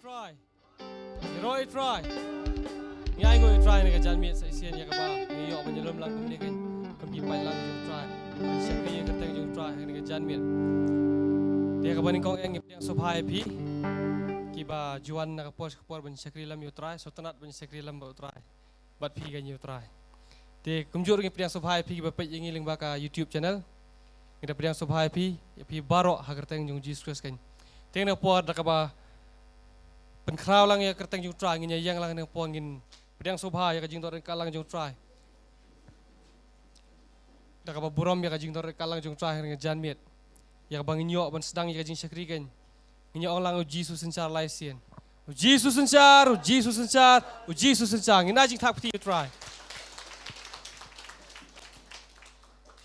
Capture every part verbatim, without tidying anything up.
Trai. Ïaroh ïa u Trai. Ngi ainguh ïa u Trai ha kane ka janmiet sa shisien ïa kaba ngi ïoh ban ïalum lang kumne kein kum ki paidlang jong u Trai. Ban shakri ïa ka kyrteng jong u Trai ha kane ka janmiet. Te ha kaba nyngkong eh ngi pdiang sngewbha ïa phi kiba ju wan na ka por sha ka por ban shakri lem ïa u Trai, sngewtynnat ban shakri lem bad u Trai. Bad phi kein ïa u Trai. Te kumjuh ruh ngi pdiang sngewbha ïa phi kiba peit ïa ngi lyngba ka YouTube channel. Ngi da pdiang sngewbha ïa phi, ïa phi baroh ha ka kyrteng jong u Jisu Khrist kein. Te na ka por da kaba pynkhraw lang ïa ka kyrteng jong u Trai, ngin ïa ïeng lang na ka por ngin pdiang sngewbha ïa ka jingdonkam lang jong u Trai. Da kaba burom ïa ka jingdonkam lang jong u Trai ha kane ka janmiet. Ïa kaba ngin ïoh ban sdang ïa ka jingshakri kein. Ngin ïa ong lang u Jisu synshar lai sien. U Jisu synshar, u Jisu synshar, u Jisu synshar. Ngin ai jingthap kti ïa u Trai.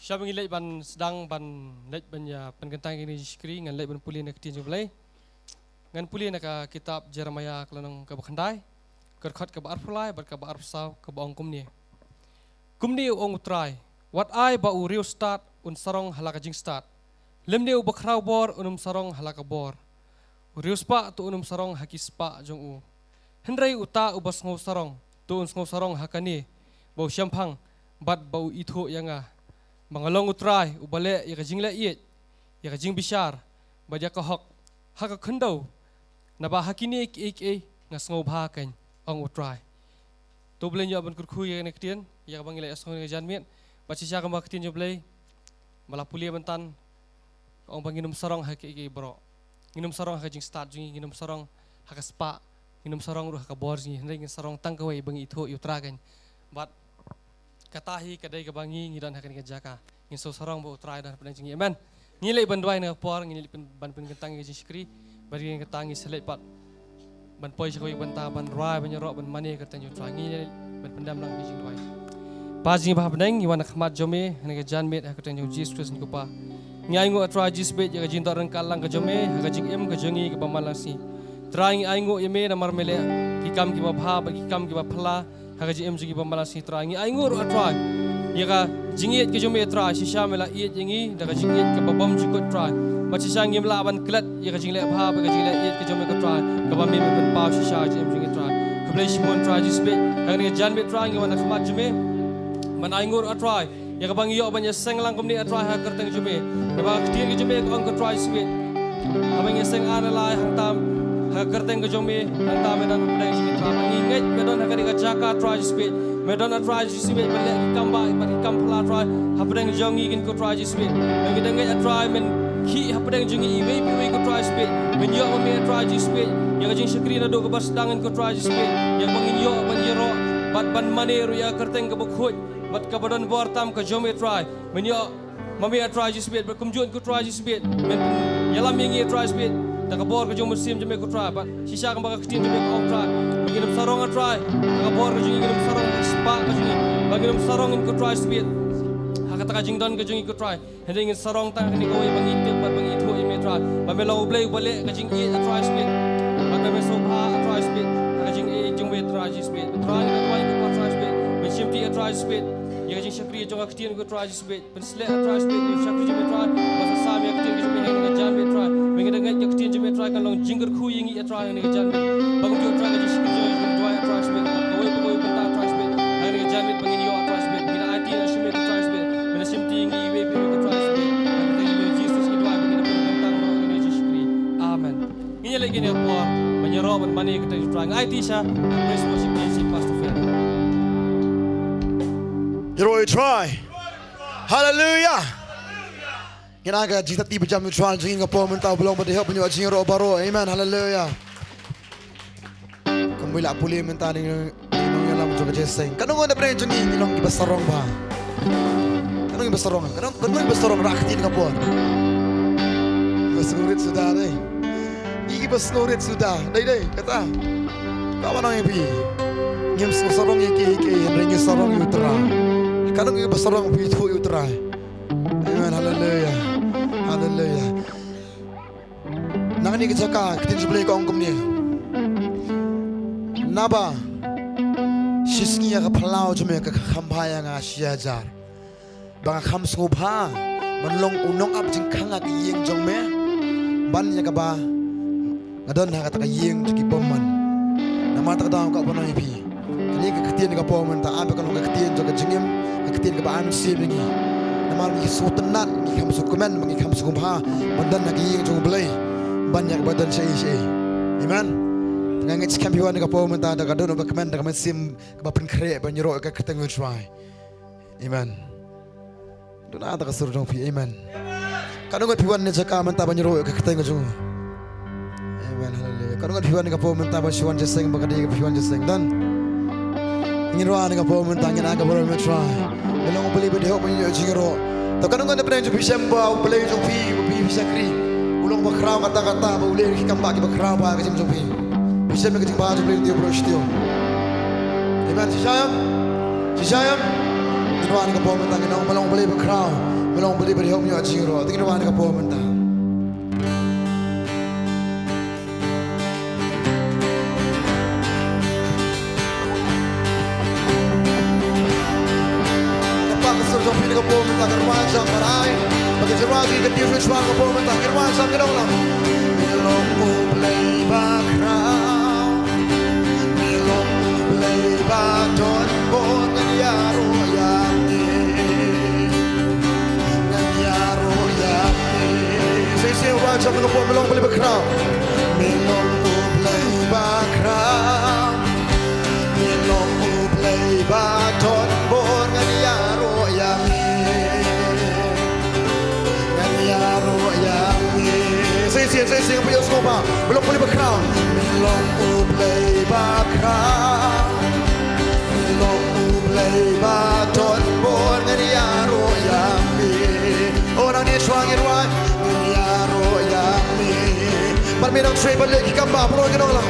Sha ba ngin leit ban sdang ban leit ban ïa pynkyntang ïa kane ka jingshakri, ngan leit ban pule na ka ktien jong u Blei. Ngan pule na ka kitab Jeremaïa ka lynnong kaba khyndai, ka dkhot kaba arphew lai bad kaba arphew saw kaba ong kumne. Kumne u ong u Trai, wat ai ba u riewstad un sarong ha la ka jingstad, lymne u bakhrawbor un ym sarong ha la ka bor. U riewspah to un ym sarong ha ki spah jong u. Hynrei uta uba sngewsarong to un sngewsarong ha kane, ba u shemphang bad ba u ithuh ïa nga, ba nga long u Trai uba leh ïa ka jingleh ïeit, ïa ka jingbishar bad ïa ka hok ha ka khyndew, naba ha kine kiei kiei nga sngewbha kein, ong u Trai. To U Blei un ïoh ban kyrkhu ïa kane ka ktien ïa kaba ngi la ïasngewthuh ha kane ka janmiet. Bad shisha kumba ka ktien jong U Blei ba la pule mynta ka ong ba ngin ym sarong ha kiei kiei baroh. Ngin ym sarong ha ka jingstad jong ngi, ngin ym sarong ha ka spah, ngin ym sarong ruh ha ka bor jong ngi, hynrei ngin sarong tang kawei ba ngin ithuh ïa u Trai kein. Bad kata hi ka dei kaba ngi ngi don ha kane ka jaka. Ngin sngewsarong ba u Trai don hapdeng jong ngi. Amen. Ngi leit ban duwai na ka por, ngi leit pyn-, ban pynkyntang ïa ka jingshakri, bad ngi kyntang, ngi sa leit pat ban poi sha kawei ka bynta ban rwai, ban ïaroh, ban mane ïa ka kyrteng jong u Trai. Ngi leit ban pyndem lang ïa ka jingduwai. Pa jong ngi ba ha bneng, ngi wan ha khmat jong me ha kane ka janmiet ha ka kyrteng jong u Jisu Khrist, ngi kyrpad. Ngi ainguh, ah Trai Jisu Khrist, ïa ka jingdonkam lang ka jong me ha ka jingim ka jong ngi kaba man la ka sngi. Trai, ngi ainguh ïa me namar me leh ki kam kiba bha bad ki kam kiba phylla ha ka jingim jong ngi ba man la ka sngi, Trai. Ngi ainguh ruh, ah Trai, ïa ka jingïeit ka jong me, Trai. Shisha me la ïeit ïa ngi da ka jingïeit kaba bymjukut, Trai. Bad shisha ngim lah ban klet ïa ka jingleh bha bad ka jingleh ïeit ka jong me, ko Trai, kaba me me pynpaw shisha ha ka jingim jong ngi, Trai. Khublei shibun, Trai Jisu Khrist. Ha kane ka janmiet, Trai, ngi wan ha khmat jong me ban ainguh ruh, ah Trai, ïa kaba ngi ïoh ban ïaseng lang kumne, ah Trai, ha ka kyrteng jong me. Naba ka ktien ka jong me ka ong, ko Trai Jisu Khrist, haba ngi ïaseng ar ne lai hangta ha ka kyrteng ka jong me, hangta me don hapdeng jong ngi, Trai. Ba ngi ngeit me don ha kane ka jaka, Trai Jisu Khrist. Me don, ah Trai Jisu Khrist, ban leh ki kam bha bad ki kam phylla, Trai, hapdeng jong ngi, ko Trai Jisu Khrist. Ba ngi da ngeit, ah Trai, men khih hapdeng jong ngi iwei pa iwei, ko Trai Jisu Khrist. Men ïoh ma me, ah Trai Jisu Khrist, ïa ka jingshakri naduh kaba sdang, ko Trai Jisu Khrist, ïa kaba ngin ïoh ban ïaroh bad ban mane ruh ïa ka kyrteng kaba khuid bad kaba don bor tam ka jong me, Trai. Men ïoh ma me, ah Trai Jisu Khrist, bad kumjuh, ko Trai Jisu Khrist, men ïalam ïa ngi, ah Trai Jisu Khrist, da ka bor ka jong u Mynsiem jong me, ko Trai. Bad shisha kumba ka ktien jong me ka ong, Trai, ba ngin ym sarong, ah Trai, da ka bor ka jong ngi, ngin ym sarong ha ka spah ka jong ngi, ba ngin ym sarong, ko Trai Jisu Khrist, ha kata ka jingdon ka jong ngi, ko Trai. Hynrei ngin sarong tang ha kane kawei ba ngi tip bad ba ngi ithuh ïa me, Trai, ba me long U Blei uba leh ka jingïeit, ah Trai Jisu Khrist. Bad ba me sngewbha, ah Trai Jisu Khrist, ha ka jingïeit jong me, Trai Jisu Khrist. Trai, ngi duwai, ko Trai Jisu Khrist, men shim ti, ah Trai Jisu Khrist, ïa ka jingshakri jong ka ktien, ko Trai Jisu Khrist. Pynshlur, ah Trai Jisu Khrist, ïa ka jingshakri jong me, Trai, ba sa sam ïa ka ktien ka jong me ha kane ka janmiet, Trai. Ba ngi da ngeit ka ktien jong me, Trai, kan long jingkyrkhu ïa ngi, ah Trai, ha kane ka janmiet. Ba kumjuh, Trai, ka jingshakri jong me, duwai, ah Trai Jisu Khrist, kawei pa kawei bynta, Trai Jisu Khrist, ha kane ka janmiet ba ngin ïoh, ah Trai Jisu Khrist. Ngi da aiti ïa ka jingshakri jong me, Trai Jisu Khrist. Men shim ti ïa ngi iwei pa iwei, ko Trai Jisu Khrist. Ha ka kyrteng jong me, Jisu, ngi duwai ba ngi da pynkyntang noh ïa kane ka jingshakri. Amen. Ngin ïa leit kane ka por ban ïaroh ban mane ïa ka kyrteng jong u Trai. Nga aiti sha praise worship team, Pastor Phil. Ïaroh ïa u Trai. Hallelujah. Ngin ai ka jingtati ba jam ïa u Trai jong ngi ha ka por mynta, ba long ba dei hok ban ïoh jingïaroh baroh. Amen. Hallelujah. Kumba la pule mynta, ngi nongïalam jong ka jingïaseng. Katno ngi na pdeng jong ngi ngi long kiba sarong bha? Katno ngi ba sarong? Katno, katno ngi ba sarong rah ktien ka por? Ba sarong rit suda dei. Ngi kiba sngewrit suda, dei, dei, kata. Ka ba nang ïa phi. Ngim sngewsarong ïa kiei kiei, hynrei ngi sarong ïa u Trai. Ka dang ïa ba sarong phi, ithuh ïa u Trai. Amen, haleluya. Haleluya. Na kane ka jaka, ka ktien jong U Blei ka ong kumne. Naba shisngi ïa ka phyllaw jong me ka kham bha ïa nga shi hajar. Ba nga kham sngewbha ban long u nongap jingkhang ha ka ïing jong me, ban ïa kaba Nga don ha kata ka ïing jong ki bymman. Namar kata ka daw nga kwah ban ong ïa phi, kane ka ktien ka por mynta, ap ïa ka long ka ktien jong ka jingim, ka ktien kaba ai mynsiem ïa ngi. Namar ngi sngewtynnat, ngi kham sngewkmen, ngi kham sngewbha ban don ha ka ïing jong U Blei, ban ïa kaba don shaei shaei. Amen. Te nga ngeit skhem phi wan ha ka por mynta da ka dohnud bakmen, da ka mynsiem kaba pynkhreh ban ïaroh ïa ka kyrteng U Trai. Amen. Duna da ka sur jong phi. Amen. Katno ngut phi wan ne jaka mynta ban ïaroh ïa ka kyrteng jong U? Amen. Haleluya. Katno ngut phi wan ne ka por mynta ban shu wan jingïaseng, ba ka dei ka phi wan jingïaseng? Don? Ngin rwai ne ka por mynta, ngin ai ka burom ïa U Trai. Me long U Blei ba dei hok ban ïoh jingïaroh. To katno ngut na pdeng jong phi shem ba U Blei jong phi, ba phi phi shakri, u long bakhraw kata kata, ba u leh ïa ki kam ba ki bakhraw ba ka jingim jong phi. Phi shem ïa ka jingbha jong U Blei, dei U Blei shisha. Amen. Shisha ïa? Shisha ïa? Ngin rwai ne ka por mynta, ngin ong, me long U Blei bakhraw, me long U Blei ba dei hok ban ïoh jingïaroh. Te ngin rwai ne ka por mynta. Kata ka sur jong phi ne ka por mynta, ka rwai jam ka rai. Ba ka jingrwai jong ngi ka dei rwai ka por mynta, ka rwai jam ka dong lang. Me long U Blei bakhraw. Me long U Blei ba don bor, ngan ïaroh ïa me. Ngan ïaroh ïa me. Sa shisien rwai jam ka por, me long U Blei bakhraw. Me long U Blei bakhraw. Me long U Blei ba don bor, ngan ïaroh ïa me. Ngan ïaroh ïa me. Sa shisien, sa shisien, phi ïohsngew ba me long U Blei bakhraw. Me long U Blei bakhraw. Me long U Blei ba don bor, ngan ïaroh ïa me. Oh, nangne shuwa ngin rwai. Ngan ïaroh ïa me. Bad me dang trei ban leh ki kam ba, baroh ngin ong lang.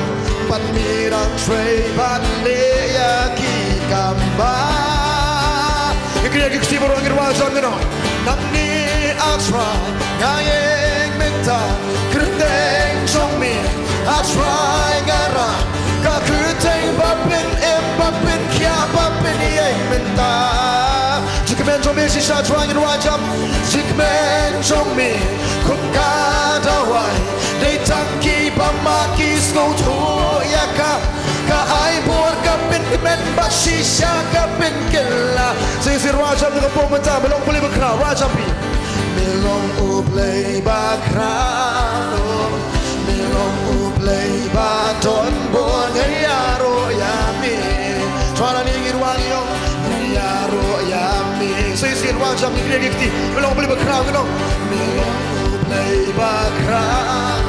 Bad me dang trei ban leh ïa ki kam ba. Ïa kine ki kti baroh ngin rwai jam, ngin ong. Nangne A Trai, nga ïeng mynta, kyrteng jong me A Trai nga rah, ka kyrteng ba pynim, ba pynkhiah, ba pynïeng mynta. Jingkmen jong me shisha, Trai, ngin rwai jam. Jingkmen jong me kum ka dawai, dei tang kiba mad ki sngewthuh ïa ka. Ka ai bor, ka pynkmen, bad shisha ka pynkylla. Sa shisien rwai jam ka por mynta, me long U Blei bakhraw, rwai jam phi. Me long U Blei bakhraw. Me long U Blei ba don bor, ngan ïaroh ïa me. Trai, nangne ngin rwai, ngan ïaroh ïa me. Sa shisien rwai jam, ngi kren ki kti. Me long U Blei bakhraw, ngin ong. Me long U Blei bakhraw.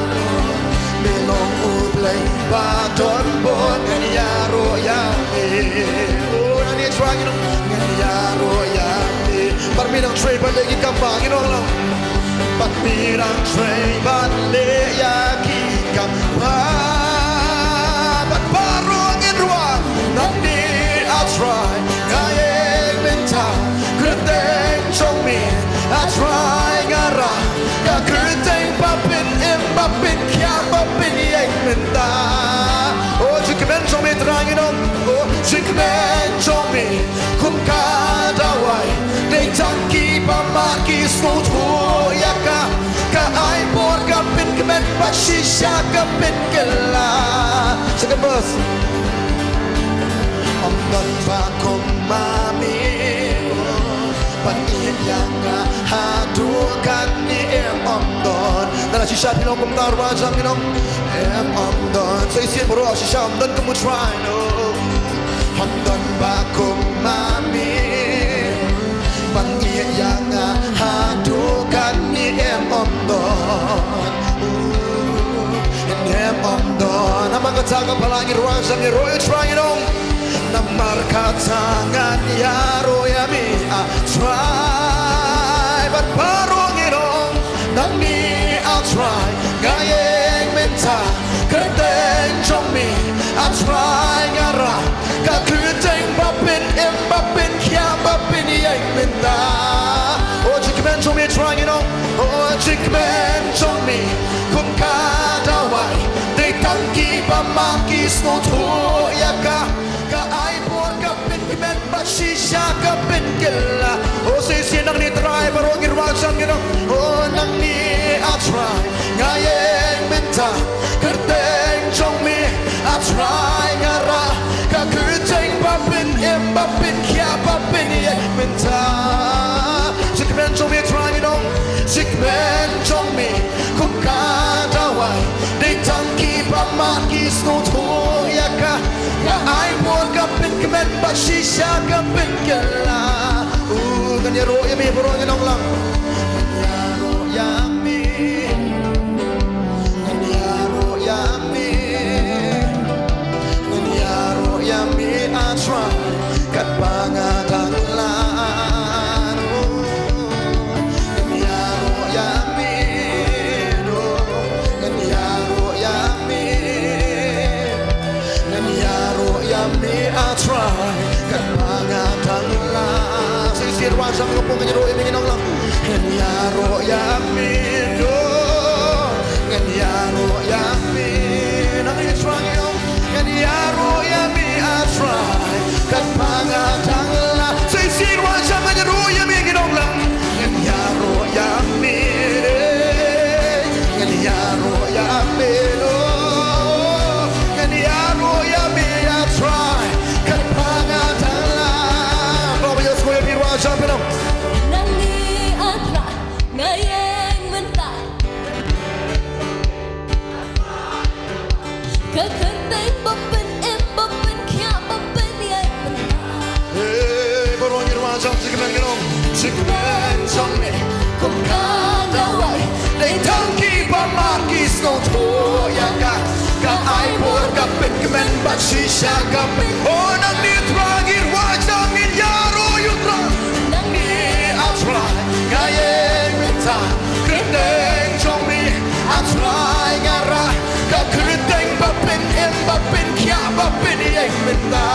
Me long U Blei ba don bor, ngan ïaroh ïa me. Oh, nangne Trai, ngin ong, ngan ïaroh ïa me. Bad me dang trei ban leh ki kam ba, ngin ong lang. Bad me dang trei ban leh ïa ki kam ba. Bad baroh ngin rwai. Nangne A Trai, nga ïeng mynta, kyrteng jong me A Trai nga rah, ka kyrteng ba pynim, ba pynkhiah, ba pynïeng mynta. Oh, jingkmen jong me Trai, ngin ong. Oh, jingkmen jong me kum ka dawai, dei tang kiba mad ki sngewthuh ïa ka. Ka ai bor, ka pynkmen, bad shisha ka pynkylla. Second verse. Ym don ba kum ma me, oh, ban ïeit ïa nga haduh katne, em, ym don. Ngan shisha phi long kumta, rwai jam, ngin ong. Em, ym don. Sa shisien baroh shisha, ym don kum U Trai, no. Ym don ba kum ma me, ban ïeit ïa nga haduh katne, em, ym don. Em, ym don. Namar kata ka pala ngi rwai jam, ngi ïaroh ïa U Trai, ngin ong. Namar kata ngan ïaroh ïa me, A Trai, bad baroh ngin ong. Nangne A Trai, nga ïeng mynta, kyrteng jong me A Trai nga rah, ka kyrteng ba pynim, ba pynkhiah, ba pynïeng mynta. Oh, jingkmen jong me Trai, ngin ong. Oh, jingkmen jong me kum ka dawai, dei tang kiba mad ki sngewthuh ïa ka. Ka ai bor, ka pynkmen, bad shisha ka pynkylla. Oh, sa shisien nangne Trai, baroh ngi rwai jam, ngin ong. Oh, nangne A Trai, nga ïeng mynta, kyrteng Ba pynkhiah ba pynïaid mynta. Jingkmen jong me Trai ngi ong. Jingkmen jong me kum ka dawai. Dei tang kiba mad ki sngewthuh ïa ka. Ka ai por ka pynkmen bad shisha ka pynkylla. U ngan ïaroh ïa me baroh ngi ong lang. Ngan ïaroh ïa me. Ngan ïaroh ïa me. Ngan ïaroh ïa me, ah Trai, katba nga dang lad. Ngan ïaroh ïa me, ngan ïaroh ïa me. Ngan ïaroh ïa me, ah Trai, katba nga dang lad. Sa shisien Trai jong ka pung, ngan ïaroh ïa me, ngan ong lang. Ngan ïaroh ïa me, ngan ïaroh ïa me. Nang ïa Trai ngi ong. Ngan ïaroh ïa me, ah Trai, katba nga dang lad. Sa shisien Trai jong, ngan ïaroh ïa me, ngan ong lang. Ngan ïaroh ïa me. Ngan ïaroh ïa me, Lord. Ngan ïaroh ïa me, ah Trai, katba nga dang lad. Ba ïa sngewbha ïa phi Trai jong, phi ong. Nangne, ah Trai, nga ïeng mynta. Ka kyrteng ba pynim ba pynkhiah ba pynïaid mynta. Hey, baroh ngi Trai jong, jingkmen ngi ong. Jingkmen jong me kum ka dawai. Dei tang kiba mad ki sngewthuh ïa ka. Ka ai por ka pynkmen bad shisha ka pyn. Oh, nangne Trai ngi Trai jong, ngi ïaroh ïa u Trai. Nangne, ah Trai, nga ïeng mynta. Kyrteng jong me, ah Trai, nga rah. Ka kyrteng ba pynim ba pynkhiah ba pynïaid mynta.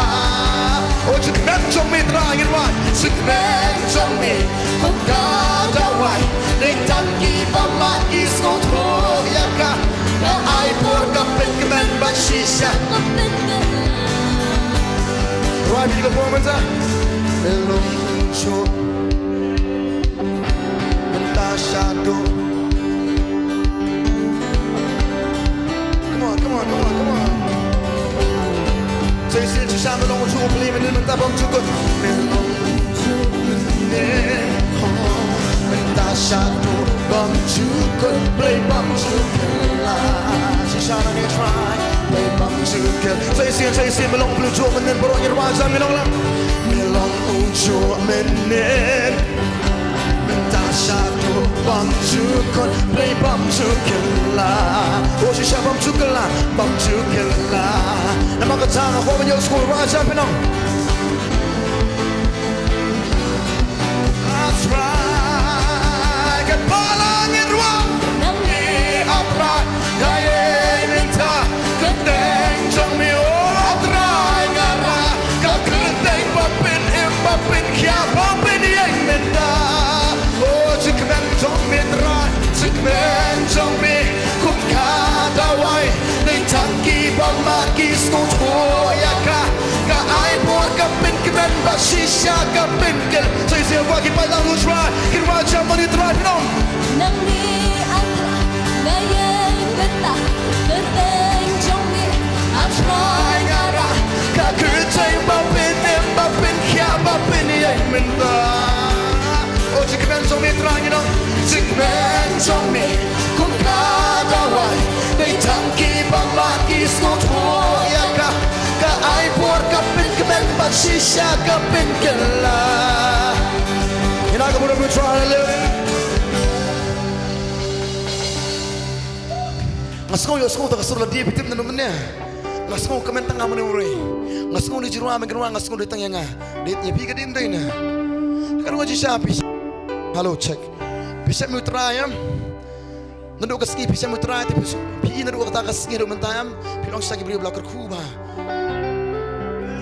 Oh, jingkmen jong me Trai ngi Trai. Jingkmen jong me kum ka dawai. Dei tang kiba mad ki sngewthuh ïa ka. Ka ai por ka pynkmen bad shisha. Trai, phi ka por mynta. Me long ujuh mynta shaduh. Come on, come on, come on, come on. Sa shisien shisha, me long ujuh U Blei mynnin mynta bymjukut. Me long ujuh mynnin, oh, mynta shaduh bymjukut, Blei bymjukut. Shisha nangne Trai, Blei bymjukut. Sa shisien, sa shisien, me long ujuh mynnin, baroh ngi Trai jong, me long lang. Me long ujuh mynnin. Mynta shaduh bymjukut, Blei bymjukut la. Oh shisha bymjukut la, bymjukut la. Namar kata nga kwah ban ïohsngew Trai jong, phi ong. Ah Trai, katba la ngi Trai. Nangne ah Trai. Nga ïeng mynta, kyrteng jong me, oh Trai, nga rah. Ka kyrteng ba pynim ba pynkhiah ba pynïaid mynta. Oh, jingkmen jong me Trai, jingkmen jong me kum ka dawai. Dei tang kiba mad ki sngewthuh ïa ka. Ka ai por ka pynkmen bad shisha ka pynkylla. Sa shisien kwah ki paidlang ruh Trai, ki ruh jam ma ngi Trai, phi ong. Nangne ah Trai, nga ïeng mynta, kyrteng jong me, ah Trai, nga rah. Ka kyrteng ba pynim ba pynkhiah ba pynïaid mynta. Oh jingkmen jong me Trai ngi ong, jingkmen jong me kum ka dawai. Dei tang kiba mad ki sngewthuh ïa ka. Ka ai por ka pynkmen bad shisha ka pynkylla. Ïa ka burom u Trai, haleluya. Nga sngew ïohsngew ta ka sur lade, phi tip naduh mynne. Nga sngew kmen tang nga mynne u rei. Nga sngew dei jingrwai, mynta nga sngew dei tang ïa nga. Dei ïa phi ka dei ym dei ne. Ka ruh nga shisha phi. Hello, check. Phi shem ïa u Trai em. Naduh ka sngi phi shem ïa u Trai te phi, phi naduh kata ka sngi haduh mynta em. Phi long shisha ki briew ba la kyrkhu bha.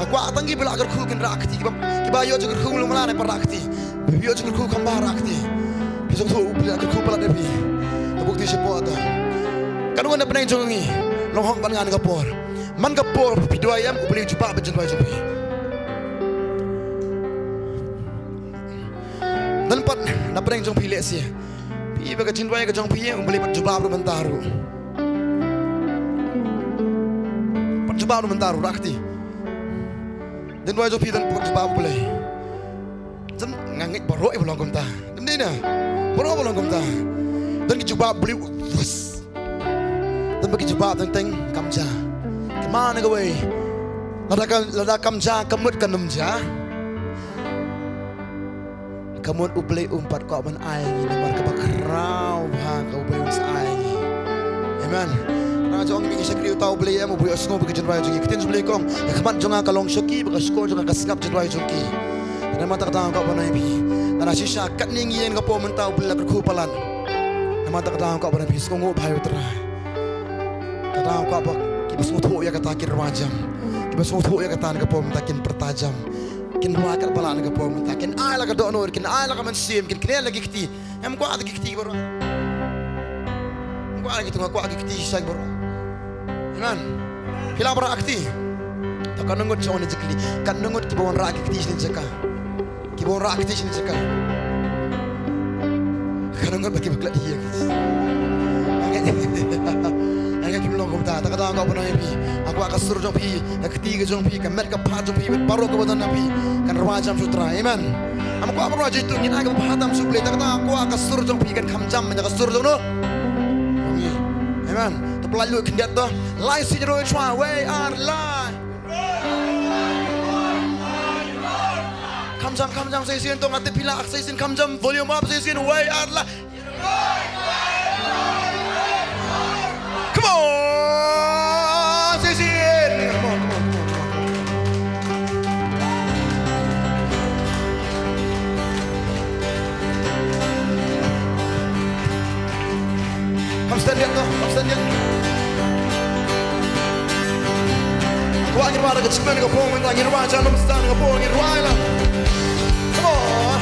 Nga kwah tang kiba la kyrkhu kin rah kti, kiba, kiba ïoh jingkyrkhu lum la ne pat rah kti. Phi ïoh jingkyrkhu kham bha rah kti. Phi sngewthuh U Blei la kyrkhu palat ïa phi. Ka buk ti shapoh ta. Ka nongwan na pdeng jong ngi. Long hok ban ngan ka por. Man ka por phi duwai em, U Blei u jubab ban jingduwai jong phi. Ngan pat na pdeng jong phi lehse. Phi ba ka jingduwai ka jong phi, U Blei pat jubab ruh mynta ruh. Pat jubab ruh mynta ruh, rah kti. Don wai jong phi don pok jubab U Blei. Jan nga ngeit baroh i ba long kumta. Dei ne? Baroh ba long kumta. Don ki jubab Blei. Don ba ki jubab teng teng kam ja. Kama na kawei. Lada ka, lada kam ja, ka mut kan ym ja. Ka mut U Blei um pat kwah ban ai ngi namar kaba khraw bha ka U Blei un sa ai ngi. Amen. Nga jong ngi shakri uta U Blei em, U Blei u sngew ba ki jingrwai jong ngi. Ka ktien U Blei ka ong, ka khmat jong nga ka long shoki, ba ka shkor jong nga ka sngap jingrwai jong ki. Namar kata ka daw kwah ban ai phi. Lada shisha katne ngi ïeng ka por mynta U Blei la kyrkhu palat. Namar kata ka daw kwah ban ai phi, sngewnguh bha ïa U Trai. Ka daw kwah ba kiba sngewthuh ïa kata kin rwai jam. Kiba sngewthuh ïa kata na ka por mynta kin pyrta jam. Kin rwai kat ba lah na ka por mynta. Kin ai la ka dohnud, kin ai la ka mynsiem, kin kren la ki kti. Em kwah da ki kti baroh. Em kwah da ki kti, kwah da ki kti shisha baroh. Amen. Phi lah ba rah kti. To katno ngut sha wan jingkylli. Katno ngut kiba wan rah ki kti shisha jaka. Kiba wan rah kti shisha jaka. Katno ngut ba kiba klet hi. Ai ka kim long kumta. Ta kata nga kwah ban ong ïa phi. Nga kwah ka sur jong phi. Ka kti ka jong phi, ka met ka phad jong phi, bad baroh kaba don ha phi, kan rwai jam sha U Trai. Amen. Ngam kwah ban rwai jingtun, ngin ai kaba bha tam sha U Blei, ta kata nga kwah ka sur jong phi kan kham jam, ka sur jong no. Jong ngi. Amen. To pynlait lut khyndiat to. Lai sien ruh chwa, wei ar lai. Kham jam, kham jam, sa shisien to, nga tip phi lah, sa shisien kham jam, volume up, sa shisien, wei ar lai. Come on, sa shisien. Come on, come on, come on, come on. Kham stand ïa to, kham stand ïa. Kwah ngin rwai da ka jingkmen ka por mynta, ngin rwai jam lum stand ka por, ngin rwai la. Come on.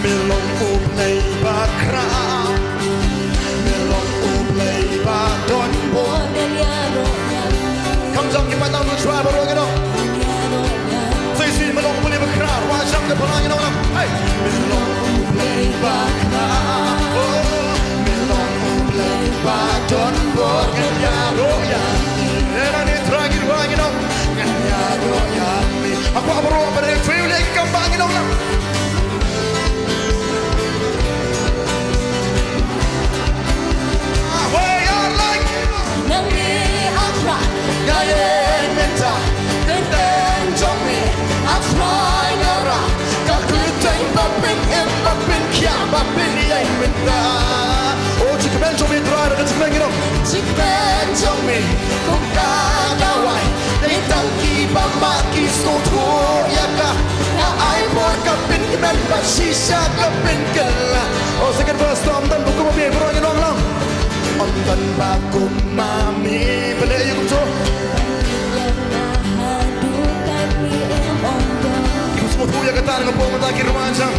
Me long U Blei ba khraw. Me long U Blei ba don bor. Kham jam ki paidbah U Trai baroh ngi dang. Sa shisien me long U Blei ba khraw, rwai jam da pynlong ngi dang. Hey. Me long U Blei ba khraw. Oh, me long U Blei ba don bor. Ngan ïaroh ïa. Ïa ngi Trai ngi rwai ngi dang. Ngan ïaroh ïa me. Hapoh baroh ba dei trei u leh kam ba ngi dang. Wei ar lai. Nangne A Trai nga ïeng mynta, kyrteng jong me A Trai nga rah, ka kyrteng ba pynim ba pynkhiah ba pynïeng mynta. Oh, jingkmen jong me Trai, ka jingkmen ngi dang. Jingkmen jong me kum ka dawai. Dei tang kiba mad ki sngewthuh ïa ka. Ka ai bor ka pynkmen bad shisha ka pynkylla. Oh, second verse to, ym don ba kum ma me, baroh ngi ong lang. Ym don ba kum ma me. Balei ïa kumto? Kiba sngewthuh ïa kata na ka por mynta ki rwai jam.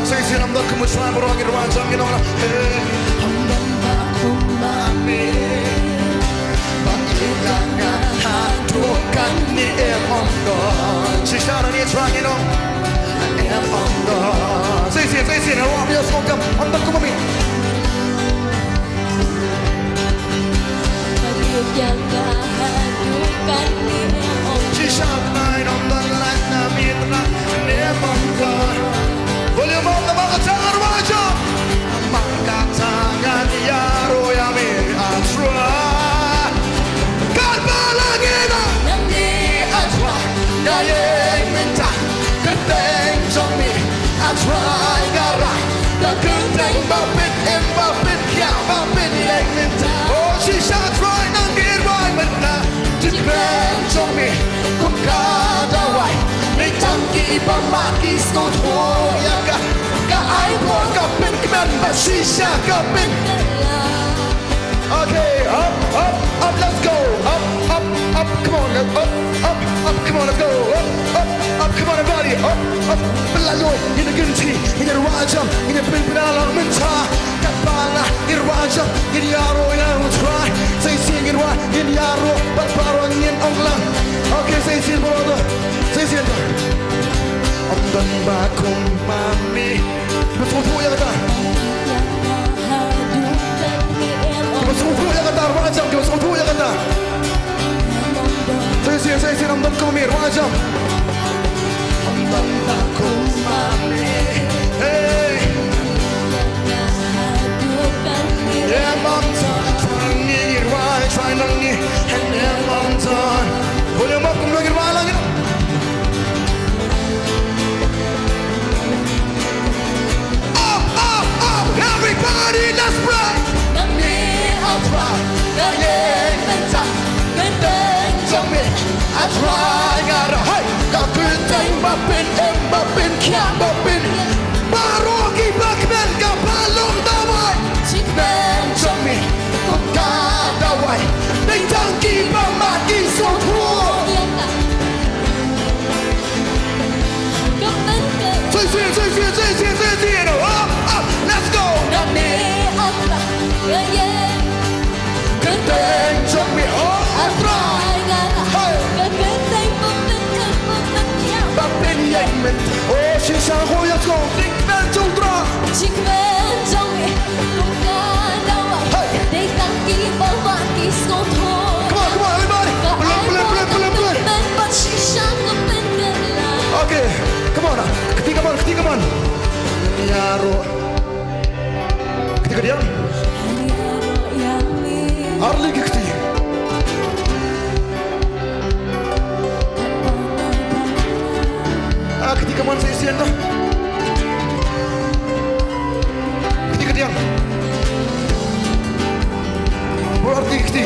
Sa shisien ym don kum u Trai, baroh ngi rwai jam ngi ong lang. Hey. Ym don ba kum ma me. Ba ïeit ïa nga haduh katne em ong don. Shisha nangne Trai ngi ong em ong don. Sa shisien, sa shisien, ha Rohingya sngewkam, ym don kum ma me. Ba ïeit ïa nga haduh katne em ong don. Shisha trai ym don lait na me trai em ong don. Volume up, namar kata ngan rwai jam. Namar kata ngan ïaroh ïa me A Trai. Katba la ngi na. Nangne A Trai nga ïeng mynta. Kyrteng jong me A Trai nga rah. Ka kyrteng ba pynim ba pynkhiah ba pynïeng mynta. Oh shisha Trai nang kyrwai mynta. Jingkmen jong me kum ka dawai. Dei tang kiba mad ki sngewthuh ïa ka. Ka ai bor ka pynkmen bad shisha ka pyn. Okay, up, up, up, let's go. Up, up, up, come on, let's up, up, up, come on, let's go. Up, up, up, come on, everybody. Up, up, pynlait lut, ngin ïa kynti, ngin ïa rwai jam, ngin ïa pynbna lang mynta. Katba la ngi rwai jam, ngin ïaroh ïa U Trai. Sa shisien ngin rwai, ngin ïaroh bad baroh ngin ong lang. Okay, sa shisien baroh to. Sa shisien to. Ym don ba kum ma me. Kiba sngewthuh ïa kata. Kiba sngewthuh ïa kata, rwai jam, kiba sngewthuh ïa kata. Sa shisien, sa shisien. Kum ïa rwai jam. Hey. Em bam jan, tang ngi rwai, tang ngi. Em bam jan. Volume up, kumno ngi rwai lang. Up, up, up, everybody, let's pray. Nang ne a Trai, nga ïeng mynta, kyrteng jong me a Trai nga rah. Hey, ka kyrteng ba pyn-im, ba pynkhiah, ba pyn-ïeng. Baroh kiba kmen ka ba long dawai. Jingkmen jong me kum ka dawai. Dei tang kiba mad ki sngewthuh. Sa shisien, sa shisien, sa shisien, sa shisien. Up, up, let's go. Nang ne a Trai, nga ïeng. Kyrteng jong me, oh, a Trai nga rah. Hey. Ka kyrteng ba pyn-im, ba pynkhiah, ba pynïeng mynta. Oh, shisha, let's go. Jingkmen jong U Trai. Jingkmen jong me kum ka dawai. Hey. Dei tang kiba mad ki sngewthuh. Come on, come on, everybody. Ka ai bor, ka pynkmen bad shisha ka pynkylla. Okay, come on. Kti, come on, kti, come on. Ïaroh. Kti kadiang. Arli ki kti. Ah, kti kaman sa shisien to. Kti kadiang. Bor arli ki kti.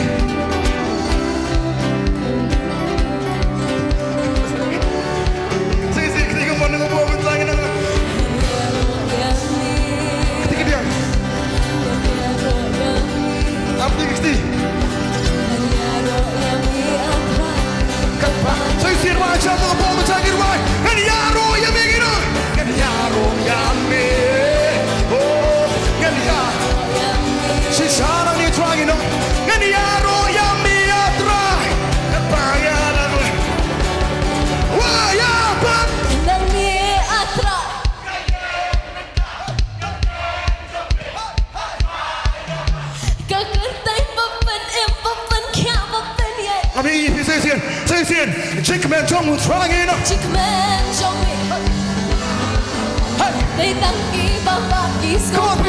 Sa shisien kti kaman nga bor mynta ngi nang. Kti kadiang. Ap di kti. Kpa. Sa shisien rwai, sa to bom sa ki rwai. Ngan ïaroh ïa me ngi nang. Ngan ïaroh ïa me. Oh, ngan ïa. Shisha nang ngi Trai ngi nang. Ngan ïaroh ïa me ïa Trai. Kpa ïa nang. Wa ïa pa. Nang me a Trai. Ka kyrteng ba pyn-im, ba pynkhiah, ba pynïeng. Ngam ïohi, sa shisien, sa shisien. Jingkmen jong U Trai ngi nang. Jingkmen jong me. Hey. Dei tang kiba mad ki sngewthuh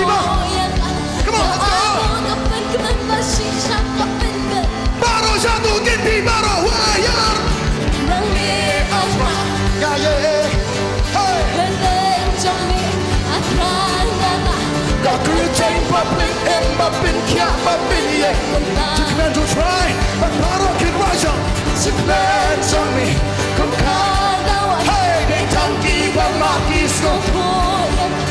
ïa ka. Come on, let's go. Ka ai bor, ka pynkmen bad shisha ka pynkylla. Baroh sha tu, kynti baroh, wa ïa. Nang me a Trai. Nga ïeng. Hey. Kyrteng jong me a Trai nga rah. Ka kyrteng ba pyn-im, ba pynkhiah, ba pynïeng. Jingkmen jong U Trai. Bad baroh kin rwai jam. Jingkmen jong me kum ka dawai. Hey. Dei tang kiba mad ki sngewthuh ïa ka.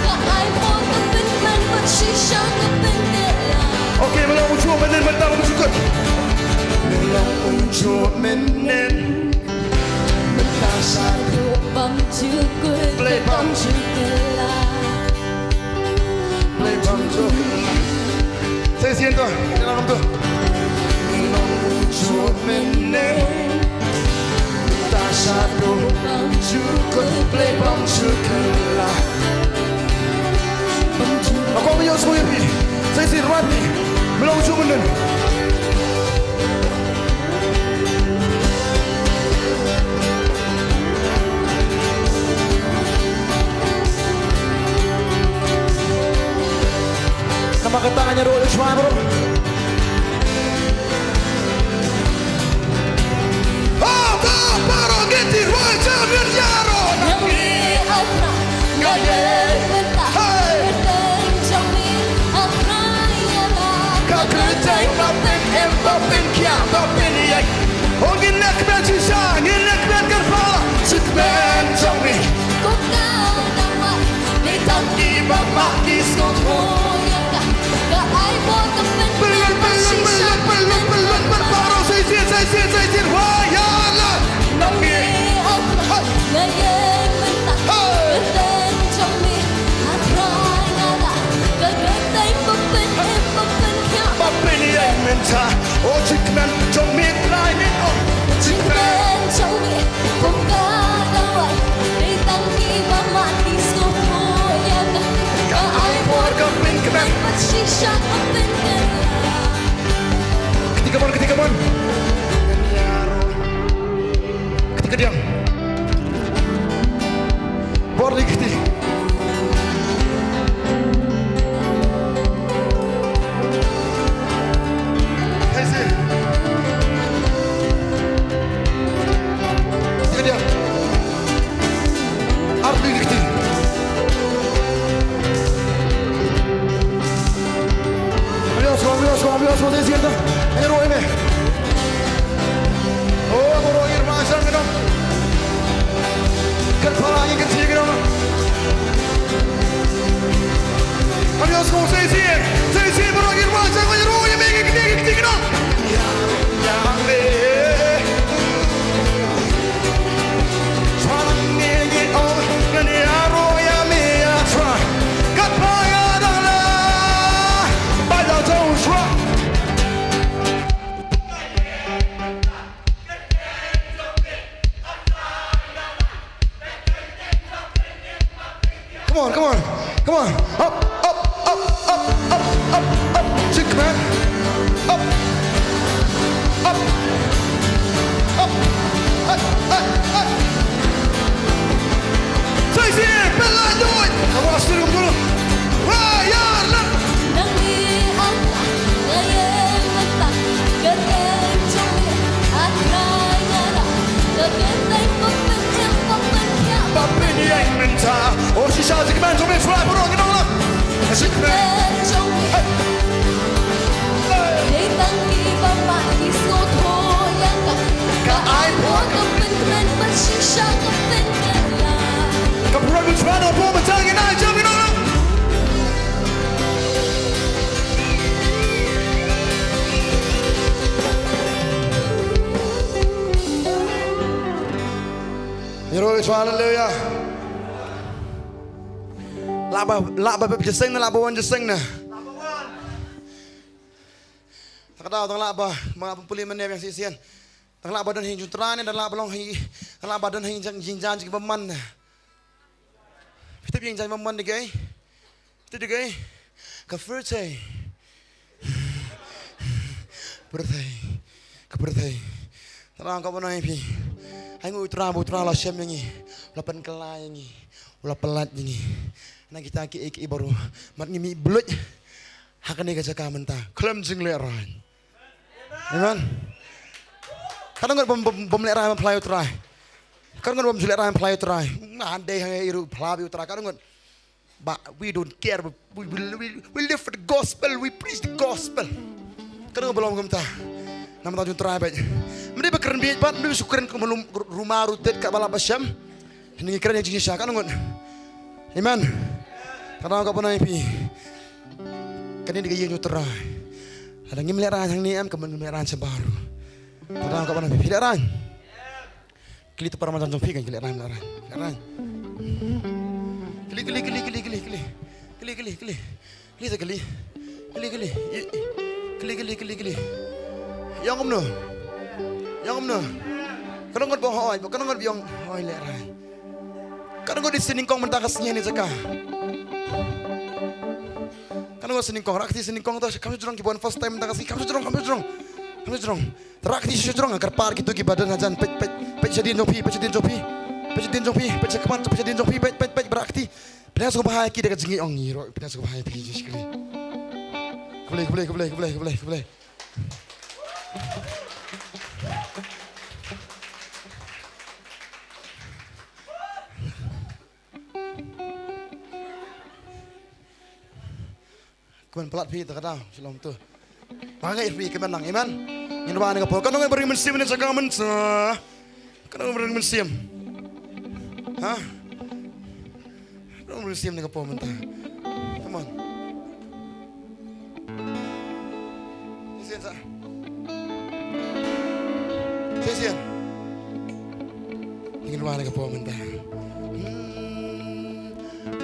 Ka ai bor, ka pynkmen bad shisha ka pynkylla. Okay, me long ujuh mynnin mynta bym ju kut. Me long ujuh mynnin mynta shaduh bym ju kut. Play bam ju kylla. Play bam ju. Sa shisien to, ïa lang to. Me long ujuh mynnin mynta shaduh bym ju kut, play bam ju kylla. Nga kwah ban ïohsngew ïa phi. Sa shisien rwai phi. Me long ujuh mynnin. Namar kata ngan ïaroh ïa u Trai baroh. Oh, ba, baroh ngi ti rwai jam, ngan ïaroh. Nang me a Trai nga ïeng mynta. Hey. Kyrteng jong me a Trai nga rah. Ka kyrteng ba pyn-im, ba pynkhiah, ba pynïeng. Oh, ngin leh kmen shisha, ngin leh kmen kyrpad. Jingkmen jong me kum ka dawai. Dei tang kiba mad ki sngewthuh ïa ka. Ka ai bor, ka pynkmen bad shisha ka pynkylla. Baroh sa shisien, sa shisien, sa shisien. Wa ïa la. Nang me a Trai nga ïeng mynta. Hey. Kyrteng jong me a Trai nga rah. Ka kyrteng ba pyn-im, ba pynkhiah, ba pynïeng mynta. Oh, jingkmen jong me Trai me, oh. Jingkmen jong me kum ka dawai. Dei tang kiba mad ki sngewthuh ïa ka. Ka ai bor, ka pynkmen bad shisha ka pynkylla. Kti kaban, kti kaban. Dios, vamos a decir, ïaroh ïa me. Oh, baroh ngi ïa rwai sha ngi nong. Kan para ngi kan ti ngi nong. Adios, vamos a decir, vamos a decir, baroh ngi ïa rwai sha ngi, ïaroh ïa me, ngi kan ti ngi nong. Ïa me. Come on, come on, come on. Up, up, up, up, up, up, up. Sing, man. Up, up, up, up, up, up. Say, say, Bella, do it. Come on, still, come on. Right, yeah, look. Nang ni hap nga ïeng mynta, ka reng jong me, ha khrai nga rah, ka kyrteng ba pynïeng, ba pynïap, ba pynïeng mynta. Oh, shisha, jingkmen jong me, fly, baroh ngi nong lang. Jingkmen jong me. Hey. Hey. Dei tang kiba mad ki sngewthuh ïa ka. Ka ai bor, ka pynkmen bad shisha ka pynkylla. Ka pynkylla, ka pynkylla, ka pynkylla. Ïaroh, haleluya. Lah ba, lah ba pep jingïaseng ne, lah ba wan jingïaseng ne. Tang ka daw, tang lah ba, ma nga pynpule mynne biang shisien. Tang lah ba don ha ïing jong U Trai ne, tang lah ba long ha ïing, tang lah ba don ha ïing jong, jong, jong, jong bymman ne. Phi tip ïing jong bymman dei kaei? Phi tip dei kaei? Ka pyrthei. Pyrthei. Ka pyrthei. Tang lah ka ban ong ïa phi. Ai nguh U Trai ba U Trai u la shem ïa ngi. U la pynkylla ïa ngi. U la pynlait ïa ngi. Na kita kiei kiei baroh. Bad ngi mih bluit ha kane ka jaka mynta. Khlem jinglehrain. Amen. Katno ngut bym, bym, bym lehrain ban phla ïa U Trai? Katno ngut bym ju lehrain ban phla ïa U Trai? Nga dei hangne ruh phla ïa U Trai. Katno ngut? But we don't care. We, we, we, we live for the gospel. We preach the gospel. Katno ngut ba long kumta? Namar jong U Trai beit. Ym dei ba kren bieit pat, ym dei ba shu kren kum lum, ruma ruh tet ka ba lah ba shem. Ngi kren ïa ka jingshisha, katno ngut? Amen. Katno ngut ka ban ong ïa phi? Kane dei ka ïing U Trai. Lada ngim lehrain hangne em, ka mut ngim lehrain shabar. Katno ngut ka ban ong ïa phi? Phi lehrain? Kylli to para marjan jong phi kan, ki lehrain, lehrain. Lehrain. Kylli, kylli, kylli, kylli, kylli, kylli. Kylli, kylli, kylli. Kylli te kylli. Kylli, kylli. I, i. Kylli, kylli, kylli, kylli. Ïong kumno? Ïong kumno? Katno ngut ba ong hooid, katno ngut ba ong hooid lehrain? Katno ngut i sngewnyngkong mynta ka sngi ha kane ka jaka? Katno ngut sngewnyngkong? Rah kti sngewnyngkong to, kham shu jrong kiba wan first time mynta ka sngi, kham shu jrong, kham shu jrong. Kham shu jrong. Rah kti shu jrong, kyrpad kito kiba don hajan, peit, peit, peit shadien jong phi, peit shadien jong phi. Peit shadien jong phi, peit shakhmat, peit shadien jong phi, peit, peit, peit, rah kti. Pynïasngewbha ïa ki da ka jingïong ngi ruh, pynïasngewbha ïa phi, Jisu Khrist. Khublei, khublei, khublei, khublei, khublei, khublei. Kmen palat phi ta ka daw, shalom tu. Ba ngi ïa phi kmen lang, amen. Ngin wan ka por. Katno ngut ba ring mynsiem ne jaka mynta? Katno ngut ba ring mynsiem? Ha? Katno ngut ba ring mynsiem ne ka por mynta? Come on. Shisien sa. Shisien. Ngin wan ka por mynta. Hmm.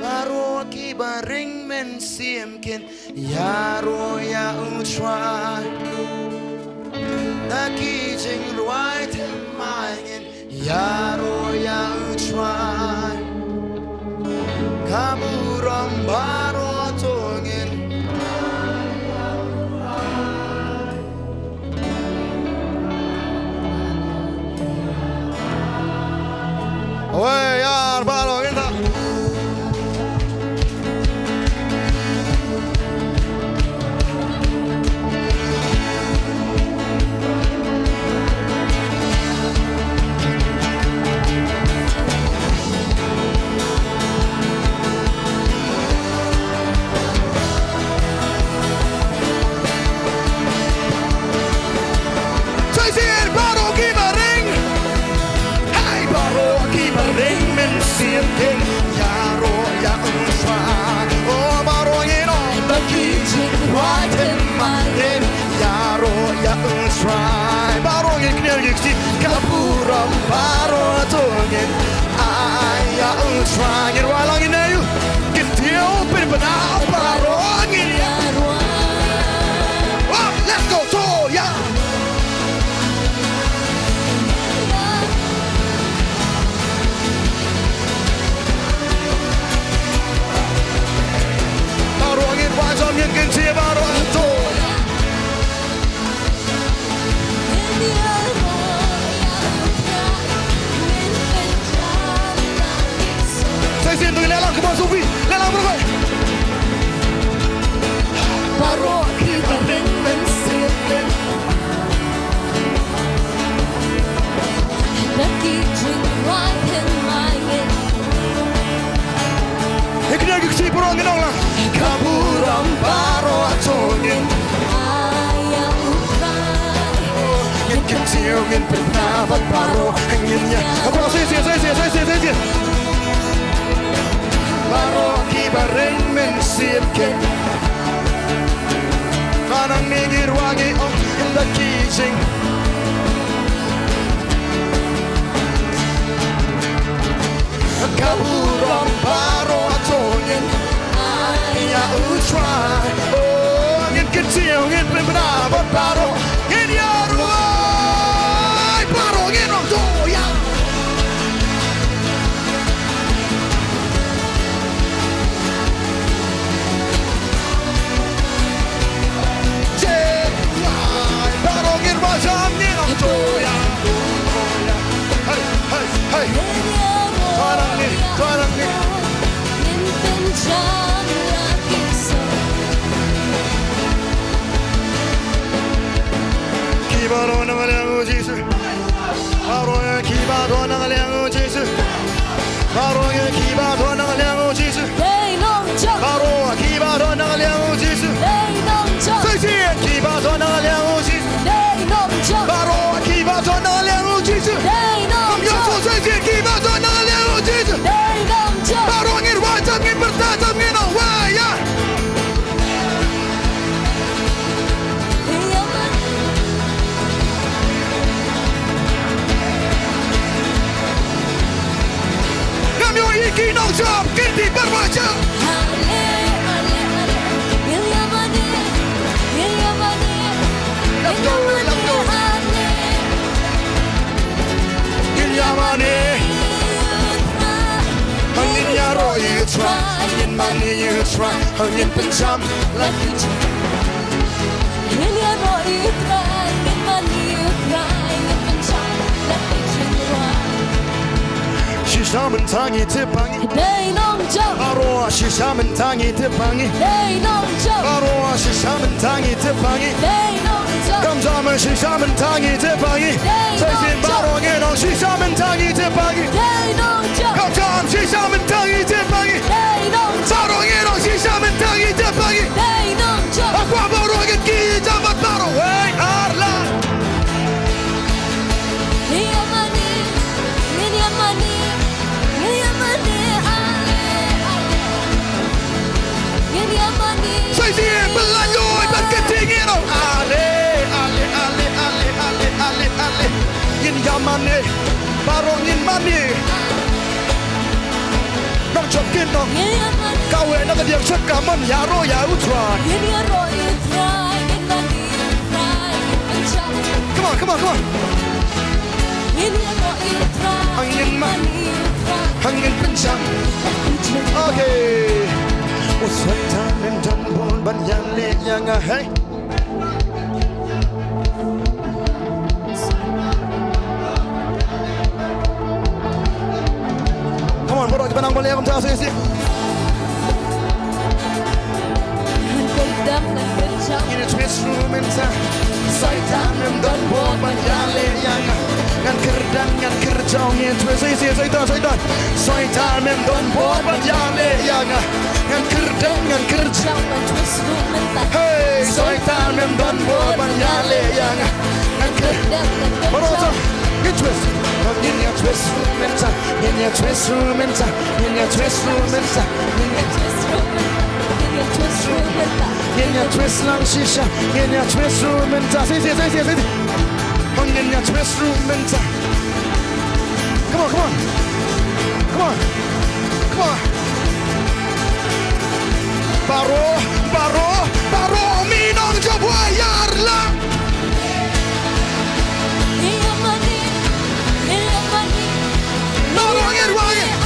Baroh kiba ring mynsiem kin ïaroh ïa U Trai. Na ki jingrwai thymmai ngin ïaroh ïa U Trai. Ka burom baroh to ngin. Wei, ïar baroh kita. Sophie, leh lang baroh. Baroh kiba ring mynsiem. Da ki jingrwai hynrei ngin. Hei, kyndiah ki kti baroh, ngin ong lang. Ka burom baroh to ngin ai ïa U Trai. Ngin kyntiew, ngin pynbna bad baroh ngin ïa. Baroh, sa shisien, sa shisien, sa shisien, sa shisien. Baroh kiba ring mynsiem kin. Ka nangne ngi ruh ngi ong, ynda ki jing. Ka burom baroh to ngin ai ïa U Trai. Oh, ngin kyntiew, ngin pynbna bad baroh ngin ïaroh. Baroh ngin ong to ïa. Baroh ngin wan jam ngin ong to ïa. Hei, hei, hei. To nangne, to nangne. Ki baroh na ka liang U Jisu. Baroh ïa kiba don na ka liang U Jisu. Baroh ïa kiba don na ka liang U Jisu. Dei nongjop. Baroh ïa kiba don na ka liang U Jisu. Dei nongjop. Sa shisien kiba don na ka liang U Jisu. Dei nongjop. Baroh ïa kiba don na ka liang U Jisu. Dei nongjop. Sa shisien kiba don na ka liang U Jisu. Dei nongjop. Baroh ngin wan jam ngin pyrta jam ngin ong wai ïa. Ngam ïohi ki nongjop kin die bad wajah. Ngin ïa mane. Ngin ïaroh ïa U Trai. Ngin mane ïa U Trai. Ngin pynjam la ki jing. Ngin ïaroh ïa U Trai, ngin mane ïa U Trai, ngin pynjam la ki jingrwai. Shisha mynta ngi tip ba ngi. Dei nongjop. Baroh shisha mynta ngi tip ba ngi. Dei nongjop. Baroh shisha mynta ngi tip ba ngi. Dei nongjop. Kam jam shisha mynta ngi tip ba ngi. Dei nongjop. Sa shisien baroh ngin ong shisha mynta ngi tip ba ngi. Dei nongjop. Kam jam shisha mynta ngi tip ba ngi. Dei nongjop. Baroh ngin ong shisha mynta ngi tip ba ngi. Dei nongjop. Hakwah baroh ngin ki jam bad baroh. Wei ar la. Ngin ïa mane, ngin ïa mane, ngin ïa mane, ale, ale. Ngin ïa mane. Sa shisien, ba la ïoh, ban kynti ngin ong. Ale, ale, ale. Ngin ïa mane, baroh ngin mane. Nongjop kin ong. Ngin ïa mane. Kawei na ka diang sha ka mon ïaroh ïa U Trai. Ngin ïaroh ïa U Trai, ngin mane ïa U Trai, ngin pynjam. Come on, come on, come on. Ngin ïaroh ïa U Trai, ngin mane ïa U Trai. Ngin pynjam. Okay. O Soitan mem don bor ban ïaleh ïa nga, hey. Come on, baroh kiba nang balei kumta, sing, sing. Ngin ïa twist ruh mynta. Soitan mem don bor ban ïaleh ïa nga. Ngan kyrdan, ngan kyrjaw, ngin ïa twist, sing, sing, Soitan, Soitan. Soitan mem don bor ban ïaleh ïa nga. Ngan kyrdan, ngan kyrjaw. Hey, Soitan mem don bor ban ïaleh ïa nga. Ngan kyrdan, ngan kyrjaw. Baroh ta. Ngin twist. Ngin ïa twist ruh mynta. Ngin ïa twist ruh mynta. Ngin ïa twist ruh mynta. Ngin ïa twist ruh mynta. Ngin ïa twist ruh mynta. Ngin ïa twist lang shisha. Ngin ïa twist ruh mynta. Sing, sing, sing, sing, sing. Ngin ïa twist ruh mynta. Come on, come on. Come on. Come on. Baroh, baroh, baroh, mi nongjop wa ïar la. Baroh ngin wa ïar.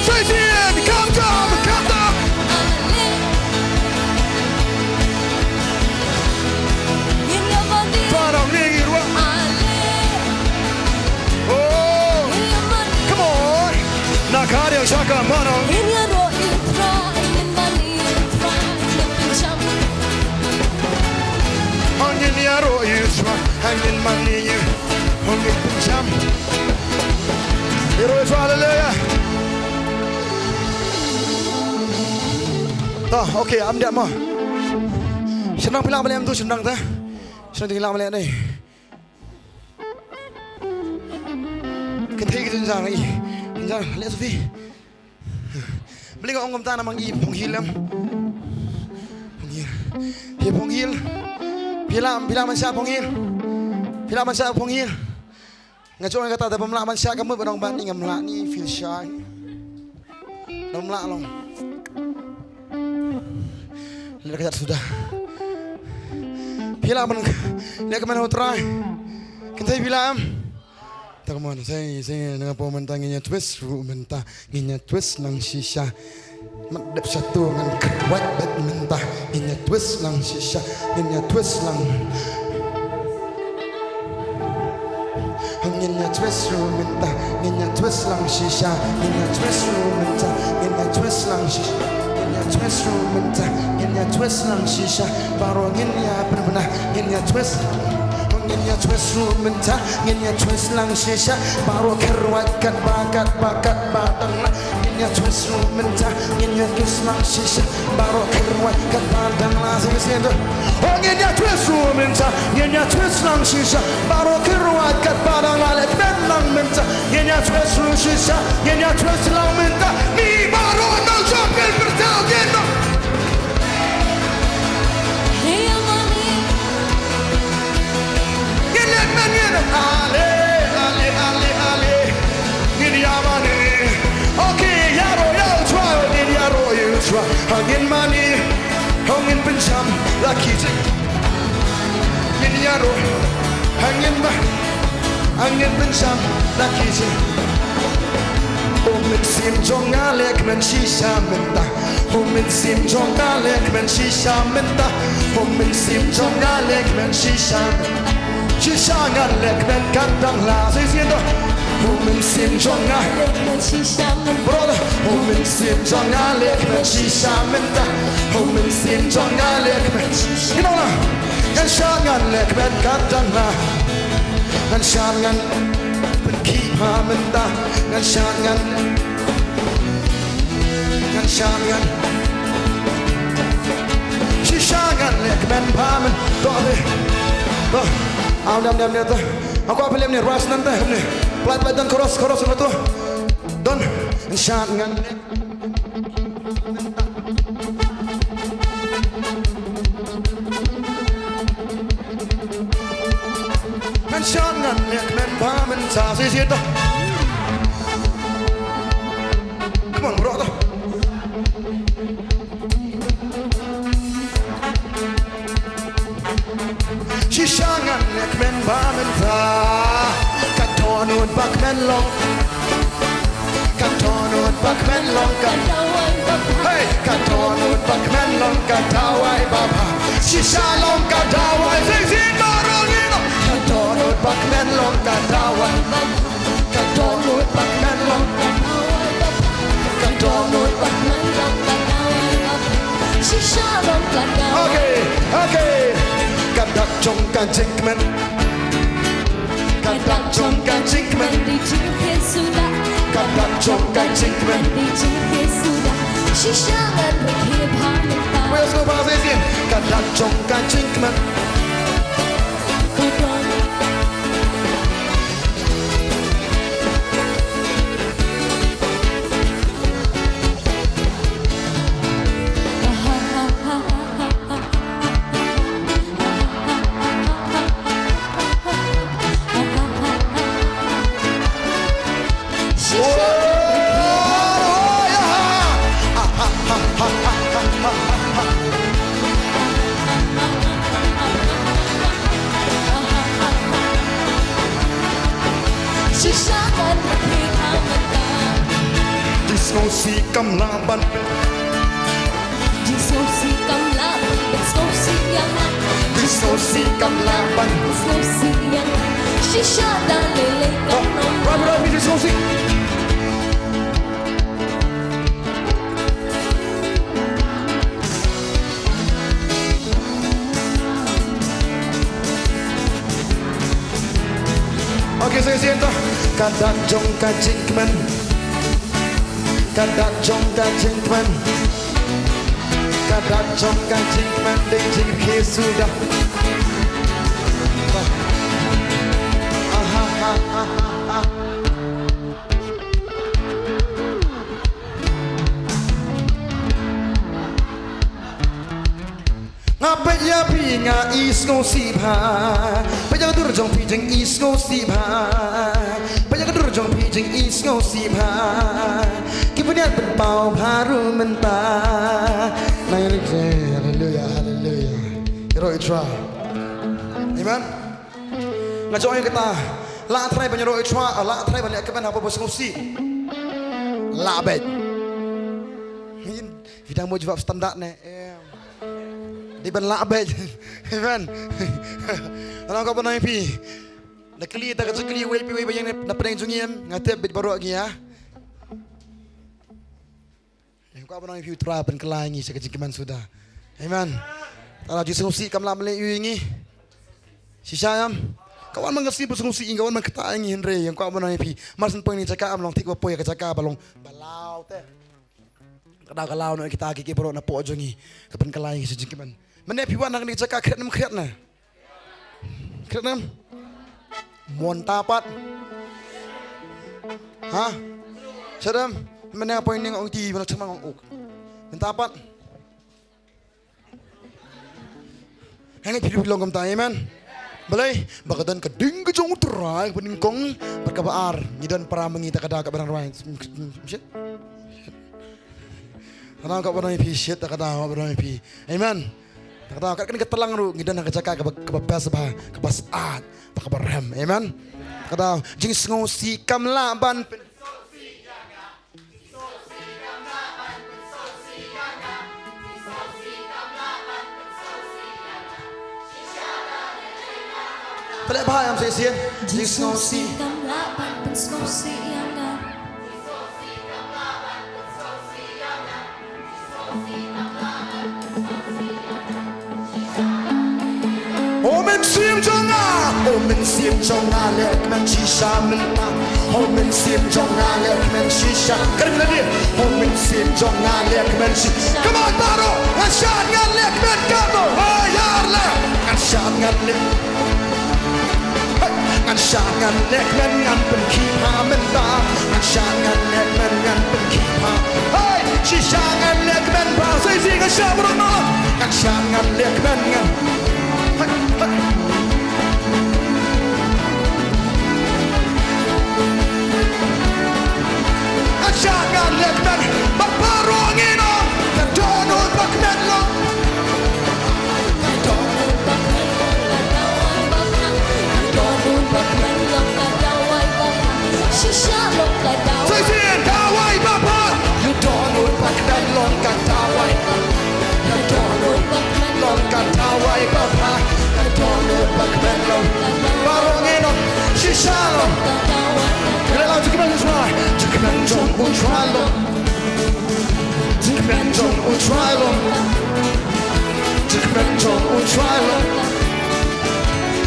Shisien, come down, come down. Baroh ngin wa. Oh. Hangin mane ïa, hangin pynjam. Ïaroh ïa, haleluya. To, okay, am dia mo. Shnong phi lah ban leh em tu, shnong te. Shnong phi lah ban leh ne. Kynthei ki jynjar i. Jynjar, leh Sophie. Bling ong kumta namar i phong hil em. Phong hil. Phi phong hil. Phi lah, phi lah ban shah phong hil. Phi lah ban shah phong hil. Nga jong kata da bym lah ban shah ka mut ba nong ban ni ngam lah ni feel shy. Bym lah long. Leh ka jat suda. Phi lah ban leh ka man ho trai. Kynthei phi lah em. Ta ka mon, sai, sai, nang apo mynta ngin ïa twist ruh mynta, ngin ïa twist lang shisha. Mat dep satu ngan kyrwat bet mynta, ngin ïa twist lang shisha, ngin ïa twist lang. Ngin ïa twist ruh mynta, ngin ïa twist lang shisha, ngin ïa twist ruh mynta, ngin ïa twist lang shisha, ngin ïa twist ruh mynta, ngin ïa twist lang shisha, baroh ngin ïa pynbna, ngin ïa twist. Ngin ïa twist ruh mynta, ngin ïa twist lang shisha, baroh kyrwat katba, katba, katba dang la. Ngin ïa twist ruh mynta, ngin ïa twist lang shisha, baroh kyrwat katba dang la. Sing, sing, tu. Oh, ngin ïa twist ruh mynta, ngin ïa twist lang shisha, baroh kyrwat katba dang la. Leh kmen lang mynta, ngin ïa twist ruh shisha, ngin ïa twist lang mynta. Ngi baroh nong jop ngin pyrta ngin nong. Hey, Amani. Ngin leh kmen ngin. Ale, ale, ale, ale. Ngin ïa mane. Okay, ïaroh ïa u trai, ngin ïaroh ïa u trai. Ha ngin mane. Ha ngin pynjam la ki jing. Ngin ïaroh. Ha ngin ma. Ha ngin pynjam la ki jing. U mynsiem jong nga leh kmen shisha mynta. U mynsiem jong nga leh kmen shisha mynta. U mynsiem jong nga leh kmen shisha. Shisha ngan leh kmen kat dang la. Shisha to. U mynsiem jong nga. Leh kmen shisha mynta. Brother, u mynsiem jong nga leh kmen shisha mynta. U mynsiem jong nga leh kmen shisha. Ngan shad ngan leh kmen kat dang la. Ngan shad ngan pynkhih bha mynta. Ngan shad ngan. Ngan shad ngan. Shisha ngan leh kmen bha mynta. To, to. Aw, niam, niam, niam, to. Aku apa lem ni, ruas nanta, ni. Pelat, pelat, dan chorus, chorus, tu. Don, ngan shad ngan leh. Ngan shad ngan leh kmen bha mynta. Shisha to. Come on, bro, to. Shisha ngan leh kmen bha mynta. Ka dohnud ba kmen long. Ka dohnud ba kmen long ka. Hey, ka dohnud ba kmen long ka dawai ba bha. Shisha long ka dawai. Sing, sing, baroh ngi long. Ka dohnud ba kmen long ka dawai ba bha. Ka dohnud ba kmen long. Ka dohnud ba kmen long ka dawai ba bha. Shisha long ka dawai. Okay, okay. Ka dak jong ka jingkmen. Ka dak jong ka jingkmen. Di jingkmen suda. Ka dak jong ka jingkmen. Di jingkmen suda. Shisha ngan rkhie bha mynta. Wes ko ba zin. Ka dak jong ka jingkmen. Shisha ngan rkhie bha mynta. Di sngewsih kam lah ban. Di sngewsih kam lah ban. Di sngewsih ïa nga. Di sngewsih kam lah ban. Di sngewsih ïa nga. Shisha da lei lei kam nang. Ram ram di sngewsih. Shisien to. Ka dak jong ka jingkmen. Ka dak jong ka jingkmen. Ka dak jong ka jingkmen dei jingkhie suda. Aha, aha, aha. Nga peit ïa phi nga isngewsih bha. Peit ïa ka dur jong phi jing isngewsih bha. Peit ïa ka dur jong phi jing isngewsih bha. Ki pynïaid pynpaw bha ruh mynta. Haleluya, haleluya, haleluya. Ïaroh ïa U Trai. Amen. Nga jong ïa kata. Lah trai ban ïaroh ïa U Trai, lah trai ban leh kmen hapoh ba sngewsih. Lah beit. Phi dang mo jubab standard ne. Em. Dei ban lah beit. Amen. Nga kwah ban ong ïa phi. Da kylli ta ka jingkylli wei pa wei ba ïeng na pdeng jong ngi, em. Nga tip beit baroh ngi ïa. Nga kwah ban ong ïa phi, U Trai pynkylla ïa ngi sha ka jingkmen suda. Amen. Tang la jingsngewsih kam lah ban leh ïa ngi. Shisha em. Ka wan man ka sngi ba sngewsih, ka wan man kata ïa ngi hynrei nga kwah ban ong ïa phi. Mar shen poi na jaka em, long thik ba poi ïa ka jaka ba long ba law te. Ka daw ka law noh ïa kita ki, ki baroh napoh jong ngi. Ka pynkylla ïa ngi sha jingkmen. Mynne phi wan ha kane ka jaka, khriat ne ym khriat ne? Khriat ne ym? Mynta pat. Ha? Shadam. Mynne nga poi ning ong ti, mynne chemang ong uk. Mynta pat. Hangne phi ruh long kumta, amen. Balei, ba ka don ka ding ka jong U Trai kaba nyngkong bad kaba ar. Ngi don para ma ngi ta ka daw kaba nang rwai. Shit. Ka daw kaba nang phi shit, ta ka daw kaba nang phi. Amen. Ta ka daw kat kane ka tlang ruh ngi don ha ka jaka kaba, kaba best bha, kaba sat, ta kaba rem. Amen. Ta ka daw jingsngewsih kam lah ban pyn Pynleh bha ïa nga shisien. Jingsngewsih kam lah ban pynsngewsih ïa nga. O Mynsiem jong nga, o Mynsiem jong nga, leh kmen shisha mynta. O Mynsiem jong nga, leh kmen shisha. Kren lagi. O Mynsiem jong nga, leh kmen shisha. Come on, baroh. Ngan shad ngan leh kmen katno. Hey, ïar leh. Ngan shad ngan leh. Hey, ngan shad ngan leh kmen ngan pynkhih bha mynta. Ngan shad ngan leh kmen ngan pynkhih bha. Hey, shisha ngan leh kmen bha. Sa shisien ngan shad baroh noh. Ngan shad ngan leh kmen ngan. Hey, hey. Ngan shad ngan leh kmen bad baroh ngin ong, ka dohnud ba kmen long. Ka dohnud ba kmen long, ka dawai ba bha. Ka dohnud ba kmen long, ka dawai ba bha. Shisha long ka dawai. Sa shisien, dawai ba bha. Ka dohnud ba kmen long, ka dawai ba bha. Ka dohnud ba kmen long, ka dawai ba bha. Ka dohnud ba kmen long. Baroh ngin ong shisha long. Ngi la jingkmen jong U Trai. Jingkmen jong U Trai long. Jingkmen jong U Trai long. Jingkmen jong U Trai long.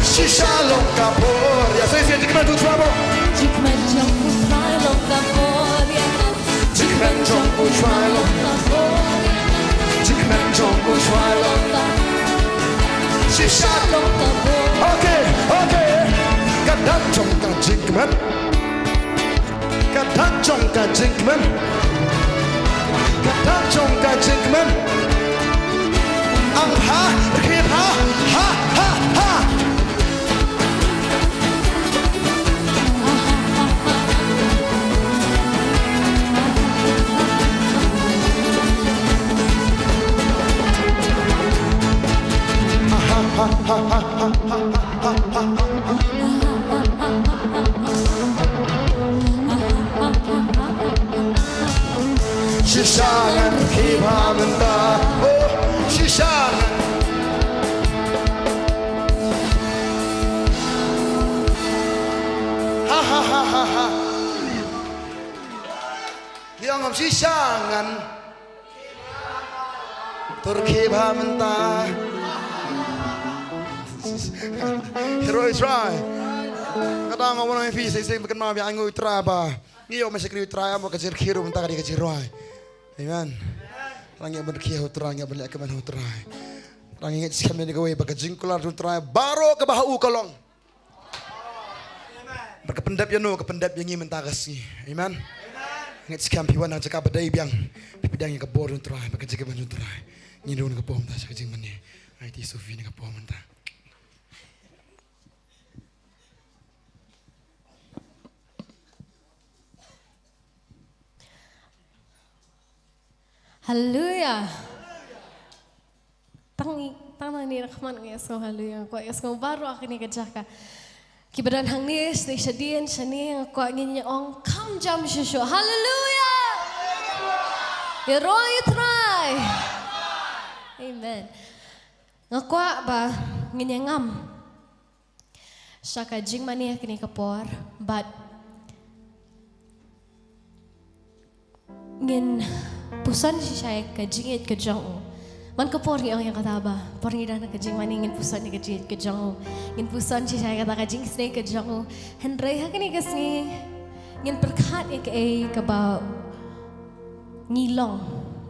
Shisha long ka bor ïa nga. Sa shisien jingkmen jong U Trai long. Jingkmen jong U Trai long ka bor ïa nga. Jingkmen jong U Trai long. Jingkmen jong U Trai long. Shisha long. Okay, okay. Ka dak jong ka jingkmen. Ka dak jong ka jingkmen. Ka dak jong ka jingkmen. Ang ha, khie ha, ha, ha, ha. Shisha ngan khie bha mynta. Oh, shisha ngan. Ha, ha, ha, ha, ha. Ki ong ym shisha ngan. Tur khie bha mynta. Hero is right. Kata nga wan ïa phi, shisha ba kynmaw ïa ngi U Trai ba ngi ïoh ban shakri U Trai, ym ka jingrkhie ruh mynta ka dei ka jingrwai. Amen. Ngi ïoh ban rkhie ha U Trai, ngi ïoh ban leh kmen ha U Trai. Ngi ngeit skhem ïa kawei ba ka jingkular jong U Trai baroh kaba ha u ka long. Bad ka pyndep ïano, ka pyndep ïa ngi mynta ka sngi. Amen. Ngeit skhem phi wan ha ka jaka ba dei biang, phi pdiang ïa ka bor jong U Trai bad ka jingkyrmen jong U Trai. Ngin rung ka por mynta sha ka jingmane. Aunty Sophie ne ka por mynta. Haleluya. Tang, tang nangne na khmat nga ïohsngew haleluya, nga kwah ïohsngew baroh ha kane ka jaka. Kiba don hangne, shane shadien, shane, nga kwah ngin ïa ong kham jam shuh shuh. Haleluya. Ïaroh ïa U Trai. Amen. Nga kwah ba ngin ïa ngam sha ka jingmane ha kane ka por, bad ngin puson shisha ïa ka jingïeit ka jong u. Man ka por ngi ong ïa kata ba por ngi don ha ka jingmane ngin puson ïa ka jingïeit ka jong u. Ngin puson shisha ïa kata ka jingisynei ka jong u. Hynrei ha kane ka sngi ngin pyrkhat ïa kaei kaba ngi long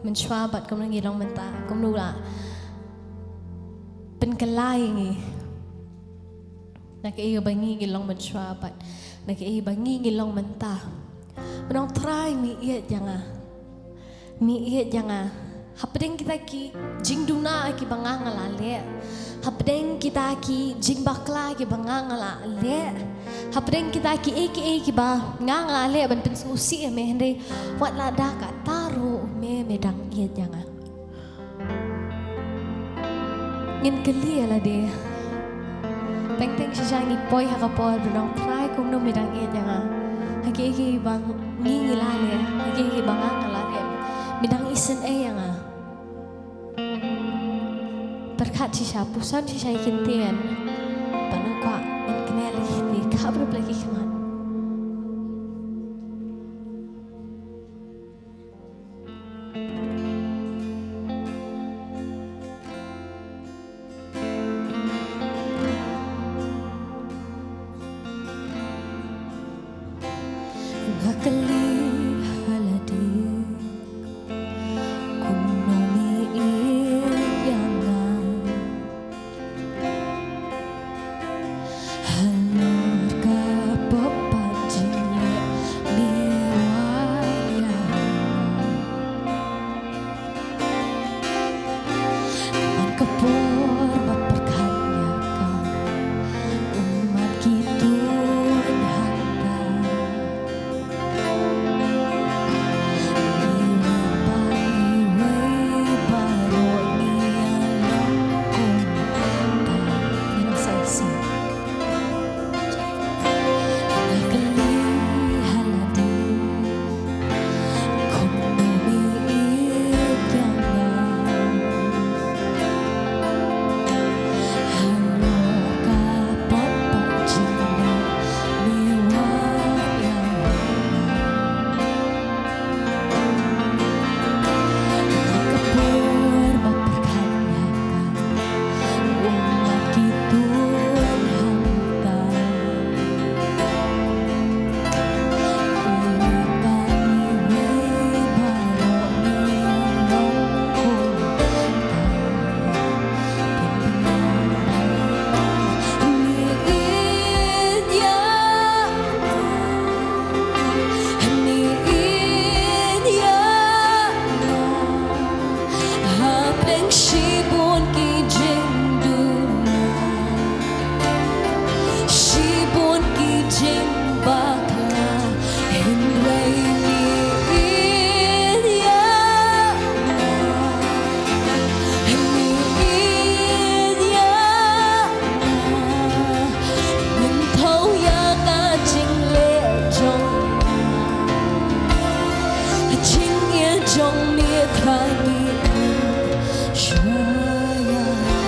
mynshuwa bad kumno ngi long mynta, kumno u la pynkylla ïa ngi na kaei ba ngi ngi long mynshuwa bad na kaei ba ngi ngi long mynta. Ba nong Trai, me ïeit ïa nga, me ïeit ïa nga. Hapdeng kita ki jingduna kiba nga nga la leh, hapdeng kita ki jingbakla kiba nga nga la leh, hapdeng kita kiei kiei kiba nga nga la leh ban pynsngewsih ïa me, hynrei wat la da kata ruh me, me dang ïeit ïa nga. Ngin kylli ïa lade. Teng teng shisha ngi poi ha ka por ba nong Trai kumno me dang ïeit ïa nga. Ha kiei kiei ba ngi ngi la leh, ha kiei kiei ba nga nga la leh, me dang isynei ïa nga. Pyrkhat shisha, puson shisha ïa ki ktien. Ba nang kwah ngin kynmaw ïa ki ktien, khaprup la ki khmat. Nga kylli ha lade, kumno me ïeit ïa nga. Halor ka pop pat jingïeit me wad ïa nga. Man ka por ba pyrkhat ïa ka, u mat ki tuid ha ka. Hapdeng shibun ki jingduna, shibun ki jingbakla, hynrei me ïeit ïa nga, me ïeit ïa nga. Ngin thew ïa ka jingleh jong nga, ka jingïeit jong me Trai, me ïeit shuwa ïa nga.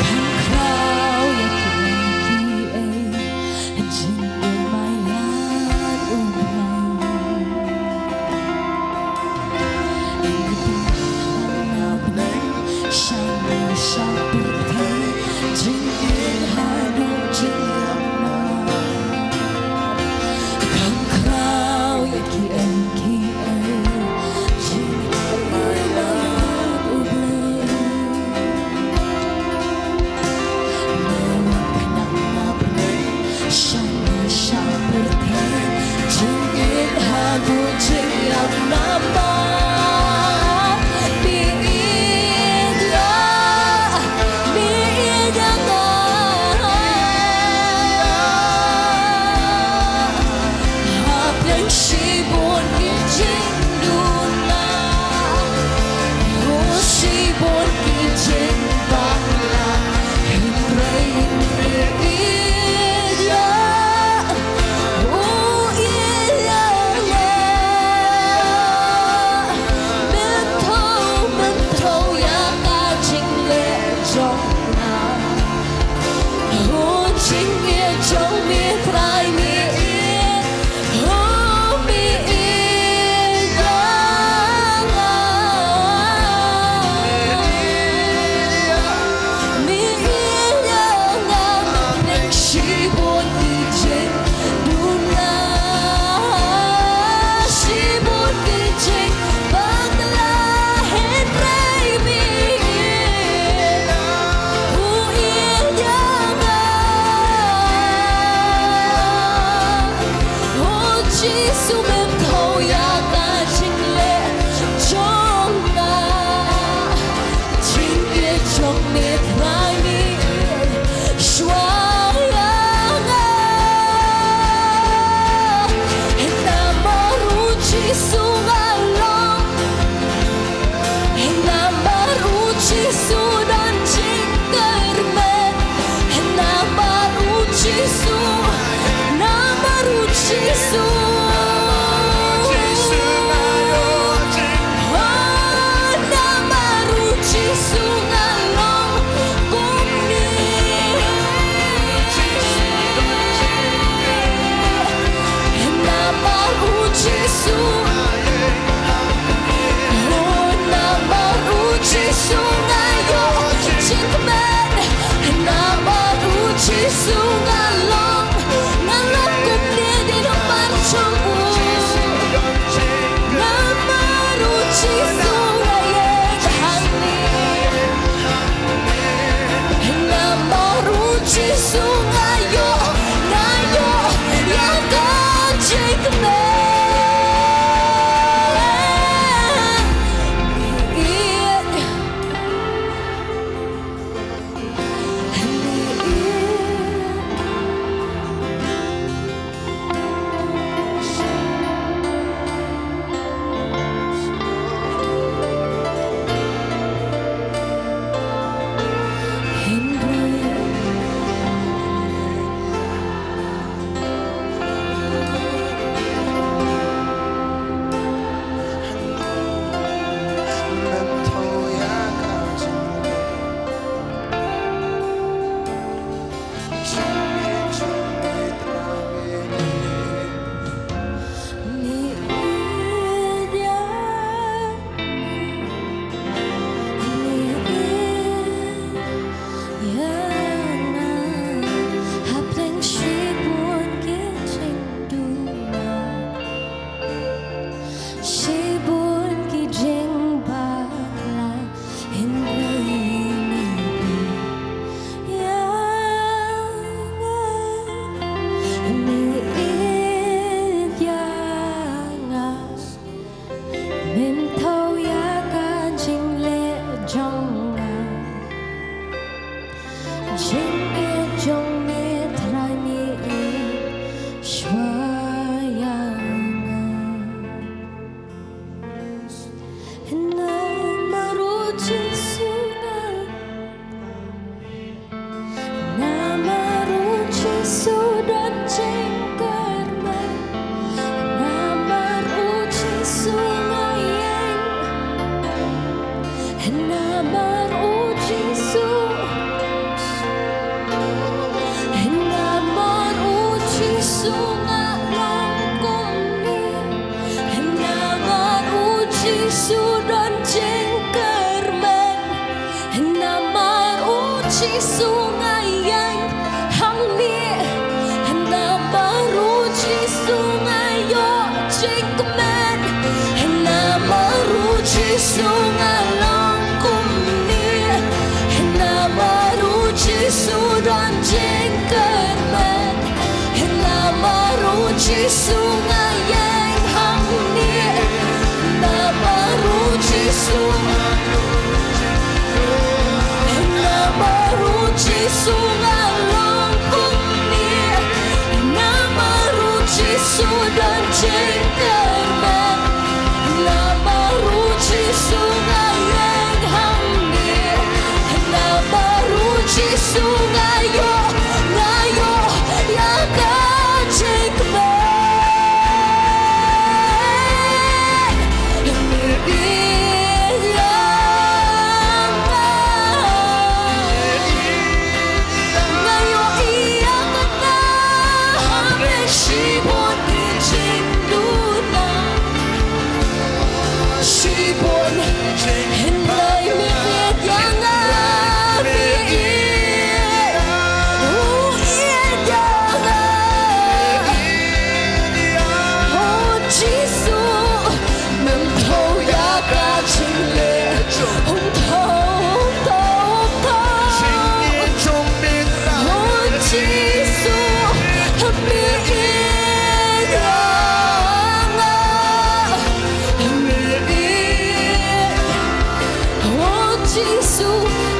Kham khraw ïa kiei kiei, jingim ba ïaid u Blei. Sha me sha pyrthei Jisu nga Jisu nga long kumne, namar u Jisu don jingkyrmen, namar u Jisu nga ïeng hangne, namar u Jisu, namar u Jisu nga long kumne, namar u Jisu don jingkyrmen. Namar u Jisu nga ïeng hangne. Namar u Jisu nga ïoh, nga ïoh ïa ka jingkmen. Ïa nga. Nga ïohi ïa kata ha pdeng shibun ki jingduna. Shibun hynrei me ïeit ïa nga, me ïeit. U ïeit ïa nga. Oh Jisu. Mem thaw ïa ka jingleh. Um thaw, um thaw, um thaw. Oh Jisu, me ïeit ïa nga, me ïeit. Oh Jisu,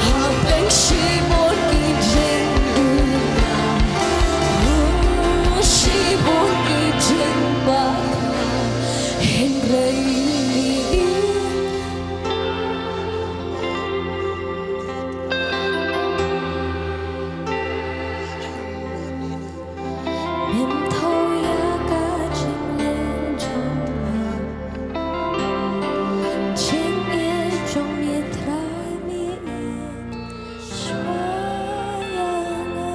ha pdeng shibun ki jingduna. Oh, shibun ki jingbakla. Hynrei mem thaw ïa ka jingleh jong nga. Jingïeit jong me Trai, me ïeit shuwa ïa nga.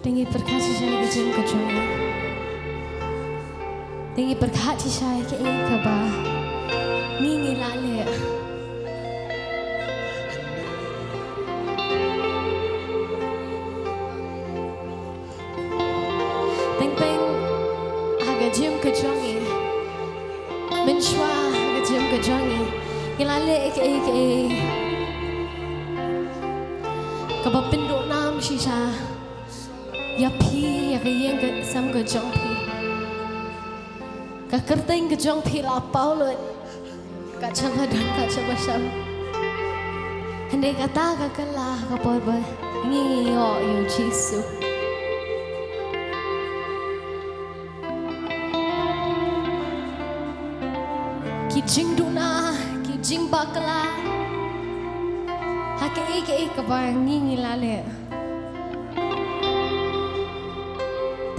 Te ngi pyrkhat shisha ïa ka jingim ka jong ngi. Te ngi pyrkhat shisha ïa kaei kaba ngi ngi la leh. Teng teng ha ka jingim ka jong ngi. Mynshuwa ha ka jingim ka jong ngi, ngi la leh kaei kaei kaba pynduh nam shisha ïa phi, ïa ka ïing ka sem ka jong phi. Ka kyrteng ka jong phi la paw lut. Ka shaba don, ka shaba sham. Hynrei kata ka kylla ha ka por ba ngi ïoh ïa u Jisu. Ki jingduna, ki jingbakla ha kaei kaei kaba ngi ngi la leh.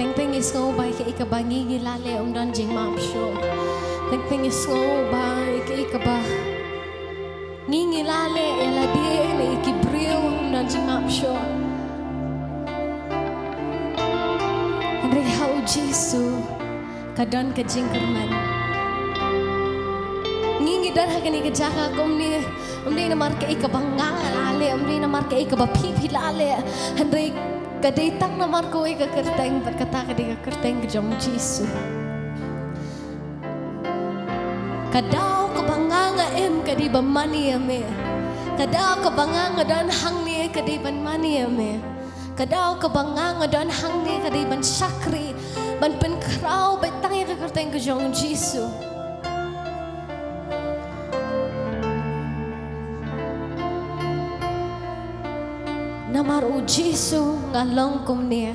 Teng teng ngi sngew ba kaei kaba ngi ngi la leh um don jingmap shuh. Teng teng ngi sngew ba kaei kaba ngi ngi la leh ïa lade ne ïa ki briew um don jingmap shuh. Hynrei ha u Jisu ka don ka jingkyrmen. Ngi ngi don ha kane ka jaka kumne, ym dei namar kaei kaba nga nga la leh, ym dei namar kaei kaba phi phi la leh. Hynrei ka dei tang namar kawei ka kyrteng, bad kata ka dei ka kyrteng ka jong u Jisu. Ka daw kaba nga nga im ka dei ban mane ïa me. Ka daw kaba nga nga don hangne ka dei ban mane ïa me. Ka daw kaba nga nga don hangne ka dei ban shakri, ban pynkhraw beit tang ïa ka kyrteng ka jong u Jisu. Namar u Jisu nga long kumne.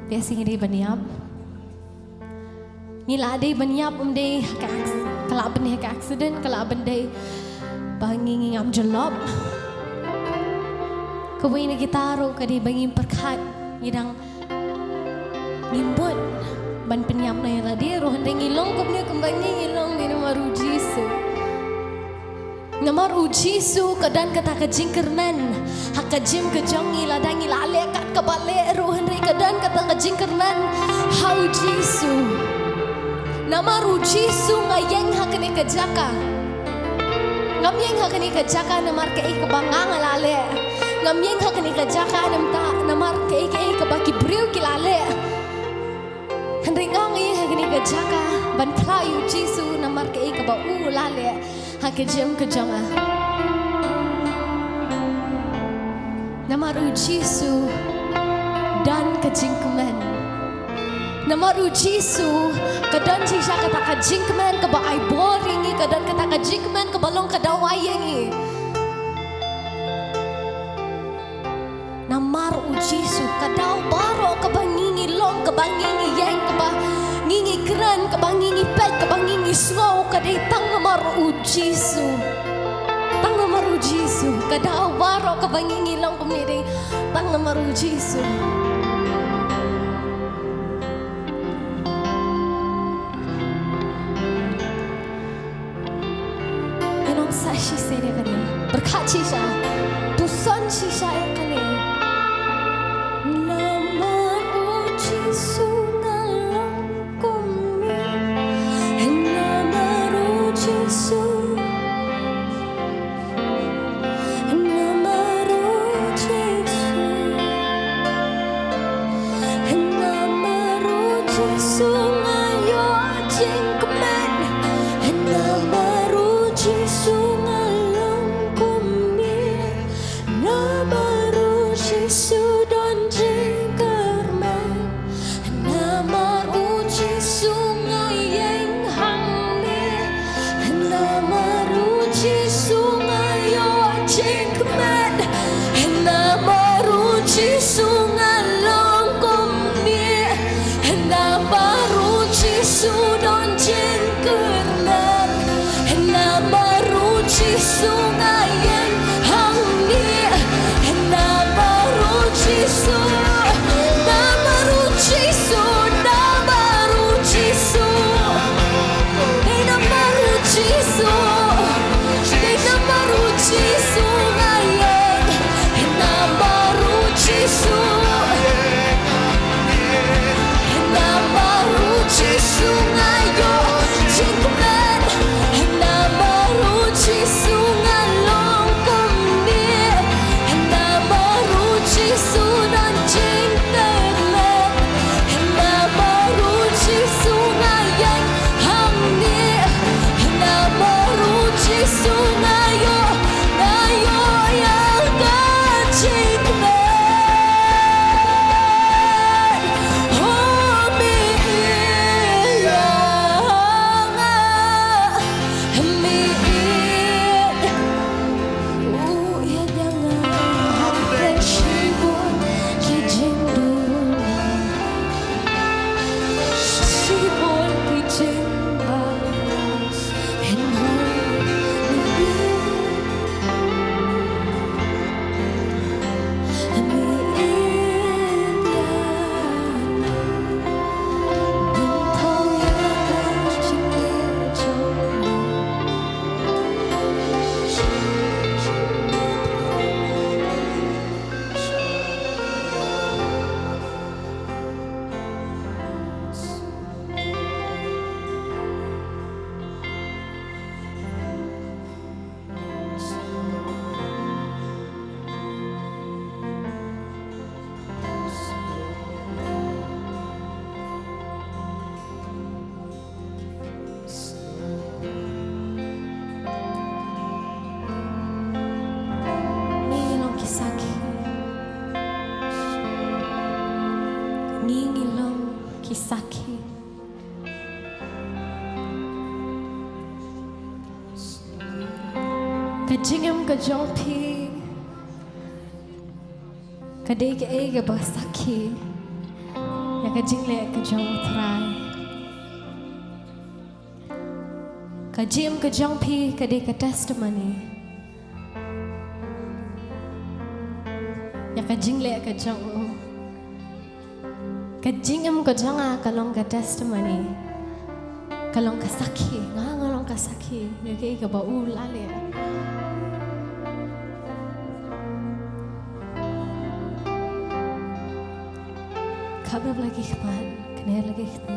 Te shi ngi dei ban ïap. Ngi la dei ban ïap, ym dei ha ka acc-, ka la ban dei ha ka accident, ka la ban dei ba ngi ngi ngam jyllop. Kawei na kita ruh ka dei ba ngim pyrkhat, ngi dang ngim bud ban pynïap na ïa lade ruh, hynrei ngi long kumne kumba ngi ngi long ne namar u Jisu. Namar u Jisu ka don kata ka jingkyrmen ha ka jingim ka jong ngi, lada ngi la leh kat kaba leh ruh hynrei ka don kata ka jingkyrmen ha u Jisu. Namar u Jisu nga ïeng ha kane ka jaka. Ngam ïeng ha kane ka jaka namar kaei kaba nga nga la leh. Ngam ïeng ha kane ka jaka namar kaei kaei kaba ki briew ki la leh. Hynrei nga ong ïa ha kane ka jaka ban phla ïa u Jisu namar kaei kaba u la leh ha ka jingim ka jong nga. Namar u Jisu don ka jingkmen. Namar u Jisu ka don shisha kata ka jingkmen kaba ai bor ïa ngi, ka don kata ka jingkmen kaba long ka dawai ïa ngi. Namar u Jisu ka daw baroh kaba ngi ngi long, kaba ngi ngi ïeng, kaba ngi ngi kren, kaba ngi ngi peit, kaba ngi ngi sngew ka dei tang namar u Jisu. Tang namar u Jisu ka daw baroh kaba ngi ngi long kumne dei tang namar u Jisu. Ngan ong sa shisha ïa kane. Pyrkhat shisha. Puson shisha ïa kane. Namar u Jisu nga long kumne. Namar u Jisu. Namar u Jisu. Namar u Jisu nga ïoh jingkmen. Namar u Jisu nga long kumne. Namar u Jisu don jingkyrmen. Namar u Jisu nga ïeng hangne. Namar u Jisu nga ïoh jingkmen. Namar u Jisu nga long kumne. Namar u Jisu don jingkyrmen. Namar u Jisu nga ïeng hangne. Namar u Jisu, namar u Jisu, namar u Jisu. Dei namar u Jisu, dei namar u Jisu nga ïeng. Namar u Jisu. Namar u Jisu nga ïoh jingkmen. Namar u Jisu nga long kumne. Namar u Jisu don jingkyrmen. Namar u Jisu nga ïeng hangne. Namar u Jisu nga ïoh, nga ïoh ïa ka jingkmen. Oh, mi ïa nga, mi ïa u ïa nga ha shibun ki jingduwai, shibun ki jingbalas. Ngi long ki sakhi. Ngi ngi long ki sakhi. Ka jingim ka jong phi ka dei kaei kaba sakhi ïa ka jingleh ka jong U Trai. Ka jingim ka jong phi ka dei ka testimony ïa ka jingleh ka jong u. Ka jingim ka jong nga ka long ka testimony. Ka long ka sakhi, nga nga long ka sakhi ïa kaei kaba u la leh. Khapnop la ki khmat, kner la ki kti.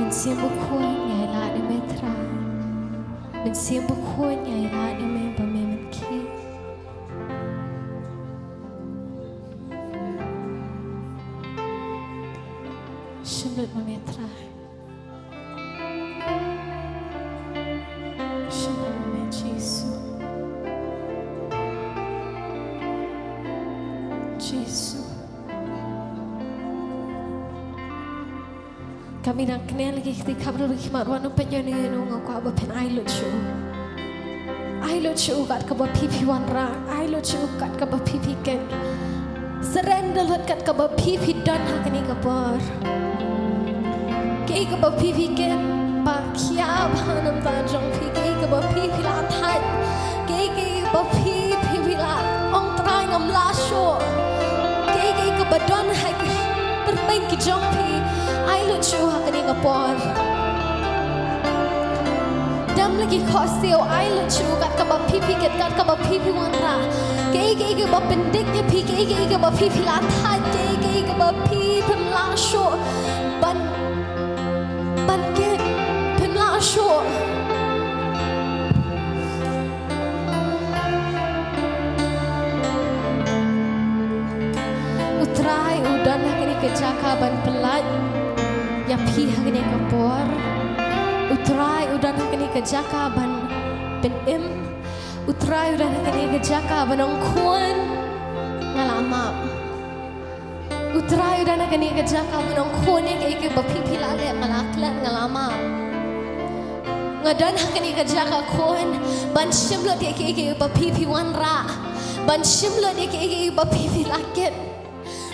Mynsiem Bakhuid, ngi ai lad ïa me Trai. Mynsiem Bakhuid, ngi ai lad ïa me ba me mynkhih. Shim lut ma me Trai. Shim lut ma me Jisu. Jisu. Kam i nang kynnoh lagi kti khap ruh ki mat wan u pynjah ni nu nga kwah ba phin ai lut shuh. Ai lut shuh kat kaba phi phi wanrah, ai lut shuh kat kaba phi phi kit. Surrender lut kat kaba phi phi don ha kane ka por. Kiei kaba phi phi kit ba khia ba ha nam ta jong phi, kiei kaba phi phi la thait. Kiei kiei ba phi phi phi la ong Trai ngam lah shuh. Kiei kiei kaba don ha ki pyrthei ki jong phi, ai lut shuh ha kane ka por. Dem la ki khohsiew, ai lut shuh kat kaba phi phi kit, kat kaba phi phi wanrah. Kiei kiei kaba pyndik ïa phi, kiei kiei kaba phi phi la thait, kiei kiei kaba phi phim lah shuh ban ban kit, phim lah shuh. U Trai u don ha kane ka jaka ban pynlait ïa phi ha kane ka por. U Trai u don ha kane ka jaka ban pynim. U Trai u don ha kane ka jaka ban ong khun, nga la map. U Trai u don ha kane ka jaka ban ong khun, ïa kiei kiei ba phi phi la leh nga la klet, nga la map. Nga don ha kane ka jaka khun ban shim lut ïa kiei kiei ba phi phi wanrah. Ban shim lut ïa kiei kiei ba phi phi la kit.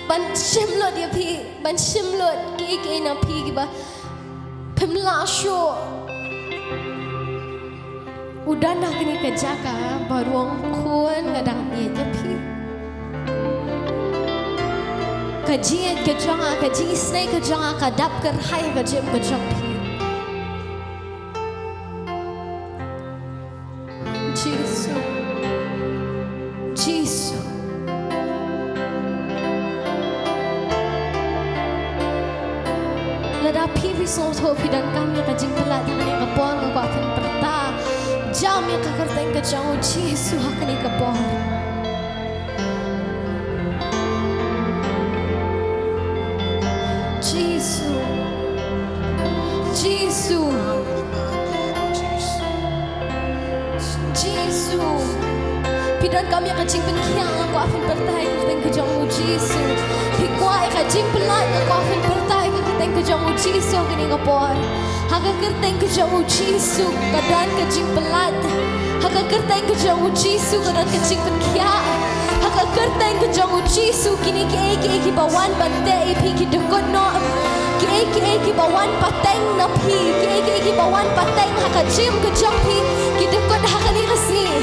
Ban shim lut ïa phi, ban shim lut kiei kiei na phi kiba phim lah shuh. U don ha kane ka jaka ba u ong khun nga dang ïeit ïa phi. Ka jingïeit ka jong nga, ka jingisynei ka jong nga ka dap kyrhai ha ka jingim ka jong phi. Jisu. Jisu. Lada phi phi sngewthuh phi donkam ïa ka jingpynlait ha kane ka por, nga kwah phin pyrta. Jam ïa ka kyrteng ka jong u Jisu ha kane ka por. Jisu. Jisu. Jisu. Phi donkam ïa ka jingpynkhiah, nga kwah phin pyrta ïa ka kyrteng ka jong u Jisu. Phi kwah ïa ka jingpynlait, nga kwah phin pyrta ïa ka kyrteng ka jong u Jisu ha kane ka por. Ha ka kyrteng ka jong u Jisu ka don ka jingpynlait. Ha ka kyrteng ka jong u Jisu ka don ka jingpynkhiah. Ha ka kyrteng ka jong u Jisu kine kiei kiei kiba wan ban teh ïa phi ki dkut noh. Kiei kiei kiba wan pateng na phi, kiei kiei kiba wan pateng ha ka jingim ka jong phi, ki dkut ha kane ka sngi.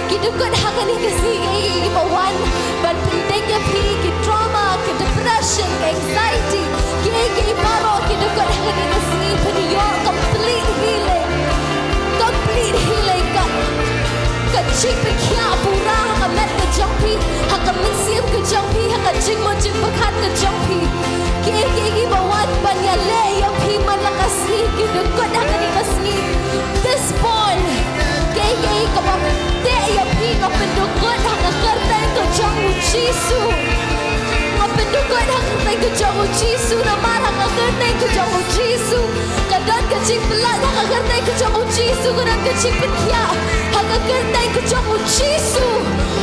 Ki dkut ha kane ka sngi, kiei kiei kiba wan ban pyndik ïa phi ki trauma, ki depression, ki anxiety, kiei kiei baroh ki dkut ha kane ka sngi, phin ïoh complete healing. Complete healing, ka, ka jingpynkhiah pura ha ka met ka jong phi, ha ka mynsiem ka jong phi, ha ka jingmut jingpyrkhat ka jong phi. Kiei kiei kiba wan ban ïaleh ïa phi man la ka sngi, ki dkut ha kane ka sngi. This point, kiei kiei kaba teh ïa phi, nga pyndkut ha ka kyrteng ka jong u Jisu. Nga pyndkut ha ka kyrteng ka jong u Jisu, namar ha ka kyrteng ka jong u Jisu ka don ka jingpynlait, ha ka kyrteng ka jong u Jisu ka don ka jingpynkhiah. Ha ka kyrteng ka jong u Jisu,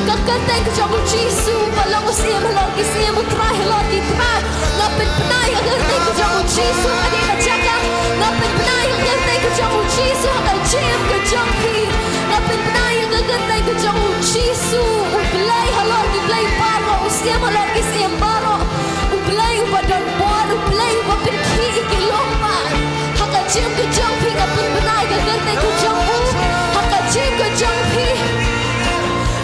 ka kyrteng ka jong u Jisu ba long u Syiem halor ki syiem, u Trai halor ki trai. Nga pynbna ïa ka kyrteng ka jong u Jisu ha kane ka jaka. Nga pynbna ïa ka kyrteng ka jong u Jisu ha ka jingim ka jong phi. Nga pynbna ïa ka kyrteng ka jong u Jisu, u Blei halor ki blei baroh, u Syiem halor ki syiem baroh, u Blei uba don bor, u Blei uba pynkhih ïa ki longkmie. Ha ka jingim ka jong phi nga pynbna ïa ka kyrteng ka jong u ha ka jingim ka jong phi.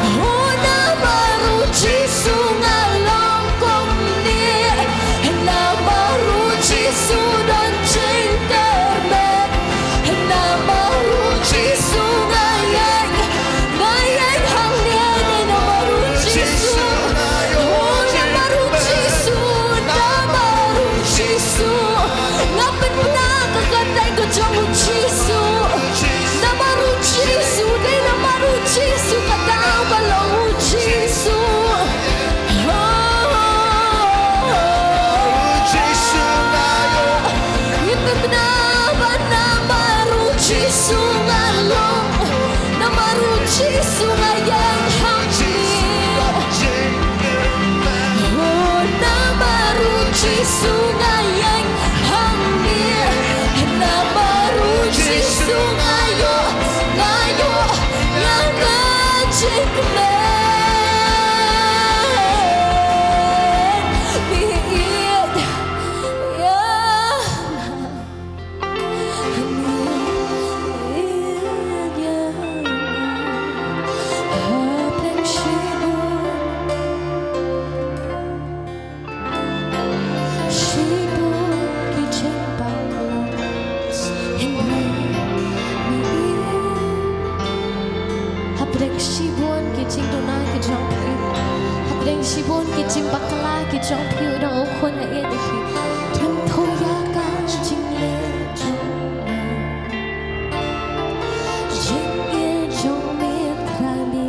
Oh, namar u Jisu nga long kumne. Namar u Jisu don jingkyrmen. Namar u Jisu nga ïeng, nga ïeng hangne. Namar u Jisu, oh, namar u Shibun ki jingbakla ki jong phi u dang u khun ha ïa ki. Tang tho ïa ka jingleh jong me. Jingeh jong me Trai me.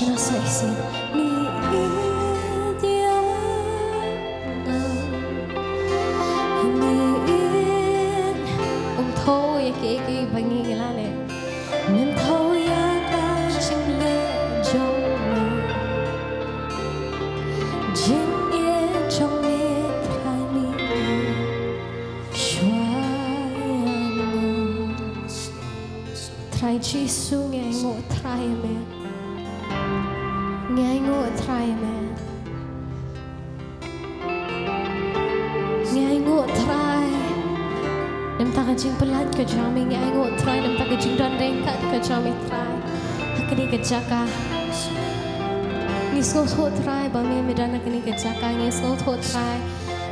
Ïa na sa isin. Me ïeit ïa nga. Me ïeit. Um tho ïa ki ki ba ngi la leh. Mem tho ïa ka jingleh jong me. Jingeh jong me Trai me. Shuwa ïa nga. Trai Jisu ngi ainguh Trai me. Ngi ainguh Trai me. Ngi ainguh Trai. Namta ka jingpyllait ka jong me, ngi ainguh Trai, namta ka jingdon ryngkat ka jong me Trai. Ha kane ka jaka. Ngi sngewthuh Trai, ba me me don ha kane ka jaka, ngi sngewthuh Trai.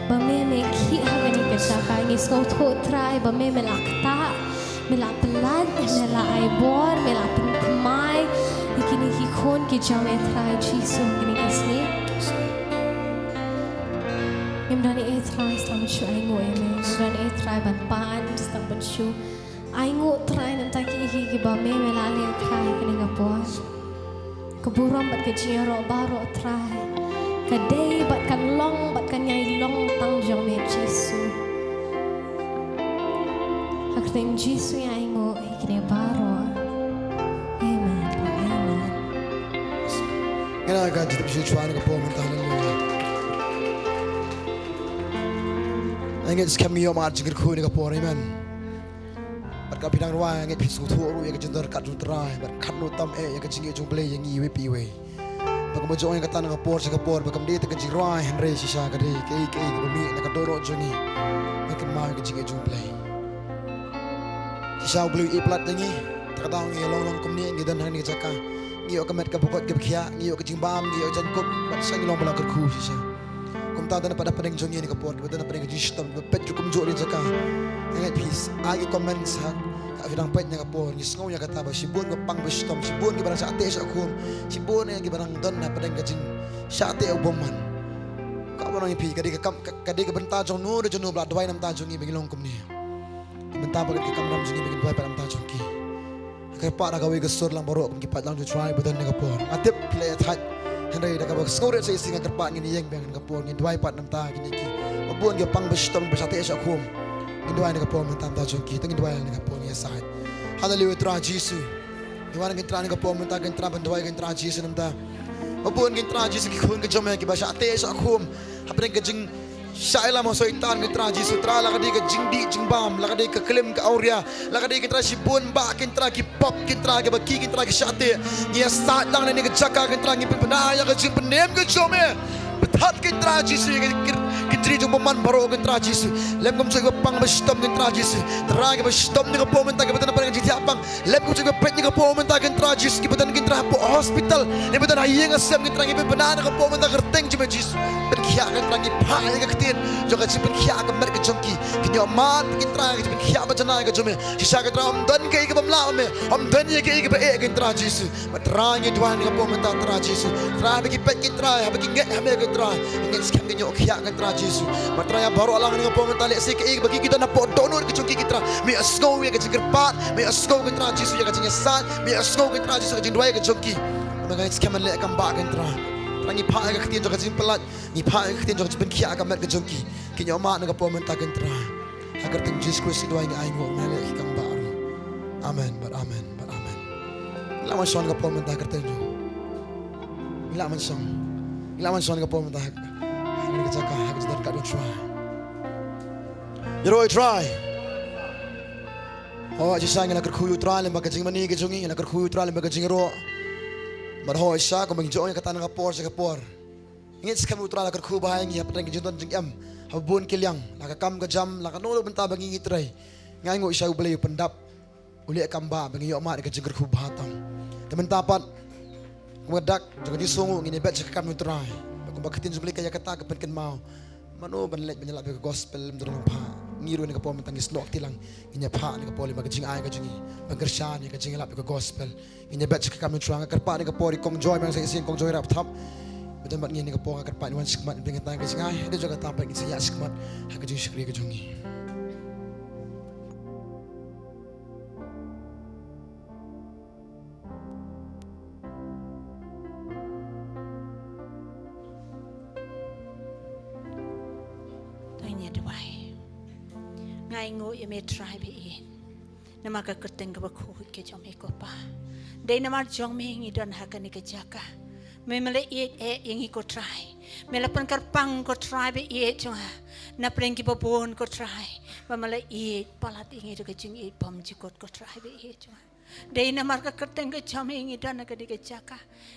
Ba me me khih ha kane ka jaka, ngi sngewthuh Trai, ba me me la ktah. Me la pyllait, me la ai bor, me la pynthymmai ïa kine ki khun ki jong me Trai Jisu ha kine ki sngi. Ngim don ei Trai tang ban shu ainguh ïa me. Ngim don ei Trai ban pan tang ban shu ainguh Trai namta ki ki ki ba me me la leh Trai ha kine ka por. Ka burom bad ka jingïaroh baroh Trai. Ka dei bad kan long bad kan ïai long tang jong me Jisu. Ha ka kyrteng Jisu ïa ainguh ïa kine baroh. Amen. Amen. Ngin ïa ka jingtip shisha na ka por mynta, haleluya. Ngin skhem ïa ma jingkyrkhu na ka por, amen. Bad ka phi dang rwai ngeit phi sngewthuh ruh ïa ka jingdon ryngkat jong U Trai bad katno tam eh ïa ka jingïeit jong U Blei ïa ngi iwei pa iwei. Ba kumba jong ngi kata na ka por sha ka por ba kam dei tang ka jingrwai hynrei shisha ka dei kaei kaei kaba mih na ka dohnud jong ngi. Ngi kynmaw ïa ka jingïeit jong U Blei. Shisha U Blei u ïeit palat ïa ngi. Te ka daw ngi long long kumne ngi don hangne ka jaka. Ngi ïoh ka met kaba koit kaba khiah, ngi ïoh ka jingbam, ngi ïoh ka jaiñkup bad shisha ngi long ba la kyrkhu shisha. Kumta don na pdeng jong ngi na ka por, kiba don na pdeng ka jingshitom, kiba peit ruh kumjuh ïa ka jaka. Nga ngeit phi ai ki comments ha, ha phi dang peit na ka por, ngi sngew ïa kata ba shibun ba pang ba shitom, shibun kiba dang shah teh shah khum, shibun ïa kiba dang don na pdeng ka jingshah teh u bymman. Ka ba nang ïa phi, ka dei ka kam, ka, ka dei ka bynta jong no, dei jong no ba la duwai namta jong ngi ba ngi long kumne. Ka bynta ba ka dei ka kamram jong ngi ba ngin duwai pat namta jong ki. Kyrpad da kawei ka sur lang baroh kum ki paid lang jong U Trai ba don na ka por. Nga tip phi la ïa thait. Hynrei da kaba sngewrit sa shisien nga kyrpad ngin ïeng biang na ka por ngin duwai pat namta kine ki. Ba bun ki pang ba shitom ba shah teh shah khum. Ngin duwai na ka por mynta namta jong ki. Te ngin duwai na ka por ngin ïasaid. Haleluya Trai Jisu. Ngi wan ngin Trai na ka por mynta ngin Trai ban duwai ngin Trai Jisu namta. Ba bun ngin Trai Jisu ki khun ki jong me kiba shah teh shah khum. Hapdeng ka jing Shah ïalam ha Soitan ngin Trai Jisu Trai, la ka dei ka jingdih jingbam, la ka dei ka klim ka awria, la ka dei ngin Trai shibun bah ngin Trai ki pop ngin Trai kiba ki ngin Trai ki shah teh. Ngi ïasaid lang na kane ka jaka ngin Trai ngi pynbna ïa ka jingpynim ka jong me. Pynthad ngin Trai Jisu ïa ka kynti jong u bymman baroh ngin Trai Jisu. Lem kumjuh kiba pang ba shitom ngin Trai Jisu. Trai kiba shitom na ka por mynta kiba don na pdeng ka jingthiah pang. Lem kumjuh kiba peit na ka por mynta ngin Trai Jisu kiba don ngin Trai hapoh hospital. Kiba don ha ïing ha sem ngin Trai ngi pynbna na ka por mynta ka kyrteng jong me Jisu. Pynkhiah ngin Trai ngi phah ïa ka ktien jong ka jingpynkhiah ka met ka jong ki. Kin ïoh mad ngin Trai ka jingpynkhiah ba janai ka jong me. Shisha ngin Trai ym don kaei kaba ym lah me. Ym don ïa kaei kaba eh ngin Trai Jisu. Bad Trai ngi duwai na ka por mynta Trai Jisu. Trai haba ki peit ngin Trai haba ki ngeit ha me ngin Trai. Ngin skhem ngin ïoh khiah ngin Trai Jisu. Bad Trai ïa baroh lang na ka por mynta lehse kaei ba ki ki don hapoh dohnud ka jong ki ngin Trai. Me ïohsngew ïa ka jingkyrpad, me ïohsngew ngin Trai Jisu ïa ka jingïasaid, me ïohsngew ngin Trai Jisu ka jingduwai ka jong ki. Ba ngin skhem ban leh kam bah ngin Trai. Trai ngi phah ïa ka ktien jong ka jingpyllait, ngi phah ïa ka ktien jong ka jingpynkhiah ka met ka jong ki. Kin ïoh mad na ka por mynta ngin Trai. Ha ka kyrteng Jisu Khrist ngi duwai ngi ainguh ngi leh ki kam bah ruh. Amen, bad amen, bad amen. Ngi lah ban shong na ka por mynta ha ka kyrteng jong. Ngi lah ban shong. Ngi lah ban shong na ka por mynta ha ka, ha ka jaka, ha ka jaka ka jong Trai. Ïaroh ïa u Trai. Hooid shisha ngi la kyrkhu ïa u Trai lem bad ka jingmane ka jong ngi, ngi la kyrkhu ïa u Trai lem bad ka jingïaroh. Bad hooid shisha kumba ngi ïoh ïa kata na ka por sha ka por. Ngi ngeit skhem u Trai la kyrkhu bha ïa ngi hapdeng ka jingdon jingem. Ha bun ki liang, la ka kam ka jam, la kano kano ka bynta ba ngi ngi trei. Ngi ainguh shisha u Blei u pyndap. U leh kam bah ba ngi ïoh mad ïa ka jingkyrkhu bha tam. Te mynta pat kumba dak jong ka jingsngewnguh ngin ïa bet sha ka kam u Trai. Kumba ka ktien jong u Blei ka ïa kata ka pynkynmaw. Mano ban leit ban ïalap ïa ka gospel lem don nang phah. Ngi ruh na ka por mynta ngi snoh kti lang ngin ïa phah na ka por lem bad ka jingai ka jong ngi ban kyrshan ïa ka jingïalap ïa ka gospel. Ngin ïa bet sha ka kam u Trai nga kyrpad na ka por ïa Kong Joy, Kong Joy Rapthap. Don bad ngi ha kane ka por, nga kyrpad wan shakhmat, bad nga tang ka jingaiei, hadien jong kata pat ngin sa ïaid shakhmat ha ka jingshakri ka jong ngi. To ngin ïa duwai. Nga ainguh ïa me Trai ba ïeit, namar ka kyrteng kaba khuid ka jong me ko Pa. Dei namar jong me ngi don ha kane ka jaka. Me, me la ïeit eh ïa ngi ko Trai. Me la pynkyrpang ko Trai ba ïeit jong nga. Na pdeng kiba bun ko Trai, ba me la ïeit palat ïa ngi da ka jingïeit bymjukut ko Trai ba ïeit jong nga. Dei namar ka kyrteng ka jong me ngi don ha kane ka jaka.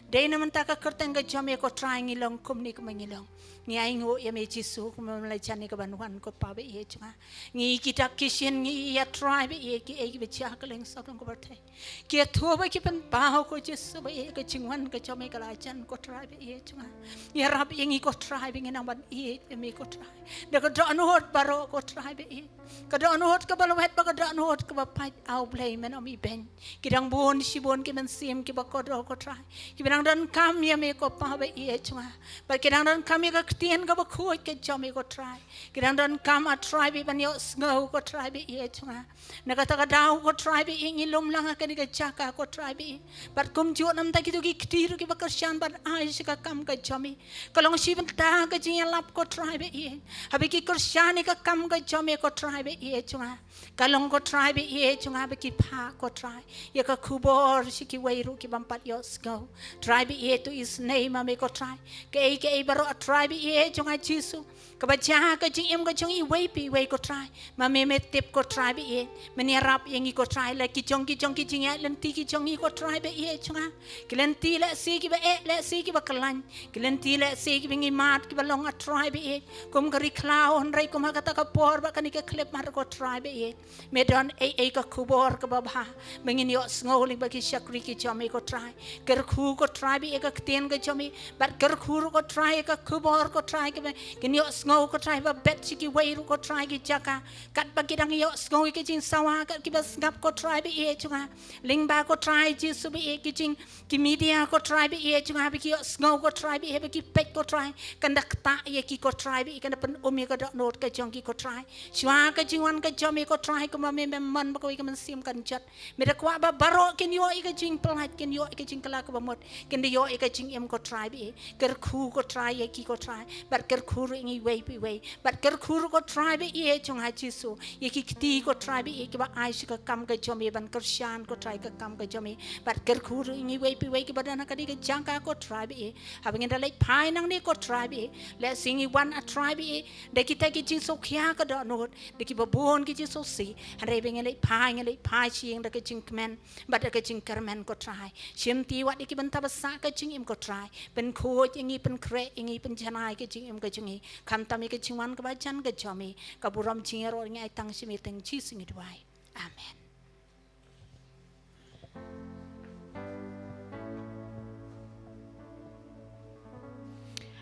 Dei namar ka kyrteng ka jong me ko Trai ngi long kumne kumba ngi long. Ngi ainguh ïa me Jisu kumba me la jan ïa ka ban wan ko Pa ba ïeit jong nga. Ngi ki dak ki shin ngi ïa Trai ba ïeit, kiei kiba jia kylleng satlak ka pyrthei. Ki ïathuh ba ki pynpaw ko Jisu ba ïeit, ka jingwan ka jong me ka la jan ko Trai ba ïeit jong nga. Ïarap ïa ngi ko Trai ba ngin nang ban ïeit ïa me ko Trai. Da ka dohnud baroh ko Trai ba ïeit. Ka dohnud kaba lwet bad ka dohnud kaba pait, A Blei men ym ibeiñ. Ki dang bun shibun ki mynsiem kiba kordor ko Trai, kiba dang donkam ïa me ko Pa ba ïeit jong nga. Bad ki dang donkam ïa ka ktien kaba khuid ka jong me ko Trai. Ki dang donkam A Trai ba ban ïohsngew ko Trai ba ïeit jong nga. Na kata ka daw ko Trai ba ïeit ngi lum lang ha kane ka jaka ko Trai ba ïeit. Bad kumjuh namar kito ki kti ruh kiba kyrshan ban ai sha ka kam ka jong me. Ka long shi bynta ka jingïalap ko Trai ba ïeit. Haba ki kyrshan ïa ka kam ka jong me ko Trai ba ïeit jong nga, ka long ko Trai ba ïeit jong nga ba ki phah ko Trai ïa ka khubor sha kiwei ruh ki bym pat ïohsngew. Trai ba ïeit, to isynei ma me ko Trai. Kaei kaei baroh A Trai ba ïeit jong nga Jisu, kaba jia ha ka jingim ka jong iwei pa iwei ko Trai, ma me me tip ko Trai ba ïeit. Men ïarap ïa ngi ko Trai, la ki jong ki jong ki jingïaid lynti ki jong ngi ko Trai ba ïeit jong nga. Ki lynti lehse kiba eh, lehse kiba khlaiñ. Ki lynti lehse kiba ngi mad kiba long A Trai ba ïeit kum ka ri khlaw, hynrei kum ha kata ka por bad kane ka khyllipmat ko Trai ba ïeit, me don ei ei ka khubor kaba bha ba ngin ïohsngew lyngba ki shakri ki jong me ko Trai. Kyrkhu ko Trai ba ïeit ka ktien ka jong me, bad kyrkhu ruh ko Trai ka khubor ko Trai kaba ngin ïohsngew ko Trai, ba bad sha kiwei ruh ko Trai ki jaka, katba ki dang ïohsngew ïa ki jingsawa, kat kiba sngap ko Trai ba ïeit jong nga. Lyngba ko Trai Jisu ba ïeit ki jing ki media ko Trai ba ïeit jong nga, ba ki ïohsngew ko Trai ba ïeit, ba ki peit ko Trai, kan da ktah ïa ki ko Trai ba ïeit, kan da pynum ïa ka dohnud ka jong ki ko Trai. Shuwa ka jingwan ka jong me ko Trai, kumba me mem mon ba kawei ka mynsiem kan jot, me da kwah ba baroh kin ïoh ïa ka jingpyllait, kin ïoh ïa ka jingkylla kaba mut, kin da ïoh ïa ka jingim ko Trai ba ïeit. Kyrkhu ko Trai ïa ki ko Trai, bad kyrkhu ruh ïa ngi iwei pa iwei. Bad kyrkhu ruh ko Trai ba ïeit jong nga Jisu, ïa ki kti ko Trai ba ïeit kiba ai sha ka kam ka jong me ban kyrshan ko Trai ka kam ka jong me. Bad kyrkhu ruh ïa ngi iwei pa iwei kiba don ha kane ka jaka ko Trai ba ïeit, haba ngin da leit phai nangne ko Trai ba ïeit, lehse ngi wan A Trai ba ïeit da kita ki jingsngewkhia ka dohnud, da kiba bun ki jingsngewsih, hynrei ba ngin leit phai, ngin leit phai sha ïing da ka jingkmen bad da ka jingkyrmen ko Trai. Shimti wat ïa ki bynta ba sah ka jingim ko Trai. Pynkhuid ïa ngi, pynkhreh ïa ngi, pynjanai ka jingim ka jong ngi, khamtam ïa ka jingwan kaba jan ka jong me. Ka burom jingïaroh ngi ai tang sha me, tang Jisu ngi duwai. Amen.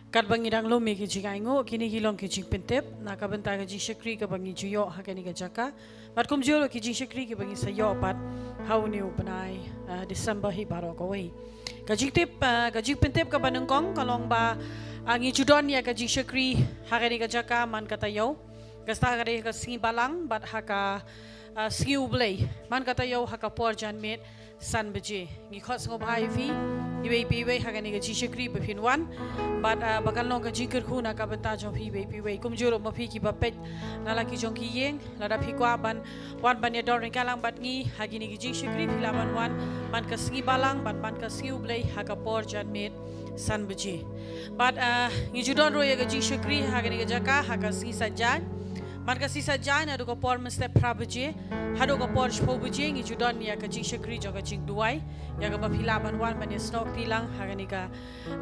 Katba ngi dang lum ïa ki jingainguh, kine ki long ki jingpyntip na ka bynta ka jingshakri kaba ngi ju ïoh ha kane ka jaka. Bad kumjuh ruh ki jingshakri kiba ngi sa ïoh pat ha une u bnai, ah, December hi baroh kawei. Ka jingtip, ah, ka jingpyntip kaba nyngkong ka long ba, ah, ngi ju don ïa ka jingshakri ha kane ka jaka man ka taïew. Ka start ha ka dei ha ka sngi Balang bad ha ka, ah, sngi U Blei man ka taïew ha ka por janmiet san baje. Ngi khot sngewbha ïa phi iwei pa iwei ha kane ka jingshakri ba phin wan. Bad, ah, ba kan long ka jingkyrkhu na ka bynta jong phi iwei pa iwei. Kumjuh ruh ma phi kiba peit na la ki jong ki ïing, lada phi kwah ban wan ban ïadon ryngkat lang bad ngi ha kine ki jingshakri, phi lah ban wan man ka sngi Balang bad man ka sngi U Blei ha ka por janmiet san baje. Bad, ah, ngi ju don ruh ïa ka jingshakri ha kane ka jaka ha ka sngi Saitjaiñ. Man ka sngi Saitjaiñ naduh ka por mynstep phra baje haduh ka por shiphew baje ngi ju don ïa ka jingshakri jong ka jingduwai, ïa kaba phi lah ban wan ban ïasnoh kti lang ha kane ka,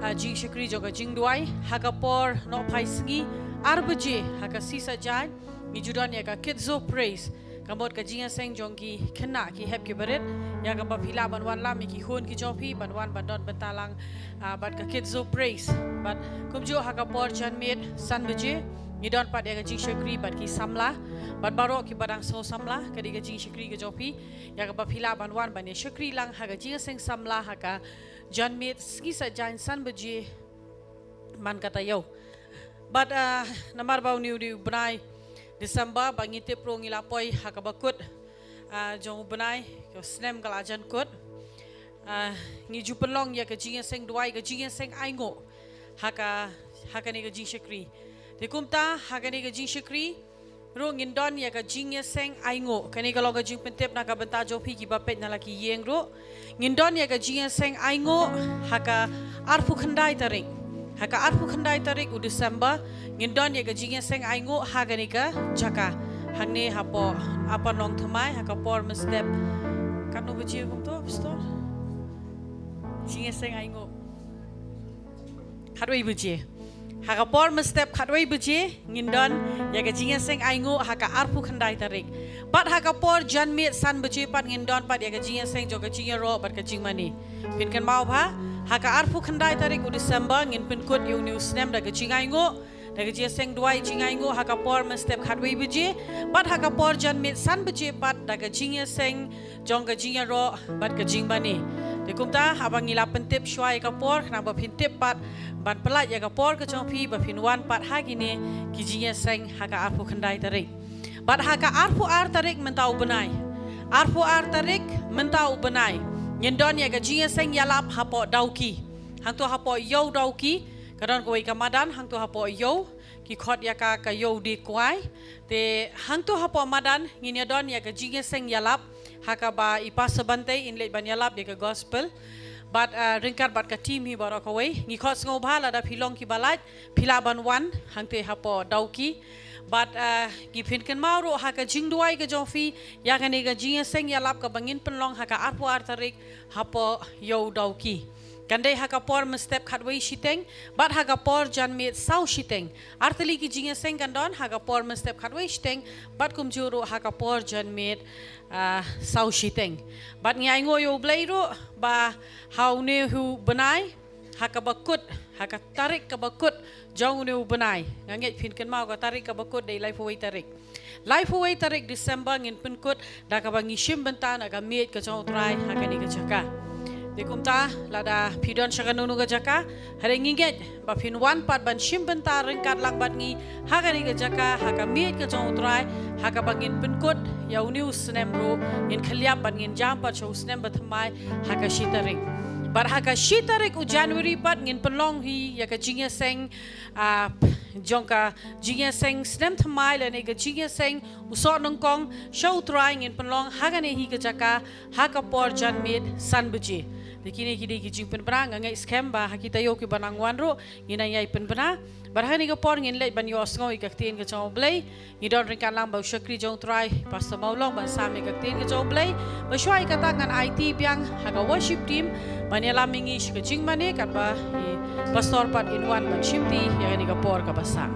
ah, jingshakri jong ka jingduwai. Ha ka por nohphai sngi ar baje ha ka sngi Saitjaiñ ngi ju don ïa ka Kids of Praise, ka mut ka jingïaseng jong ki khynnah ki hep ki barit, ïa kaba phi lah ban wanlam ïa ki khun ki jong phi ban wan ban don bynta lang, ah, bad ka Kids of Praise. Bad kumjuh ha ka por janmiet san baje ngi don pat ïa ka jingshakri bad ki samla. Bad baroh kiba dang sngew samla, ka dei ka jingshakri ka jong phi, ïa kaba phi lah ban wan ban ïashakri lang ha ka jingïaseng samla ha ka janmiet sngi Saitjaiñ san baje man ka taïew. Bad, ah, namar ba une u dei u bnai December, ba ngi tip ruh ngi la poi ha kaba kut, ah, jong u bnai, ka snem ka la jan kut. Ah, ngi ju pynlong ïa ka jingïaseng duwai, ka jingïaseng ainguh ha ka, ha kane ka jingshakri. Te kumta, ha kane ka jingshakri ruh ngin don ïa ka jingïaseng ainguh. Kane ka long ka jingpyntip na ka bynta jong phi kiba peit na la ki ïing ruh. Ngin don ïa ka jingïaseng ainguh ha ka arphew khyndai tarik. Ha ka arphew khyndai tarik u December, ngin don ïa ka jingïaseng ainguh ha kane ka jaka. Hangne hapoh Upper Nongthymmai, ha ka por mynstep. Katno baje kumto, Pastor? Jingïaseng ainguh. Khatwei baje. Ha ka por mynstep khatwei baje, ngin don ïa ka jingïaseng ainguh ha ka arphew khyndai tarik. Bad ha ka por janmiet san baje pat ngin don pat ïa ka jingïaseng jong ka jingïaroh bad ka jingmane. Phin kynmaw bha, ha ka arphew khyndai tarik u December ngin pynkut ïa une u snem da ka jingainguh, da ka jingïaseng duwai jingainguh ha ka por mynstep khatwei baje, bad ha ka por janmiet san baje pat da ka jingïaseng jong ka jingïaroh bad ka jingmane. Te kumta, haba ngi la pyntip shuwa ïa ka por, khnang ba phin tip pat ban pyllait ïa ka por ka jong phi ba phin wan pat ha kine ki jingïaseng ha ka arphew khyndai tarik. Bad ha ka arphew ar tarik mynta u bnai. Arphew ar tarik mynta u bnai. Ngin don ïa ka jingïaseng ïalap hapoh Dawki. Hangto hapoh Ïew Dawki, ka don kawei ka madan hangto hapoh Ïew, ki khot ïa ka ka Ïew Dei Kwai. Te hangto hapoh madan ngin ïa don ïa ka jingïaseng ïalap, ha kaba i Pastor Bantei in leit ban ïalap ïa ka gospel. Bad, ah, ryngkat bad ka team hi baroh kawei, ngi khot sngewbha lada phi long kiba lait, phi lah ban wan hangtei hapoh Dawki. Bad, ah, ngi pynkynmaw ruh ha ka jingduwai ka jong phi ïa kane ka jingïaseng ïalap kaba ngin pynlong ha ka arphew ar tarik hapoh Ïew Dawki. Kan dei ha ka por mynstep khatwei shiteng, bad ha ka por janmiet saw shiteng. Ar tylli ki jingïaseng kan don, ha ka por mynstep khatwei shiteng, bad kumjuh ruh ha ka por janmiet, ah, saw shiteng. Bad ngi ainguh ïa U Blei ruh ba ha une u bnai, ha kaba kut, ha ka tarik kaba kut jong une u bnai. Nga ngeit phin kynmaw ka tarik kaba kut dei laiphew wei tarik. Laiphew wei tarik December ngin pynkut da kaba ngi shim bynta na ka miej ka jong U Trai ha kane ka jaka. Te kumta, lada phi don sha kano kano ka jaka, hynrei ngi ngeit ba phin wan pat ban shim bynta ryngkat lang bad ngi ha kane ka jaka, ha ka miej ka jong U Trai, ha kaba ngin pynkut ïa une u snem ruh, ngin khylliap bad ngin jam pat sha u snem ba thymmai ha ka shi tarik. Bad ha ka shi tarik u January pat ngin pynlong hi ïa ka jingïaseng, ah, jong ka jingïaseng snem thymmai lane ka jingïaseng u soh nyngkong sha U Trai, ngin pynlong ha kane hi ka jaka ha ka por janmiet san baje. Te kine ki dei ki jingpynbna, nga ngeit skhem ba ha ki taïew kiba nang wan ruh ngin nang ïai pynbna. Bad ha kane ka por ngin leit ban ïohsngew ïa ka ktien ka jong U Blei. Ngi don ryngkat lang bad u shakri jong U Trai, Pastor Mawlong, ban sam ïa ka ktien ka jong U Blei. Bad shuwa ïa kata ngan aiti biang ha ka worship team ban ïalam ïa ngi sha ka jingmane, katba i Pastor pat in wan ban shimti ïa kane ka por kaba sah.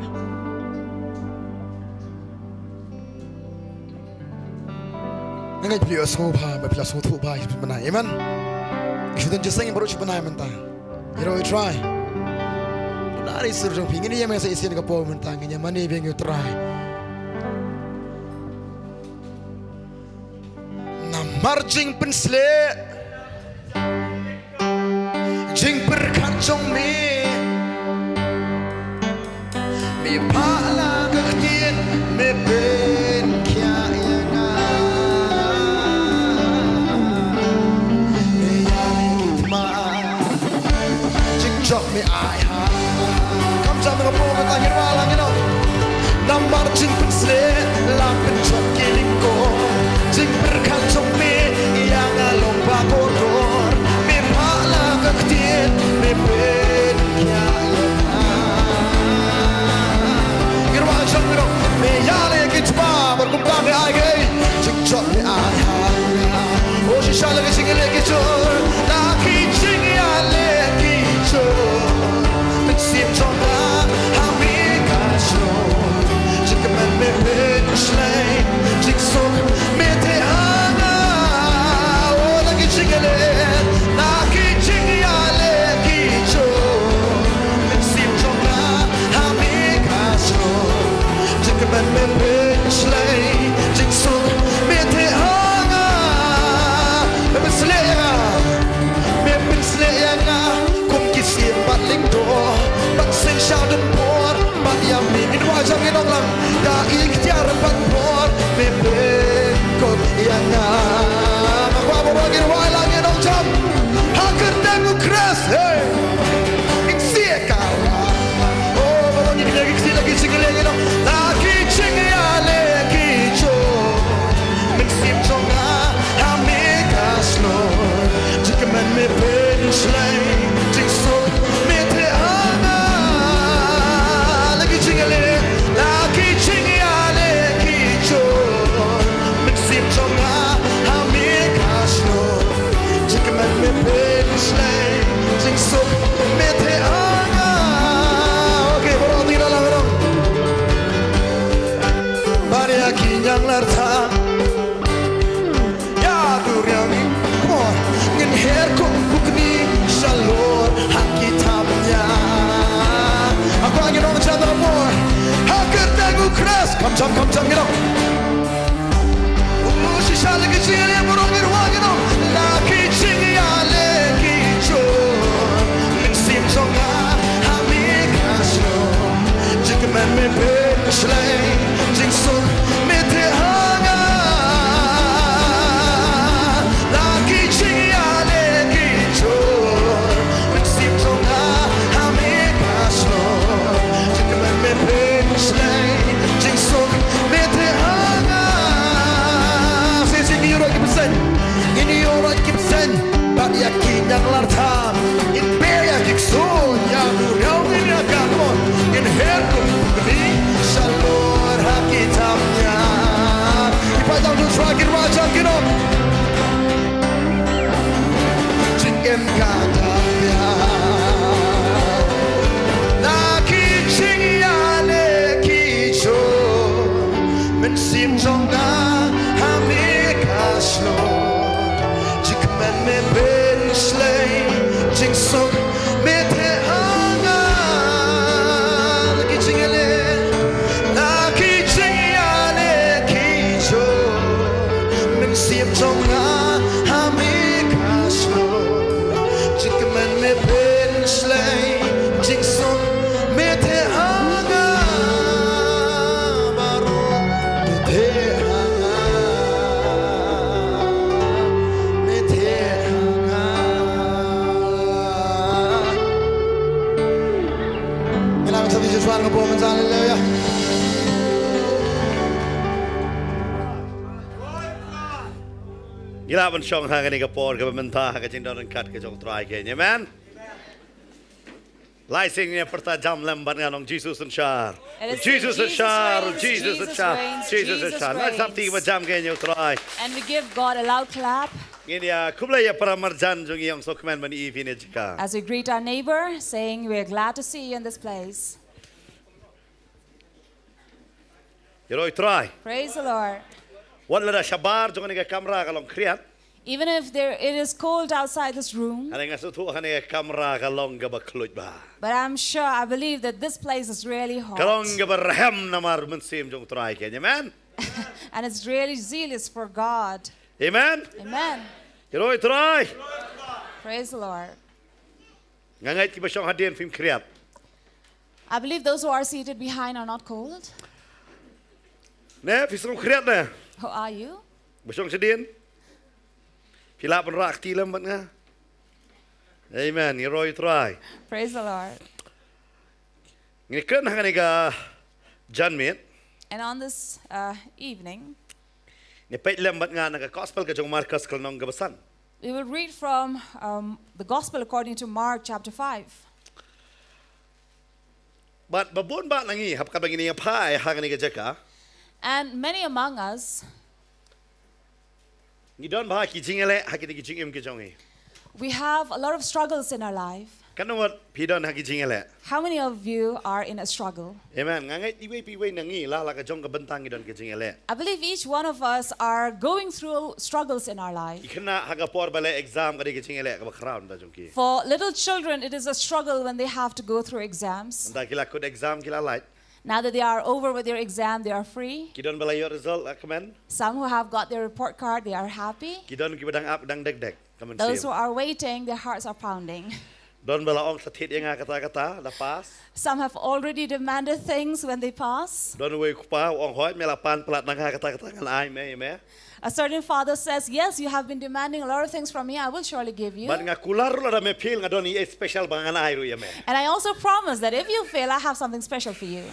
Nga ngeit phi la sngewbha, ba phi la sngewthuh bha ïa ka jingpynbna. Amen. Ngi shu don jingïaseng baroh jingpynbna mynta. Ïaroh ïa U Trai. Nari sur jong phi, ngin ïa mane sa shisien ka por mynta, ngin ïa mane biang ïa U Trai. Namar jingpynshlur, jingpyrkhat jong me. Me phah la ka ktien, me pynkhiah ïa nga. Me ïa ki thma, jingjop me ai ha. Kam jam ka por ka ta ngin wa la ngin ong. Namar jingpynshlur la pynjop ki lyngkor. Jingpyrkhat jong me ïa nga long ba kordor. Me phah la ka ktien, me pynkhia ïa nga. Ngin wad jong ngi ruh. Me ïaleh ki jubab bad kumta me ai ki. Jingjop me ai ha nga. Oh, shisha la ki jingïaleh ki jur. Na ki jingïaleh ki jur. Mynsiem jong nga ha me ka jur. Jingkmen me pynshlei, jingsuk me theh ha nga. Oh, la ki jingïaleh, na ki jingïaleh ki jur. Mynsiem jong nga ha me ka jur. Jingkmen me pynshlei, jingsuk me theh ha nga. Me pynshlei ïa nga. Ïa don por bad ïa me, ngin wai jam, ngin ong lang. Ka ikhtiar bad por me pynkup ïa nga. Ma kwah ba ngin wai lang, ngin ong jam. Ha kyrteng u Khrist, hey. Ngin sieh ka. Oh, ba ngin ïa ki ksih la ki jingïaleh, ngin ong. La ki jingïaleh ki jong mynsiem jong nga ha me ka shlur. Jingkmen me pynshlei, jingsuk me theh ha nga. La ki jingïaleh, la ki jingïaleh ki jong mynsiem jong nga ha me ka shlur. Jingkmen me pynshlei, jingsuk me theh ha nga. Okay, baroh ngi la lang rong. Baria ki ñianglartha. Ïa duriaw ni mo ngin her kum pukni shalor ha ki thapniang. Aku angin ong jadar mo ha kyrteng u Khrist. Kam jam, kam jam, ngin ong. U shisha la ki jingïaleh, baroh ngin wai, ngin ong. La ki jingïaleh ki jong mynsiem jong nga ha me ka shlur. Jingkmen me pynshlei, jingsuk me theh ha nga. La ki jingïaleh ki jong mynsiem jong nga ha me ka shlur. Jingkmen me pynshlei, jingsuk me theh ha nga. Shisha ngin ïoh ruh ki bseiñ, ngin ïoh ruh ki bseiñ. Bad ïa ki ñianglartha ngin peit ïa ki ksuid, ïa u riaw ngin ïa ka mon, ngin her kum pukni shalor ha ki thapniang. Ki paidbah jong Trai kin wai jam, kin ong. Jingim ka thapniang. La ki jingïaleh ki jong mynsiem jong nga ha me ka shlur. Jingkmen me pynshlei, jingsuk me theh ha nga. La ki jingïaleh, la ki jingïaleh ki jong mynsiem jong nga ha me ka shlur. Jingkmen me pynshlei, jingsuk me theh ha nga. Baroh me theh ha nga. Me theh ha nga. Ngi la ka thadi Joshua nga bom mental, haleluya. Ngi la ban shong ha kane ka por kaba mynta ha ka jingdon ryngkat ka jong u Trai kein. Amen. Lai sien ngin ïa pyrta jam lem bad nga, ong, Jesus synshar. Let us sing, Jesus synshar, Jesus reigns, Jesus synshar, Jesus synshar. Lai sap ti ba jam kein ïa u Trai. And we give God a loud clap. Ngin ïa khublei ïa para marjan jong ngi, ong, sngewkmen ban ïohi ïa phi ha kane ka jaka. As we greet our neighbor, saying, "We are glad to see you in this place." Ïaroh ïa u Trai. Praise the Lord. Wat lada shabar jong kane ka kamra ka long khriat. Even if there, it is cold outside this room, hynrei nga sngewthuh kane ka kamra ka long kaba khluit bha. But I'm sure, I believe that this place is really hot. Ka long kaba rhem namar mynsiem jong u Trai kein. Amen. And it's really zealous for God. Amen. Amen. Ïaroh ïa u Trai. Praise the Lord. Nga ngeit kiba shong hadien phim khriat. I believe those who are seated behind are not cold. Ne, phi sngew khriat ne? How are you? Ba shong shadien. Phi lah ban rah kti lem bad nga. Amen. Ïaroh ïa u Trai. Praise the Lord. Ngin kren ha kane ka janmiet. And on this, uh, evening, ngin peit lem bad nga na ka Gospel ka jong u Markos ka lynnong kaba san. We will read from, um, the Gospel according to Mark chapter five. Bad ba bun bah na ngi, haba ngi ïa phai ha kane ka jaka, and many among us, ngi don bha ki jingïaleh ha kine ki jingim ki jong ngi. We have a lot of struggles in our life. Katno wat phi don ha ki jingïaleh? How many of you are in a struggle? Amen. Nga ngeit iwei pa iwei na ngi la la ka jong ka bynta ngi don ki jingïaleh. I believe each one of us are going through struggles in our life. Ki khynnah ha ka por ba leh exam ka dei ka jingïaleh kaba khraw na bynta jong ki. For little children, it is a struggle when they have to go through exams. Mynta ki la kut exam ki la lait. Now that they are over with their exam, they are free. Ki don ba la ïoh result la kmen. Some who have got their report card, they are happy. Ki don kiba dang ap dang dek dek. Those who are waiting, their hearts are pounding. Don ba la ong sa thied ïa nga kata kata, la pass. Some have already demanded things when they pass. Don uwei u kpa u ong, hooid me la pan palat na nga kata kata, ngan ai me, me. A certain father says, "Yes, you have been demanding a lot of things from me. I will surely give you." Bad nga kular ruh lada me fail nga don ïa special ba ngan ai ruh ïa me. And I also promise that if you fail, I have something special for you.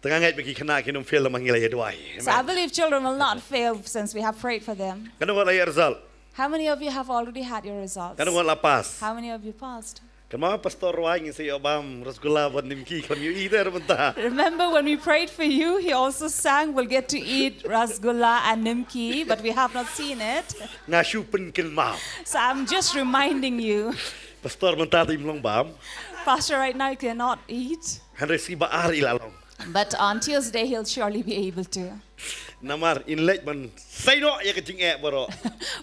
Te nga ngeit ba ki khynnah kin ym fail namar ngi la ïa duwai. So I believe children will not fail since we have prayed for them. Kano ngut la ïa result? How many of you have already had your results? Kano ngut la pass? How many of you passed? Kynmaw pastor ruh ngin sa ïoh bam rasgulla bad nimki, khlem ïohi te mynta. Remember when we prayed for you, he also sang, "We'll get to eat rasgulla and nimki," but we have not seen it. Nga shu pynkynmaw. So I'm just reminding you, Pastor mynta te im long bam. Pastor, right now you cannot eat. Hynrei sngi ba ar i la long. But on Tuesday, he'll surely be able to. Namar in leit ban seiñ noh ïa ka jingeh baroh.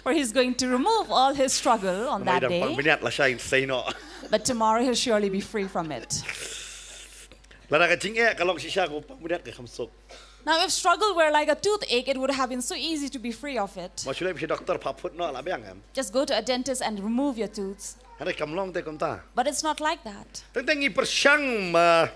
For he's going to remove all his struggle on Namar that dang pang day. Bniat lashai in seiñ noh. But tomorrow, he'll surely be free from it. Lada ka jingeh ka long shisha, ko pang Bniat ka kham suk. Now, if struggle were like a toothache, it would have been so easy to be free of it. Mo shu leit sha doktor, phah phut noh la biang em. Just go to a dentist and remove your tooth. Hynrei kam long te kumta. But it's not like that. Teng teng ngi pyrshang ba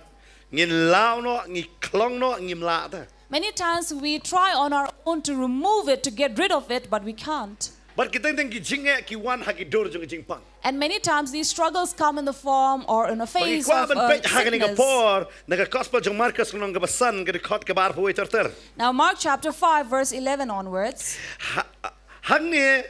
ngin law noh, ngi khlong noh, ngim lah te. Many times we try on our own to remove it, to get rid of it, but we can't. Bad ki teng teng ki jingeh ki wan ha ki dur jong ki jingpang. And many times these struggles come in the form or in a Ba ngi phase kwah of ban uh, peit ha kane ka sickness. Por na ka Gospel jong Markos, lynnong kaba san, ka dkhot kaba arphew wei ter ter. Now, Mark chapter five, verse eleven onwards. Ha, hangne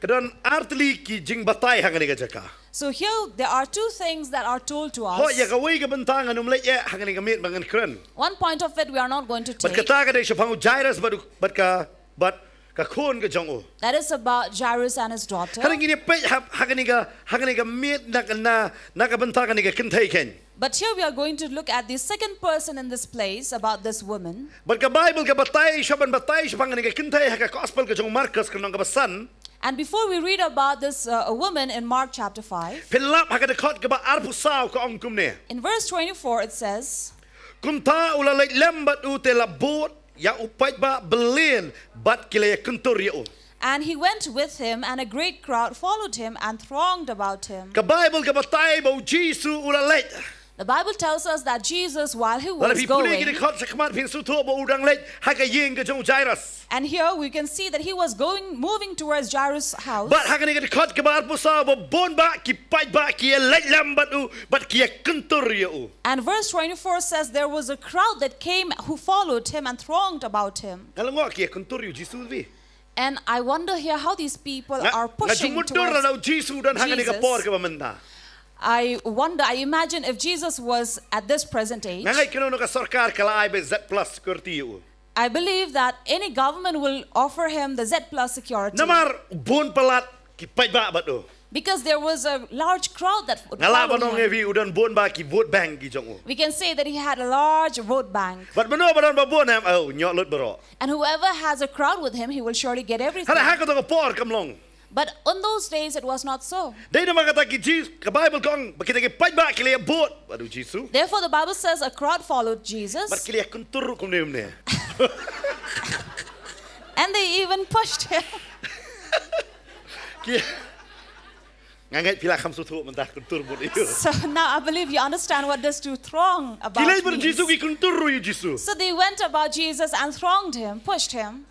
ka don artylli ki jingbatai ha kane ka jaka. So here there are two things that are told to Hooid, ïa us. kawei ka bynta ngan ym leit eh ha kane ka miet ba ngan kren. One point of it we are not going to Bad take. Kata ka dei shaphang u Jairus bad, bad ka, bad ka khun ka jong u. That is about Jairus and his daughter. Hynrei ngin ïa peit ha, ha kane ka, ha kane ka miet na, na, na ka bynta kane ka kynthei keiñ. But here we are going to look at the second person in this place, about this woman. Bad ka Baibl ka batai, shu ban batai shaphang kane ka kynthei ha ka Gospel ka jong u Markos, lynnong kaba san. And before we read about this uh, a woman in Mark chapter five, Phin lap ha ka dkhot kaba arphew saw, ka ong kumne. In verse twenty-four it says, Kumta u la leit lem bad u, te la bud ïa u paidbah byllien bad ki la ïakyntur ïa u. "And he went with him, and a great crowd followed him and thronged about him." Ka Baibl ka batai ba u Jisu u la leit. The Bible tells us that Jesus, while he Lada was phi pule ki going, dkhot shakhmat phin sngewthuh ba u dang leit ha ka ïing ka jong u Jairus. And here we can see that he was going, moving towards Jairus' house. Bad ha kane ka dkhot kaba arphew saw ba bun bah ki paidbah ki ïaleit lem bad u bad ki ïakyntur ïa u. And verse twenty-four says there was a crowd that came who followed him and thronged about him. Nga la ngok ki ïakyntur ïa u Jisu phi. And I wonder here how these people Nga, are nga pushing jingmut dur la towards u Jisu u don ha kane ka Jesus. Por kaba mynta. I wonder, I imagine if Jesus was at this present age, Nga ngeit kano kano ka sorkar ka la ai beit Z plus security ïa u. I believe that any government will offer him the Z plus security. Namar bun palat ki paidbah bad u. Because there was a large crowd that would Nga lah follow ban ong him. ïa phi u don bun bah ki vote bank ki jong u. We can say that he had a large vote bank. Bad mynno ba don ba bun em, oh, ñiuh lut baroh. And whoever has a crowd with him, he will surely get everything. Hynrei ha kato ka por kam long. But on those days, it was not so. Dei namar kata ki Jisu, ka Baibl ka ong ba kita ki paidbah ki la ïabud bad u Jisu. Therefore, the Bible says a crowd followed Jesus, Bad ki la ïakyntur kumne kumne. And they even pushed him. Ki, nga ngeit phi la kham sngewthuh mynta kyntur bud ïa u. So now I believe you understand what this to throng about Ki leit bad u means. Jisu, ki kyntur ïa u Jisu. So they went about Jesus and thronged him, pushed him.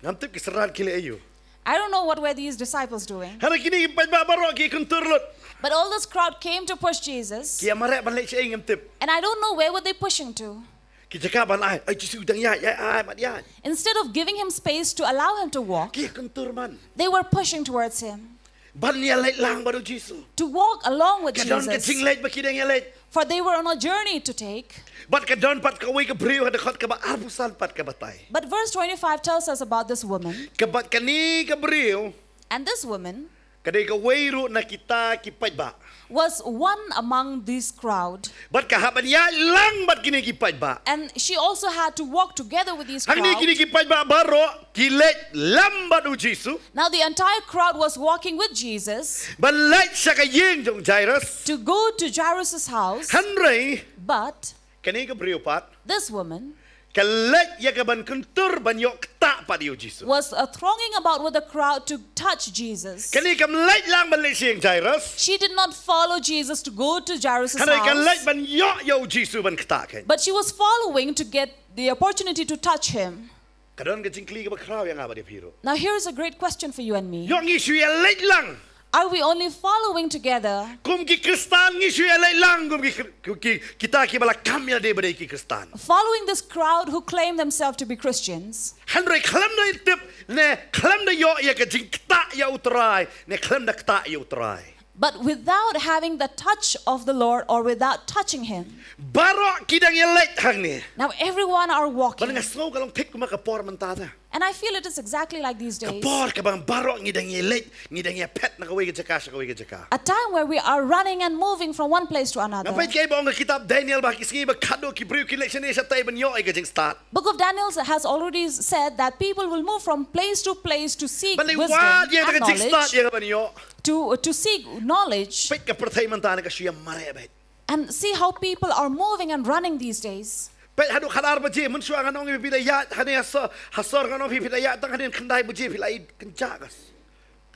Ngam tip ki synran ki leh aïu. I don't know what were these disciples doing. Hynrei kine ki paidbah baroh ki kyntur lut. But all this crowd came to push Jesus. Ki ïa mareh ban leit shaei ngam tip. And I don't know where were they pushing to. Ki jaka ban ai, ai Jisu dang ïaid, ai, ai, mat ïaid. Instead of giving him space to allow him to walk, Ki kyntur man. They were pushing towards him. Ban ïaleit lang bad u Jisu. To walk along with Ka don ka Jesus. jingleit ba ki dang ïaleit. For they were on a journey to take. Bad ka don pat kawei ka briew ha dkhot kaba arphew san pat ka batai. But verse twenty-five tells us about this woman. Ka bad kane ka briew. And this woman Ka dei kawei ruh na kita ki paidbah. Was one among this crowd. Bad ka hap ban ïaid lang bad kine ki paidbah. And she also had to walk together with these Hangne crowd. Kine ki paidbah baroh ki leit lem bad u Jisu. Now the entire crowd was walking with Jesus. Ban leit sha ka ïing jong u Jairus. To go to Jairus' house. Hynrei. But. Kane ka briew pat. This woman. Ka leit ïa ka ban kyntur ban ïoh ktah pat ïa u Jisu. Was uh, thronging about with the crowd to touch Jesus. Kane kam leit lang ban leit sha ïing Jairus. She did not follow Jesus to go to Jairus' Hynrei ka leit house, ban ïoh ïa u Jisu ban ktah kein. But she was following to get the opportunity to touch him. Ka don ka jingkylli kaba khraw ïa nga bad ïa phi ruh. Now, here is a great question for you and me. Ïoh ngi shu ïa leit lang. Are we only following together? Kum ki Khristan ngi shu ïa leit lang kum ki, ki, kita kiba la kam ïa lade ba dei ki Khristan. Following this crowd who claim themselves to be Christians, Hynrei khlem da tip ne khlem da ïoh ïa ka jingktah ïa u Trai ne khlem da ktah ïa u Trai. But without having the touch of the Lord or without touching Him. Baroh ki dang ïa leit hangne. Now everyone are Bad walking. Nga sngew ka long thik kumba ka por mynta te. And I feel it is exactly like these Ka days. por kaba baroh ngi dang ïa leit, ngi dang ïa phet na kawei ka jaka sha kawei ka jaka. A time where we are running and moving from one place to another. Nga peit kaei ba ong ka kitab Daniel ba ki sngi ba khadduh ki briew ki leit shane shatei ban ïoh ïa ka jingstad. Book of Daniel has already said that people will move from place to place to seek Ban ïa wisdom wad ïa and ka jingstad knowledge. Ïa ka ban ïoh. To, to seek knowledge. Peit ka pyrthei mynta ne ka shu ïa mareh beit. And see how people are moving and running these days. Peit haduh khatar baje, mynshuwa ngan ong ïa phi phi da ïaid hangne ha sor, ha sor ngan ong ïa phi phi da ïaid tang hadien khyndai baje phi la i kynjah ka s-,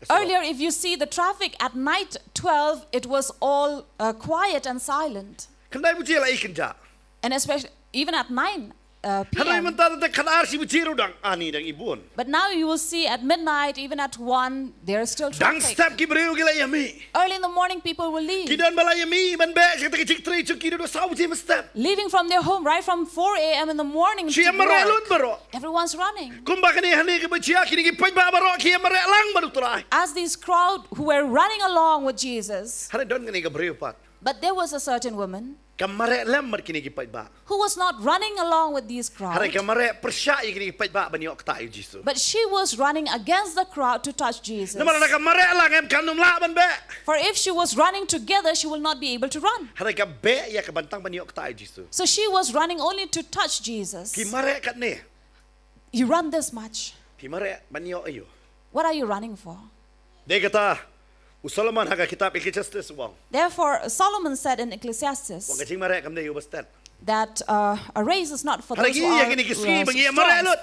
ka sor. Earlier, if you see the traffic at night twelve, it was all uh, quiet and silent. Khyndai baje la i kynjah. And especially even at nine uh, Hynrei p.m. mynta te khatar shi baje ruh dang ani dang i bun. But now you will see at midnight, even at one, there is still Dang traffic. Step ki briew ki la ïa mih. Early in the morning, people will leave. Ki don ba la ïa mih ban beh sha kata ka jingtrei jong ki naduh saw baje mynstep. Leaving from their home right from four a.m. in the morning Shu to ïa mareh work. Lut baroh. Everyone's running. Kumba kane hangne kaba jia kine ki paidbah baroh ki ïa mareh lang bad u Trai. As these crowd who were running along with Jesus, Hynrei don kane ka briew pat. But there was a certain woman Ka mareh lem bad kine ki paidbah. Who was not running along with these crowds. Hynrei ka mareh pyrshah ïa kine ki paidbah ban ïoh ktah ïa u Jisu. But she was running against the crowd to touch Jesus. Namar lada ka mareh lang em kan ym lah ban beh. For if she was running together, she will not be able to run. Hynrei ka beh ïa ka ban tang ban ïoh ktah ïa u Jisu. So she was running only to touch Jesus. Phi mareh katne. You run this much. Phi mareh ban ïoh aïu. What are you running for? Dei kata u Solomon ha ka kitab Ecclesiastes u ong. Therefore, Solomon said in Ecclesiastes Ong ka jingmareh kam dei ïa u ba stet. That uh, a race is not for Hynrei those who ngi ïa are kine ki sngi uh, ba ngi ïa mareh strong. lut.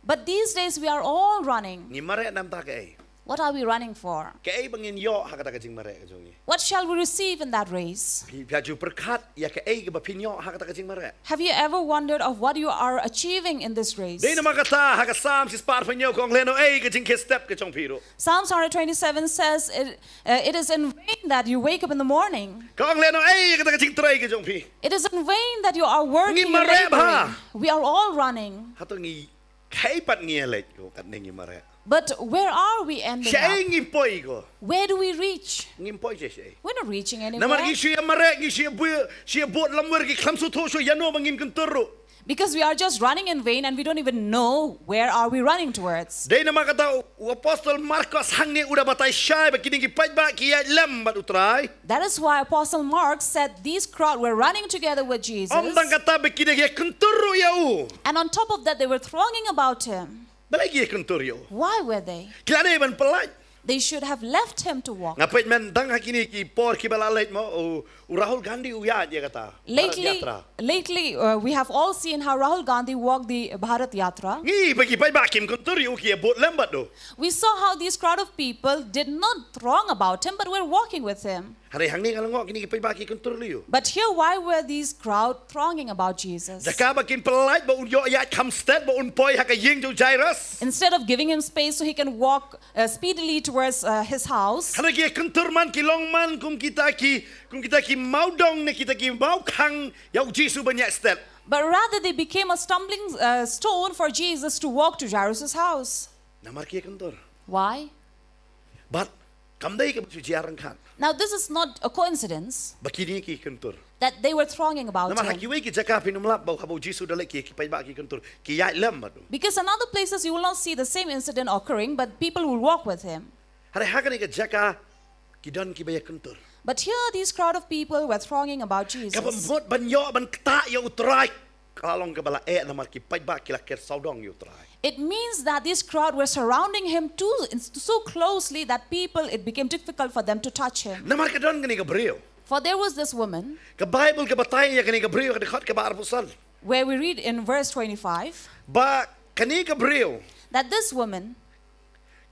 But these days we are all running. Ngi mareh namar kaei? What are we running for? Kaei ba ngin ïoh ha kata ka jingmareh ka jong ngi? What shall we receive in that race? Phi, phi ju pyrkhat ïa kaei kaba phin ïoh ha kata ka jingmareh? Have you ever wondered of what you are achieving in this race? Dei namar kata ha ka Salm shispah arphew hynñiew ka ong lehnohei ka jingkhie step ka jong phi ruh. Psalms one twenty-seven says, it, uh, it is in vain that you wake up in the morning. Ka ong lehnohei kata ka jingtrei ka jong phi. It is in vain that you are working Ngi mareh and laboring. Bha. We are all running. Hato ngi, kaei pat ngi ïa leit ko katne ngi mareh? But where are we ending Shaei up? Ngi poi ko? Where do we reach? Ngim poi shaei. We're not reaching Namar anywhere. Ngi shu ïa mareh, ngi shu ïa bud, shu ïa bud lamwir, ngi khlem sngewthuh shuh ïano ba ngin kyntur ruh. Because we are just running in vain and we don't even know where are we running towards. Dei namar kata u apostol Markos hangne u da batai shai ba kine ki paidbah ki ïaid lem bad u Trai. That is why Apostle Mark said these crowd were running together with Jesus. Ym tang kata ba ki da ïa kyntur ruh ïa u. And on top of that, they were thronging about him. Balei ki ïa kyntur ïa u? Why were they? Ki la dei ban pyllait. They should have left him to walk. Nga peit mynta ha kine ki por kiba la leit mo u, u Rahul Gandhi u ïaid ïa kata Bharat Lately, Yatra. Lately, uh, we have all seen how Rahul Gandhi walked the Bharat Yatra. Ngi ba ki paidbah kim kyntur ïa u ki ïa bud lem bad u. We saw how these crowd of people did not throng about him but were walking with him. Hynrei hangne nga la ong kine ki paidbah ki kyntur ïa u. But here, why were these crowd thronging about Jesus? Jaka ba kin pyllait ba un ïoh ïaid kham stet ba un poi ha ka ïing jong u Jairus. Instead of giving him space so he can walk uh, speedily towards uh, his house, Hynrei ki kyntur man ki long man kum kita ki, kum kita ki mawdong ne kita ki mawkhang ïa u Jisu ban ïaid stet. But rather they became a stumbling uh, stone for Jesus to walk to Jairus' house. Namar ki kyntur. Why? Bad kam dei kaba shu jia ryngkat. Now, this is not a coincidence Ba kine ki kyntur. That they were thronging about Namar ha him. Kiwei ki jaka phin ym lap ba u haba u Jisu u da leit ki, ki paidbah ki kyntur, ki ïaid lem bad u. Because in other places you will not see the same incident occurring, but people will walk with him. Hynrei ha kane ka jaka ki don kiba ïa kyntur. But here, these crowd of people were thronging about Jesus. Kaba mut ban ïoh ban ktah ïa u Trai ka long kaba la eh namar ki paidbah ki la ker sawdong ïa u Trai. It means that this crowd were surrounding him too, so closely that people, it became difficult for them to touch him. Namar ka don kane ka briew. For there was this woman. Ka Baibl ka batai ïa kane ka briew ha ka dkhot kaba arphew san. where we read in verse twenty-five ba kane ka briew that this woman,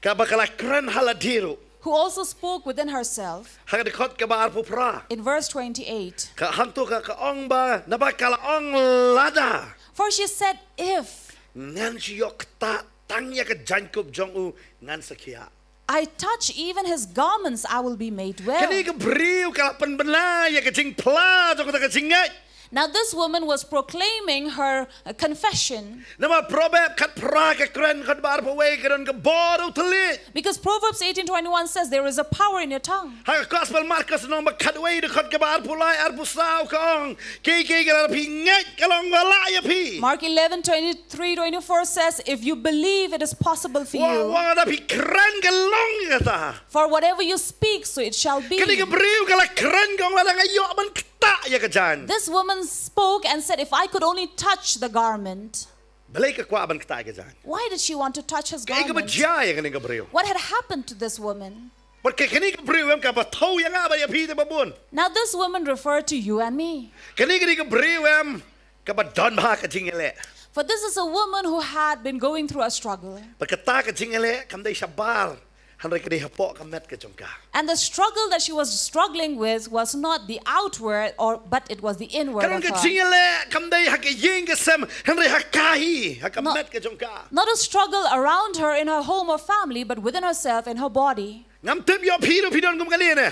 kaba ka la kren ha lade ruh, who also spoke within herself, ha ka dkhot kaba arphew phra, in verse twenty-eight, ka hangto ka ka ong ba, naba ka la ong, lada for she said, "If ngan shu ïoh ktah tang ïa ka jaiñkup jong u, ngan sa khiah." I touch even his garments, I will be made well." Kane ka briew ka la pynbna ïa ka jingphla jong kata ka jingngeit. Now, this woman was proclaiming her uh, confession. Namar Proverb khatphra ka kren khatba arphew wei ka don ka bor u thylliej. Because Proverbs eighteen twenty-one says, "There is a power in your tongue." Ha ka Gospel Markos lynnong ba khatwei dkhot kaba arphew lai, arphew saw ka ong, kiei kiei kaba phi ngeit ka long ba lah ïa phi. Mark eleven twenty-three twenty-four says, "If you believe, it is possible for Wa you. wa da phi kren ka long ïa kata. For whatever you speak, so it shall be." Kane ka briew ka la kren ka ong, lada nga ïoh ban ktah ïa ka jaiñ. This woman spoke and said, "If I could only touch the garment." Balei ka kwah ban ktah ïa ka jaiñ? Why did she want to touch his Kaei kaba garment? jia ïa kane ka briew? What had happened to this woman? Bad ka kane ka briew em kaba thew ïa nga bad ïa phi te ba bun. Now, this woman referred to you and me. Kane kane ka briew em kaba don bha ka jingïaleh. For this is a woman who had been going through a struggle. Bad kata ka jingïaleh kam dei shabar, hynrei ka dei hapoh ka met ka jong ka. And the struggle that she was struggling with was not the outward, or but it was the inward Ka don of ka her. Jingïaleh kam dei ha ka ïing ka sem, hynrei ha ka hi, ha ka No. Met ka jong ka. Not a struggle around her in her home or family, but within herself, in her body. Ngam tip ïoh phi ruh phi don kum kane ne.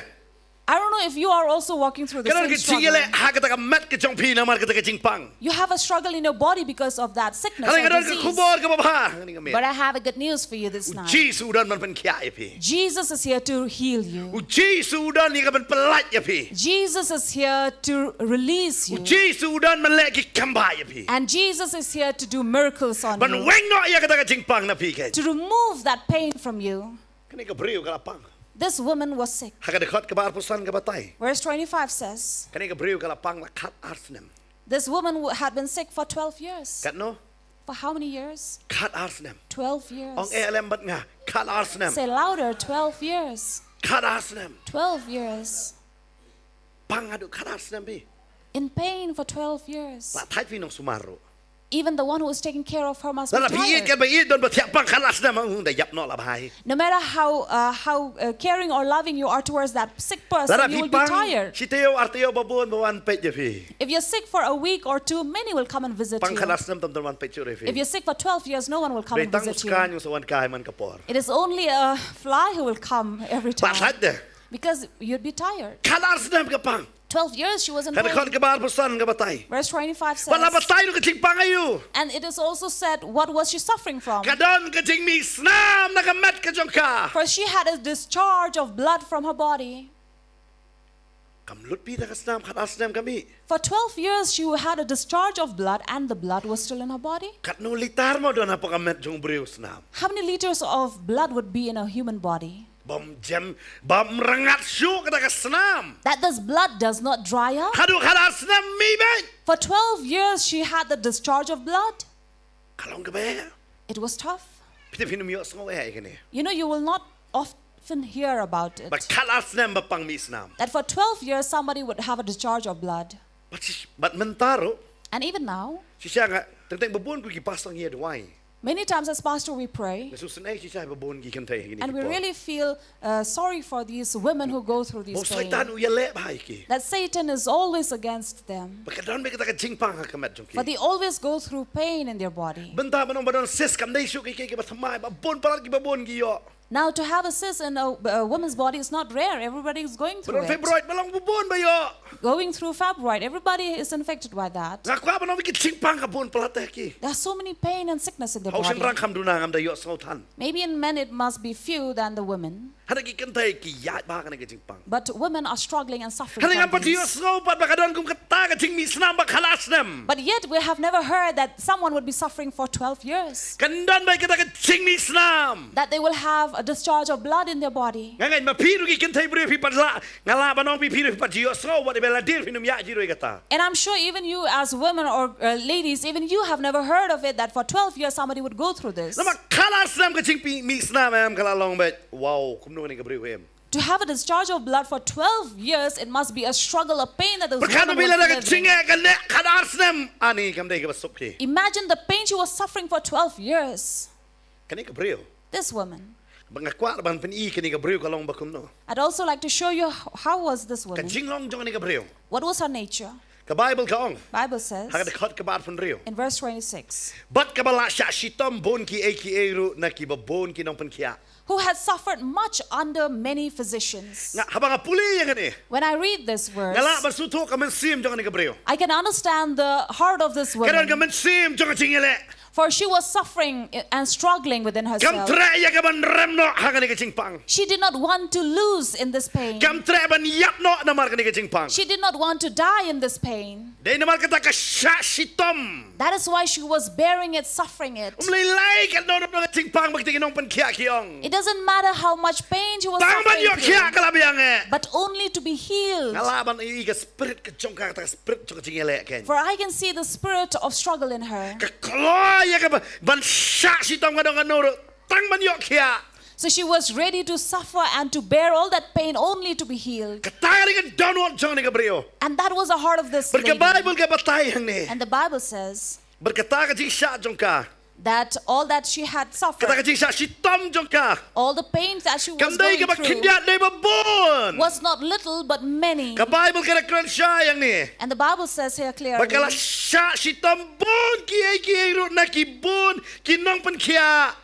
I don't know if you are also walking through the Ka don same ka struggle. Jingïaleh ha kata ka met ka jong phi namar kata ka jingpang. You have a struggle in your body because of that sickness Hynrei or nga don ka disease. Khubor kaba bha hangne ka miet. But I have a good news for you this U night. Jisu u don ban pynkhiah ïa phi. Jesus is here to heal you. U Jisu u don ïa ka ban pyllait ïa phi. Jesus is here to release U you. Jisu u don ban leh ki kambah ïa phi. And Jesus is here to do miracles on Ban you. weng noh ïa kata ka jingpang na phi kein. To remove that pain from you. Kane ka briew ka la pang. This woman was sick. Ha ka dkhot kaba arphew san ka batai. Verse twenty-five says, Kane ka briew ka la pang la khat ar snem. this woman w- had been sick for twelve years. Katno? For how many years? Khat ar snem. Twelve years. Ong eh lem bad nga. Khat ar snem. Say louder, twelve years. Khat ar snem. Twelve years. Pang haduh khat ar snem phi. In pain for twelve years. La thait phi nongsumar ruh. Even the one who is taking care of her must be Lada phi ïeit tired. katba ïeit don ba thiah pang khat ar snem, ong da ïap noh la bhai. No matter how uh, how uh, caring or loving you are towards that sick person, Lada you phi will be pang tired. Shi taïew ar taïew ba bun ba wan peit ïa phi. If you're sick for a week or two, many will come and visit Pang khat you. Ar snem tam tam wan peit shuh ïa phi. If you're sick for twelve years, no one will come Bai and tang visit uska you. nyu sa wan kai man ka por. It is only a fly who will come every Ba time. thait de. Because you'd be tired. Khat ar snem ka pang. Twelve years she was in Ka dkhot pain. Kaba arphew san ka batai. Verse twenty-five says, Ba la batai ruh ka jingpang aïu. And it is also said, what was she suffering from? Ka don ka jingmih snam na ka met ka jong ka. For she had a discharge of blood from her body. Kam lut phi da ka snam, khat ar snem ka mih. For twelve years she had a discharge of blood and the blood was still in her body. Katno litar mo don hapoh ka met jong u briew snam. How many liters of blood would be in a human body? Bym jem, bym rngat shuh kata ka snam. That this blood does not dry up. Haduh khat ar snem mih beit. For twelve years she had the discharge of blood. Ka long kaba eh. It was tough. Phi tip phim ïohsngew eh ïa kane. You know, you will not often hear about it. Ba khat ar snem ba pang mih snam. That for twelve years somebody would have a discharge of blood. Bad shi, bad mynta ruh. And even now, Shisha nga, teng teng ba bun ko ki pastor ngi ïa duwai. Many times as pastor we pray, Nga sngewsih ba bun ki kynthei ha kine ki por. And we really feel uh, sorry for these women who go through these Ba u Soitan pain. u ïaleh bha ïa ki. That Satan is always against them. Ba ka don beit kata ka jingpang ha ka met jong ki. But they always go through pain in their body. Mynta ba nong ba don cyst kam dei shuh kiei kiei kiba thymmai, ba bun palat kiba bun ki ïoh. Now, to have a cyst in a, a woman's body is not rare. Everybody is going Ba through don it. fibroid ba long ba bun ba ïoh. Going through fibroid, everybody is infected by that. Nga kwah ba nong ba ki jingpang ka bun palat ha ki. There are so many pain and sickness in their Hau shin body. rang kham duna ngam da ïohsngew than. Maybe in men it must be few than the women. Hana ki kynthei ki ïaid bha kane ka jingpang. But women are struggling and suffering Hana ngam from pat ïoh these. Sngew pat ba ka don kum kata ka jingmih snam ba khat ar snem. But yet we have never heard that someone would be suffering for twelve years. Kan don beit kata ka jingmih snam. That they will have a discharge of blood in their body. Nga ngeit ma phi ruh ki kynthei briew phi pat lah. Nga lah ba nong phi phi ruh phi pat ju ïohsngew wat ba la dei phin ym ïaid ruh ïa kata. And I'm sure even you as women or uh, ladies, even you have never heard of it that for twelve years somebody would go through this. Namar khat ar snem ka jingmih snam em ka la long beit. Wow, kumno kane ka briew em. To have a discharge of blood for twelve years, it must be a struggle, a pain that those Pyrkhat women ba phi were la da ka living. jingeh ka neh khat ar snem ani kam dei kaba suk hi. Imagine the pain she was suffering for twelve years. Kane ka briew. This woman. Ba nga kwah ban pyni kane ka briew ka long ba kumno. I'd also like to show you h- how was this Ka woman. jinglong jong kane ka briew. What was her nature? Ka Bible ka ong. Bible says Ha ka dkhot kaba arphew hynriew. in verse twenty-six, Bad kaba la shah shitom bun kiei kiei ruh na kiba bun ki nongpynkhiah. who had suffered much under many physicians. Nga haba nga pule ïa kane. When I read this verse, Nga lah ban sngewthuh ka mynsiem jong kane ka briew. I can understand the heart of this Ka don ka woman, mynsiem jong ka jingïaleh. for she was suffering and struggling within Kam herself. treh ïa ka ban rem noh ha kane ka jingpang. She did not want to lose in this pain. Kam treh ban ïap noh namar kane ka jingpang. She did not want to die in this pain. Dei namar kata ka shah shitom. That is why she was bearing it, suffering it. Um lei lei ka nong nong ka jingpang ba ki nongpynkhiah ki ong. It doesn't matter how much pain she was Tang ban suffering ïoh khiah through, ka la biang eh. but only to be healed. Nga lah ban ïohi ka spirit ka jong ka, ka spirit jong ka jingïaleh kein. For I can see the spirit of struggle in her. Ka kloi ïa ka ba- ban shah shitom ka dong ka nong ruh tang ban ïoh khiah. So she was ready to suffer and to bear all that pain only to be healed. Kata ka dei ka downward jong kane ka briew. And that was the heart of this Bad ka lady. Bible ka batai hangne. And the Bible says Bad kata ka jingshah jong ka. that all that she had Kata ka suffered, jingshah shitom jong ka. all the pains that she Kam was dei going kaba through, khyndiat dei ba bun. was not little but many. Ka Bible ka da kren shai hangne. And the Bible says here clearly, Ba ka la shah shitom bun kiei kiei ruh na ki bun ki nongpynkhiah.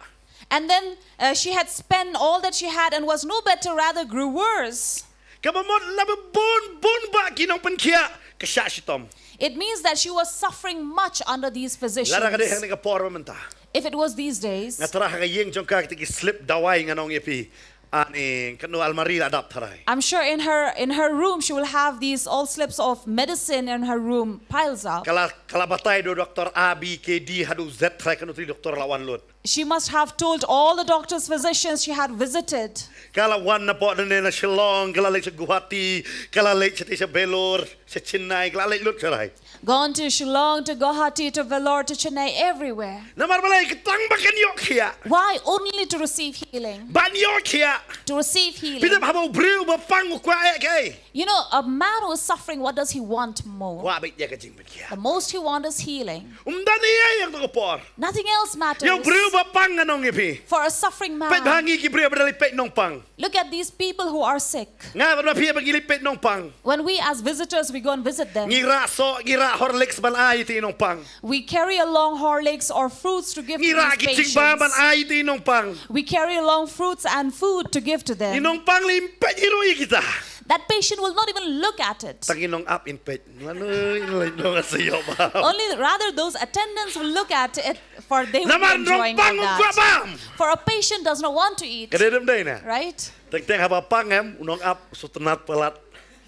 And then uh, she had spent all that she had and was no better, rather grew worse. Kaba mut lada bun bun ba ki nongpynkhiah ka shah shitom. It means that she was suffering much under these physicians. Lada ka dei hangne ka por ba mynta. If it was these days, Nga thrang ha ka ïing jong ka kita ki slip dawai ngan ong ïa phi. Ani kano almari la dap tharai. I'm sure in her in her room she will have these all slips of medicine in her room piles up. Ka la ka la batai da u doktor A, B, C, D haduh Z tharai kano tei doktor la wan lut. She must have told all the doctors, physicians she had visited. Ka la wan na pok ne na Shillong, ka la leit sha Guwahati, ka la leit sha tei sha Vellore, sha Chennai, ka la leit lut sharai. Gone to Shillong, to Guwahati, to Vellore, to Chennai, everywhere. Namar balei ka tang ba kan ïoh khiah. Why only to receive healing? Ban ïoh khiah. To receive healing. Phi tip haba u briew ba pang u kwah eh kaei. You know, a man who is suffering, what does he want more? Kwah beit ïa ka jingpynkhiah. The most he wants is healing. Um don ei ei ïa kata ka por. Nothing else matters. Ïa u briew ba pang ngan ong ïa phi. For a suffering man. Peit bha ngi ki briew ba da leit peit nongpang. Look at these people who are sick. Nga bad ma phi ba ngi leit peit nongpang. When we as visitors, we go and visit them. Ngi rah soh, ngi rah Horlicks ban ai ïa ki nongpang. We carry along Horlicks or fruits to give to these patients. Ngi rah ki jingbam ban ai ïa ki nongpang. We carry along fruits and food to give to them. Ki nongpang leh im peit hi ruh ïa kita. That patient will not even look at it. Tang ki nongap in peit. Mano in leh nong sa ïoh bam. Only rather those attendants will look at it, for they will be enjoying all that. Namar nongpang um kwah bam. For a patient does not want to eat. Ka dei ne ym dei ne? Right? Teng teng haba pang em, u nongap sngewtynnat palat.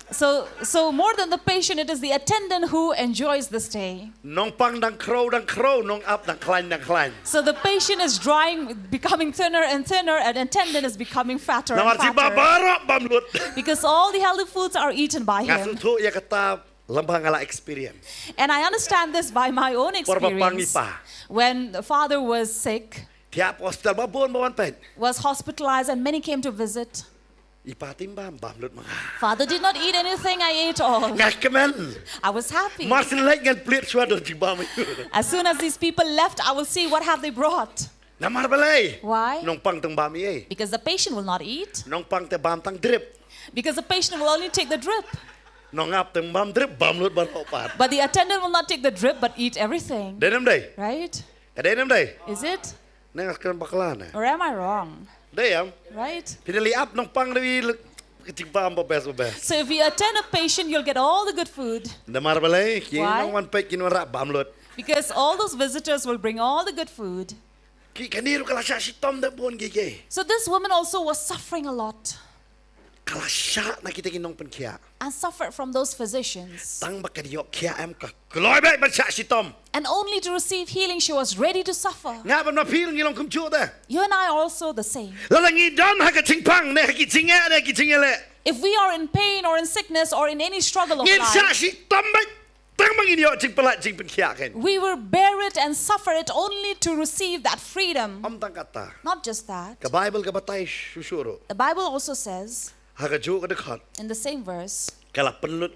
So, so more than the patient, it is the attendant who enjoys the stay. Nongpang dang khrew dang khrew, nongap dang khlaiñ dang khlaiñ. So the patient is drying, becoming thinner and thinner, and attendant is becoming fatter and fatter. Namar jingbam baroh bam lut. Because all the healthy foods are eaten by him. Nga sngewthuh ïa kata lymphang nga la experience. And I understand this by my own experience. Por ba pang i pa. When the father was sick, thiah hospital ba bun ba wan peit. Was hospitalized and many came to visit. I pa te im bam, bam lut ma nga. Father did not eat anything, I ate all. Nga kmen. I was happy. Mar syn leit ngan plied shuwa don jingbam. As soon as these people left, I will see what have they brought. Namar balei? Why? Nongpang te ym bam ei ei. Because the patient will not eat. Nongpang te bam tang drip. Because the patient will only take the drip. Nongap te ym bam drip, bam lut baroh pat. But the attendant will not take the drip but eat everything. Dei ne ym dei? Right? Ka dei ne ym dei? Is it? Ne nga kren bakla ne? Or am I wrong? Dei em? Right? Phi da leit ap nongpang da i leh ka jingbam ba best ba best. So if you attend a patient, you'll get all the good food. Namar balei? Why? Ki nongwan peit ki nongwan rah bam lut. Because all those visitors will bring all the good food. Ki kane ruh ka la shah shitom da bun kiei kiei. So this woman also was suffering a lot. Ka la shah na kita ki nongpynkhiah. And suffered from those physicians. Tang ba kan ïoh khiah em ka kloi beit ban shah shitom. And only to receive healing she was ready to suffer. Nga bad ma phi ngi long kumjuh te. You and I are also the same. Lada ngi don ha ka jingpang ne ha ki jingeh ne ha ki jingïaleh. If we are in pain or in sickness or in any struggle of life, ngin shah shitom beit. Tang ba ngin ïoh jingpyllait jingpynkhiah kein. We will bear it and suffer it only to receive that freedom. Ym tang kata. Not just that. Ka Bible ka batai shuh shuh ruh. The Bible also says, ha kajuh ka dkhot, in the same verse, ka la pynlut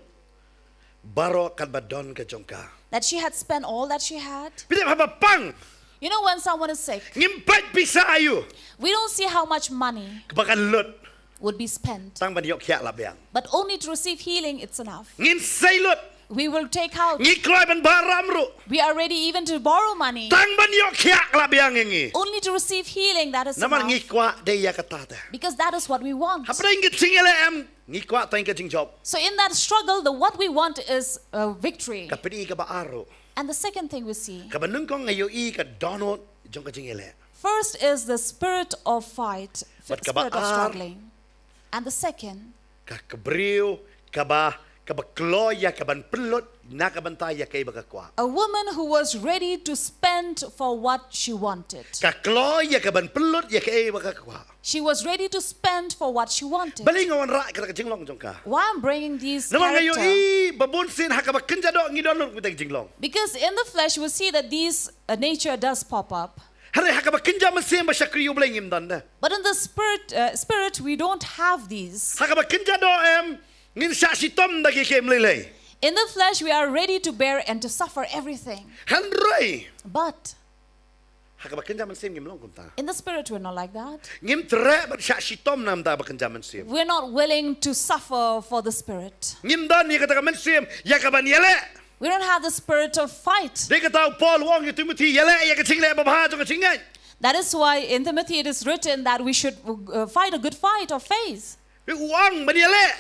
Baroh katba don ka jong ka. That she had spent all that she had. Phi tip haba pang. You know, when someone is sick, Ngim peit pisa aiu. We don't see how much money Kaba kan lut. Would be spent. Tang ban ïoh khiah la biang. But only to receive healing, it's enough. Ngin sei lut. We will take out. Ngi kloi ban baram ruh. We are ready even to borrow money. Tang ban ïoh khiah la biang ïa ngi. Only to receive healing, that is Namar enough. Ngi kwah dei ïa kata te. Because that is what we want. Hapdeng ka jingïaleh em ngi kwah tang ka jingjop. So in that struggle, the what we want is a victory. Ka pyni kaba ar ruh. And the second thing we see. Kaba nyngkong nga ïohi ka dohnud jong ka jingïaleh. First is the spirit of fight, Bad kaba spirit of ar. Struggling. And the second, Ka ka briew kaba kaba kloi ïa kaban pynlut na ka bynta ïa kaei ba ka kwah. A woman who was ready to spend for what she wanted. Ka kloi ïa kaban pynlut ïa kaei ba ka kwah. She was ready to spend for what she wanted. Balei nga wanrah kata ka jinglong jong ka. Why I'm bringing these Namar nga character? Ïohi ba bun sien ha kaba kynja doh ngi don lut kata ka jinglong. Because in the flesh we see that these uh, nature does pop up. Hynrei ha kaba kynja mynsiem ba shakri ïa U Blei ngim don de. But in the spirit, uh, spirit we don't have these. Ha kaba kynja doh em ngin shah shitom da ki kem lei lei. In the flesh we are ready to bear and to suffer everything. Hynrei But ha kaba kynja mynsiem ngim long kumta. In the spirit we're not like that. Ngim treh ban shah shitom namar ba kynja mynsiem. We're not willing to suffer for the spirit. Ngim don ïa kata ka mynsiem ïa kaban ïaleh. We don't have the spirit of fight. Dei kata u Paul u ong ïa u Timothy ïaleh ïa ka jingleh babha jong ka jingngeit. That is why in Timothy it is written that we should uh, fight a good fight of faith. U ong ban ïaleh.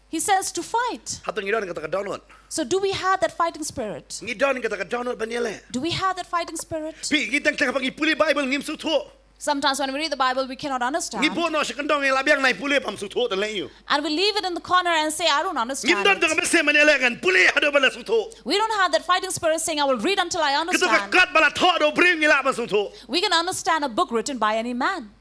He says to fight. Hato ngi don kata ka dohnud. So do we have that fighting spirit? Ngi don kata ka dohnud ban ïaleh. Do we have that fighting spirit? Phi ngi teng teng haba ngi pule Bible ngim sngewthuh. Sometimes when we read the Bible, we cannot understand. Ngi buh noh sha kyndong ïa la biang nai pule pam sngewthuh te lei ïa u. And we leave it in the corner and say, I don't Ngim understand. Don tang ka mynsiem ban ïaleh ngan pule haduh ba la sngewthuh. We don't have that fighting spirit saying, I will read until I Kata ka understand. kot ba la thoh da u briew ngi lah ban sngewthuh. We can understand a book written by any man.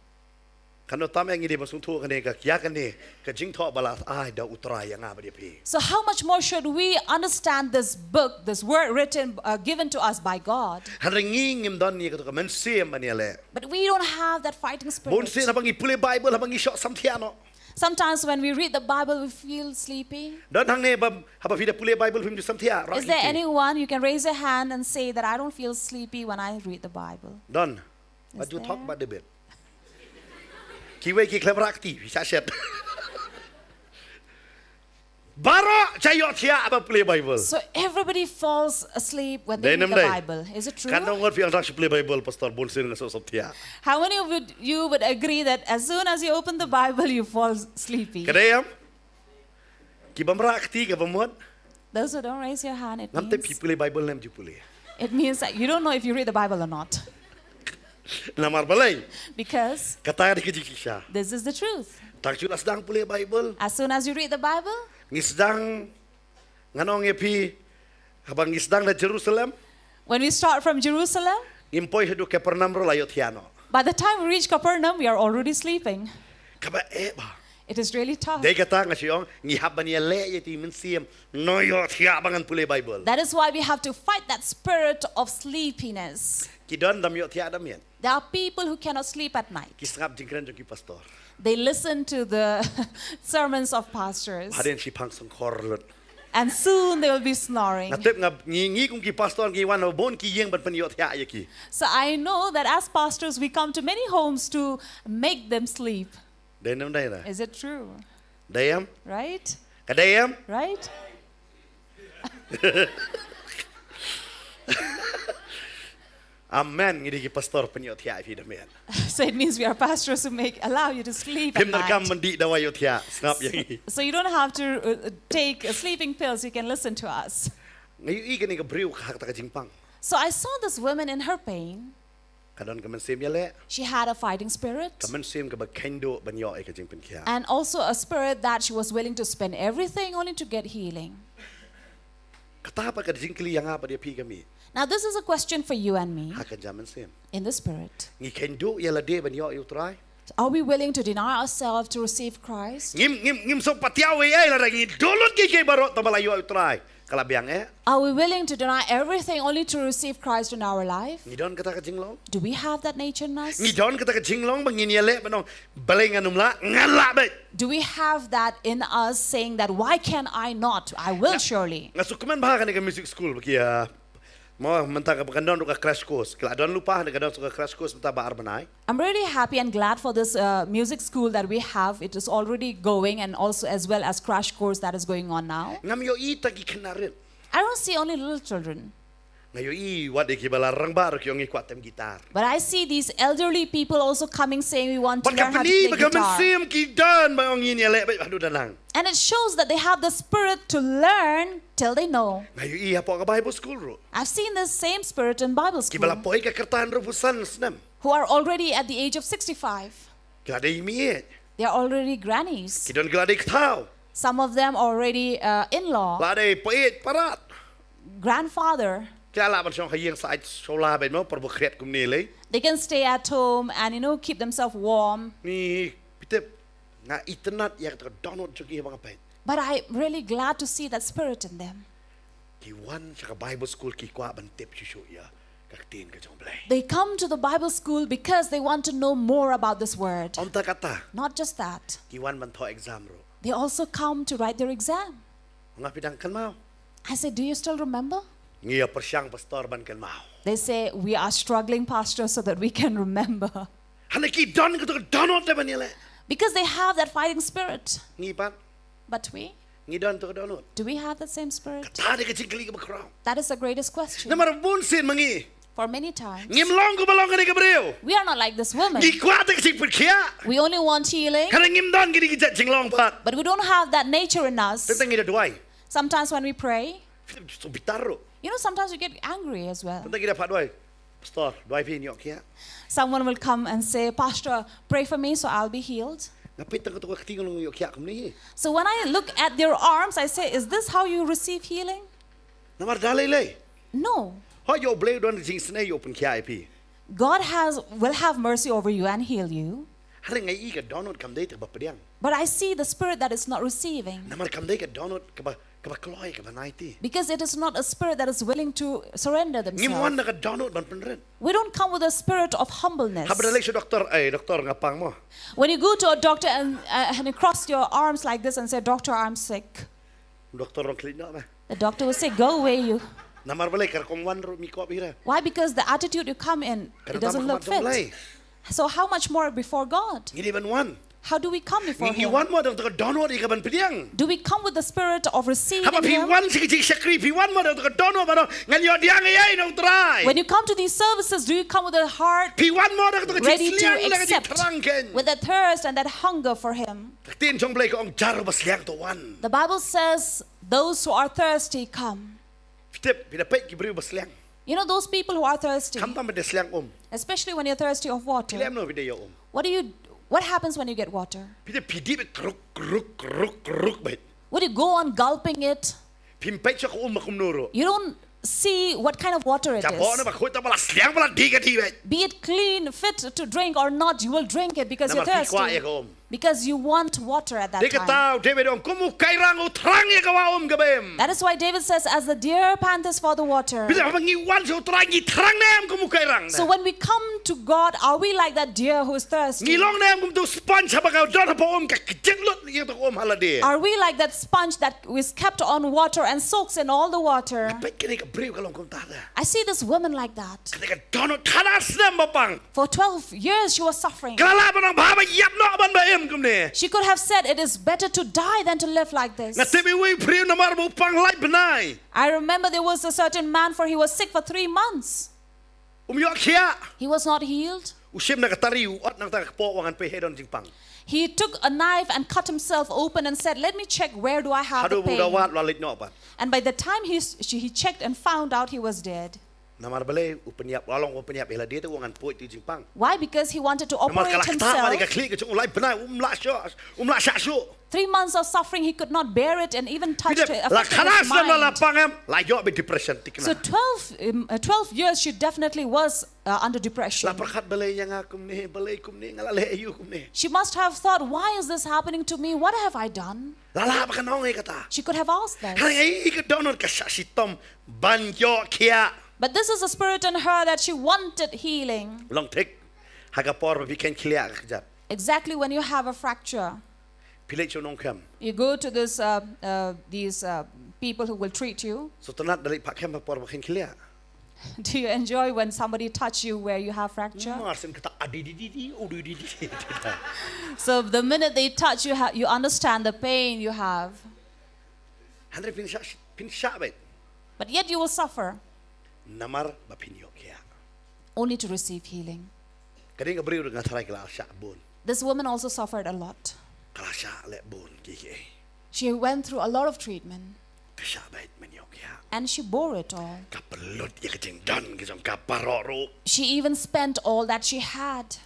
Kan do tam ïa ngi dei ban sngewthuh kane ka ïa kane ka jingthoh ba la ai da u Trai ïa nga bad ïa phi. So how much more should we understand this book, this word written, uh, given to us by God? Hynrei ngi ngim don ïa kata ka mynsiem ban ïaleh. But we don't have that fighting Bun sien spirit. Haba ngi pule Bible haba ngi shoh samthiah noh. Sometimes when we read the Bible, we feel sleepy. Don hangne ba haba phi da pule Bible phim ju samthiah. Rah Is there iti. Anyone you can raise your hand and say that I don't feel sleepy when I read the Bible? Don. Ba Is ju thok there? Ba debit. Kiwei ki khlem rah kti, phi sah shet. Baroh cha ïohthiah ba pule Bible. So everybody falls asleep when Dei they read nam the dei. Bible. Is it true? Kan dang ngot phi ong tang shu pule Bible pastor bun sien nga shoh samthiah. How many of you would agree that as soon as you open the Bible, you fall sleepy? Ka dei em? Ki bym rah kti ka bym mut. Those who don't raise your hand, it Ngam tip phi means, pule Bible ne em ju pule. It means that you don't know if you read the Bible or not. Namar balei. Because Kata ka dei ka jingshisha. This is the truth. Tang shu la sdang pule Bible. As soon as you read the Bible, Ngi sdang ngan ong ïa phi haba ngi sdang na Jerusalem. When we start from Jerusalem, Ngim poi haduh Capernaum ruh la ïohthiah noh. By the time we reach Capernaum, we are already sleeping. Kaba eh ba. It is really tough. Dei kata nga shu ong ngi hap ban ïaleh ïa kata ka mynsiem. Ngi ïohthiah ba ngan pule Bible. That is why we have to fight that spirit of sleepiness. Ki don dam ïohthiah dam ïa. There are people who cannot sleep at night. Ki sngap jingkren jong ki pastor. They listen to the sermons of pastors. Hadien shi phang sngkor lut. And soon they will be snoring. Nga tip nga ngi ngi kum ki pastor ngi wan bun ki ïing ban pynïohthiah ïa ki. So I know that as pastors, we come to many homes to make them sleep. Dei nam dei na. Is it true? Dei em? Right? Ka dei em? Right? Amen. Ngi dei ki pastor pynïohthiah ïa phi dam ïa. So it means we are pastors who make allow you to sleep at Phim donkam night. Ban dih dawai ïohthiah. Sngap ïa ngi. So you don't have to uh, take uh, sleeping pills. You can listen to us. Nga ïohi kane ka briew ha kata ka jingpang. So I saw this woman in her pain. Ka don ka mynsiem ïaleh. She had a fighting spirit. Ka mynsiem kaba kheiñ duh ban ïoh ïa ka jingpynkhiah. And also a spirit that she was willing to spend everything only to get healing. Kata pat ka jingkylli ïa nga bad ïa phi ka mih. Now, this is a question for you and me Ha ka jam mynsiem. In the spirit. Ngi kheiñ duh ïa lade ban ïoh ïa u Trai. Are we willing to deny ourselves to receive Christ? Ngim ngim ngim sngewpatiaw ei ei lada ngi download kiei kiei baroh tang ba la ïoh ïa u Trai. Ka la biang eh. Are we willing to deny everything only to receive Christ in our life? Ngi don kata ka jinglong. Do we have that nature in us? Ngi don kata ka jinglong ba ngin ïaleh ban ong balei ngan ym lah, ngan lah beit. Do we have that in us saying that why can I not? I will surely. Nga sngewkmen bha kane ka music school ba ki ïa Mo mynta ka ba kan don ruh ka crash course. Ki la don lypa, ka don ruh ka crash course mynta ba ar bnai. I'm really happy and glad for this uh, music school that we have. It is already going and also as well as crash course that is going on now. Ngam ïohi tang ki khynnah rit. I don't see only little children. Nga ïohi wat de ki ba la rangbah ruh ki ong ngi kwah tem guitar. But I see these elderly people also coming saying we want to Bad ka learn how to pyni play ba ka guitar. mynsiem ki don ba ong ngin ïaleh beit haduh da nang. And it shows that they have the spirit to learn till they know. Nga ïohi hapoh ka Bible school ruh. I've seen this same spirit in Bible Ki ba la school poi ka kyrta hynriewphew san snem. who are already at the age of sixty-five. Ki la dei miet. They are already grannies. Ki don ki la dei kthaw. Some of them already uh, in-law, La dei peit parat. grandfather. Ki la lah ban shong ha ïing sa ai shola beit mo, por ba khriat kumne lei. They can stay at home and you know keep themselves warm. Ni pitep nga itynnad ïa ka download jong ki ba nga peit. But I'm really glad to see that spirit in them. Ki wan sha ka Bible school ki kwah ban tip shuh shuh ïa ka ktien ka jong Blei. They come to the Bible school because they want to know more about this word. Ym tang kata, Not just that, ki wan ban thoh exam ruh. they also come to write their exam. Nga phi dang kynmaw. I said, "Do you still remember?" Ngi ïa pyrshang pastor ban kynmaw. They say, "We are struggling, Pastor, so that we can remember." Hana ki don ka download te ban ïaleh. Because they have that fighting spirit. Ngi pat, But we, ngi don ka download. Do we have that same spirit? Kata dei ka jingkylli kaba khraw. That is the greatest question. Namar bun sien ma ngi. For many times, Ngim long kumba long kane ka briew. We are not like this woman. Ngi kwah te ka jingpynkhiah. We only want healing, Ka dang ngim don kine ki jait jinglong pat. But we don't have that nature in us. Tang ngi da duwai. Sometimes when we pray, So bitar ruh. You know, sometimes we get angry as well. Tang ngi da pat duwai. Pastor, duwai phi ngi ïoh khiah. Someone will come and say, "Pastor, pray for me so I'll be healed." Nga peit tang ka ktien long ïoh khiah kumne. So when I look at their arms, I say, "Is this how you receive healing?" Namar da lei lei. No. Hooid, ïa U Blei u don ka jingisynei ïa u pynkhiah ïa phi. God has will have mercy over you and heal you. Hynrei nga i ka download kam dei te kaba pdiang. But I see the spirit that is not receiving. Namar kam dei ka download kaba kaba kloi kaba naiti. Because it is not a spirit that is willing to surrender Ngim wan themselves. da ka download ban pynrit. We don't come with a spirit of humbleness. Haba da leit sha doktor, "Ei doktor, nga pang mo." When you go to a doctor and, uh, and you cross your arms like this and say, "Doctor, I'm sick," Doktor ong khlieh noh me. The doctor will say, "Go away, you." Namar balei, ka rukom wan ruh mi kop ira. Why? Because the attitude you come in, Ka it dang tam doesn't ha look khmat jong Blei. fit. So how much more before God? Ngi dei ban wan. How do we come before Ngi ngi Him? Wan mo da ka download ïa ka ban pdiang. Do we come with the spirit of receiving Haba phi Him? Wan sha ka jingshakri, phi wan mo da ka download ban ong ngan ïoh pdiang ïa u Trai. When you come to these services, do you come with a heart Phi wan mo da ka ready to jingsliang, da ka accept, jingthrang kein. With a thirst and that hunger for Him? Ka ktien jong Blei ka ong jar ba sliang to wan. The Bible says, "Those who are thirsty, come." Phi tip, phi da peit ki briew ba sliang. You know those people who are thirsty, Khamtam ba da sliang um. Especially when you're thirsty of water. Phi leh kumno phi da ïoh um. What do you? What happens when you get water? Phi tip, phi dih beit, ruk ruk ruk ruk beit. Would you go on gulping it? Phim peit shuh ka um ba kumno ruh. You don't see what kind of water it Jaboh ne is. Ba khuid, tang ba la sliang ba la dih ka dih beit. Be it clean, fit to drink or not, you will drink it because you're Namar phi kwah ïa thirsty. ka um. Because you want water at that Dei kata time. u David u ong, kum u Kairang u thrang ïa ka wah um kaba im. That is why David says, "As the deer panteth for the water." Phi tip, haba ngi wan sha u Trai ngi thrang ne em kum u Kairang? So when we come to God, are we like that deer who is thirsty? Ngi long ne em kum uto u sponge haba ka don hapoh um ka kjit lut ïa kato ka um ha lade? Are we like that sponge that is kept on water and soaks in all the water? Peit kane ka briew ka long kumta te. I see this woman like that. Kane ka dohnud khatar snem ba pang. For twelve years she was suffering. Ka la lah ban ong bha ba ïap noh ban ba im kumne. She could have said, "It is better to die than to live like this." Nga tip iwei i briew namar ba u pang lai bnai. I remember there was a certain man, for he was sick for three months. Um ïoh khiah. He was not healed. U shim na ka tari, u ot na kata ka kpoh wa ngan peit haei don jingpang. He took a knife and cut himself open and said, "Let me check where do I have the Haduh ba u da wad pain." la leit noh pat. And by the time he, she, he checked and found out he was dead. Namar balei u pynïap, u la long u pynïap ïa lade te u ngan poi tu jingpang. Why? Because he wanted to Namar ka operate la kata ma himself. ka khlieh ka jong u lai bnai um lah shuh, um lah shah shuh. Three months of suffering, he could not bear it and even touch Pidep, to la affect his khalas na la mind. Pang em, la ïoh bad depression tik So na. twelve, um, uh, twelve years, she definitely was uh, under depression. La pyrkhat balei ïa nga kumne, balei kumne, nga la leh aïu kumne. She must have thought, "Why is this happening to me? What have I done?" La lah ba kan ong ïa kata. She could have asked that. Hynrei ka dohnud ka shah shitom ban ïoh khiah. But this is the spirit in her that she wanted healing. Long thik. Ha ka por ba phi kheiñ khlieh ka kjat. Exactly when you have a fracture, Phi leit sha u nongkham. You go to this, uh, uh, these uh, people who will treat you. Sngewtynnat da leit phah kham ha por ba kheiñ khlieh. Do you enjoy when somebody touch you where you have fracture? Mar sien kata a di di di di, u di di di. So the minute they touch you, ha- you understand the pain you have. Hynrei phin shah, phin shah beit. But yet you will suffer Namar ba phin ïoh khiah. only to receive healing. Ka dei ka briew ruh nga tharai ka la shah bun. This woman also suffered a lot. Ka la shah leh bun kiei kiei. She went through a lot of treatment Ka shah beit ban ïoh khiah. And she bore it all. Ka pynlut ïa ka jingdon ka jong ka baroh ruh. She even spent all that she had.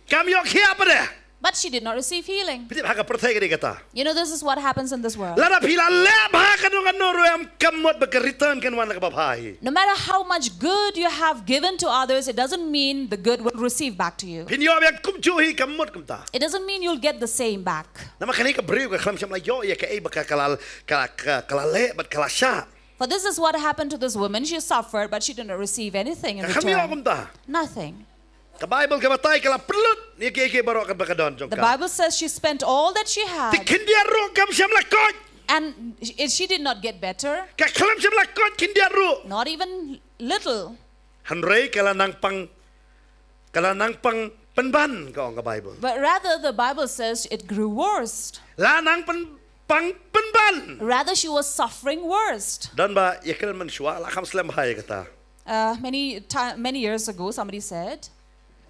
Kam ïoh khiah pat de. But she did not receive healing. Phi tip ha ka pyrthei ka dei kata. You know, this is what happens in this world. Lada phi la leh bha kano kano ruh em, kam mut ba ka return kan wan na kaba bha hi. No matter how much good you have given to others, it doesn't mean the good will receive back to you. Phin ïoh biang kumjuh hi, kam mut kumta. It doesn't mean you'll get the same back. Namar kane ka briew ka khlem shym la ïoh ïa kaei ba ka ka la, ka, ka, ka la leh bad ka la shah. For this is what happened to this woman. She suffered, but she didn't receive anything in Ka khlem ïoh return. Kumta. Nothing. Ka Baibl ka batai ka la pynlut ïa kiei kiei baroh katba ka don jong The ka. Bible says she spent all that she Te had, khyndiat ruh kam shym la koit. And sh- she did not get better, Ka khlem shym la koit khyndiat ruh. Not even little. Hynrei ka la nang pang, ka la nang pang pynban, ka ong ka Baibl. But rather, the Bible says it grew worse. La nang pyn, pang pynban. Rather, she was suffering worse. Don ba ïa kren mynshuwa la kham slem bha ïa kata. Uh, many ti- many years ago, somebody said,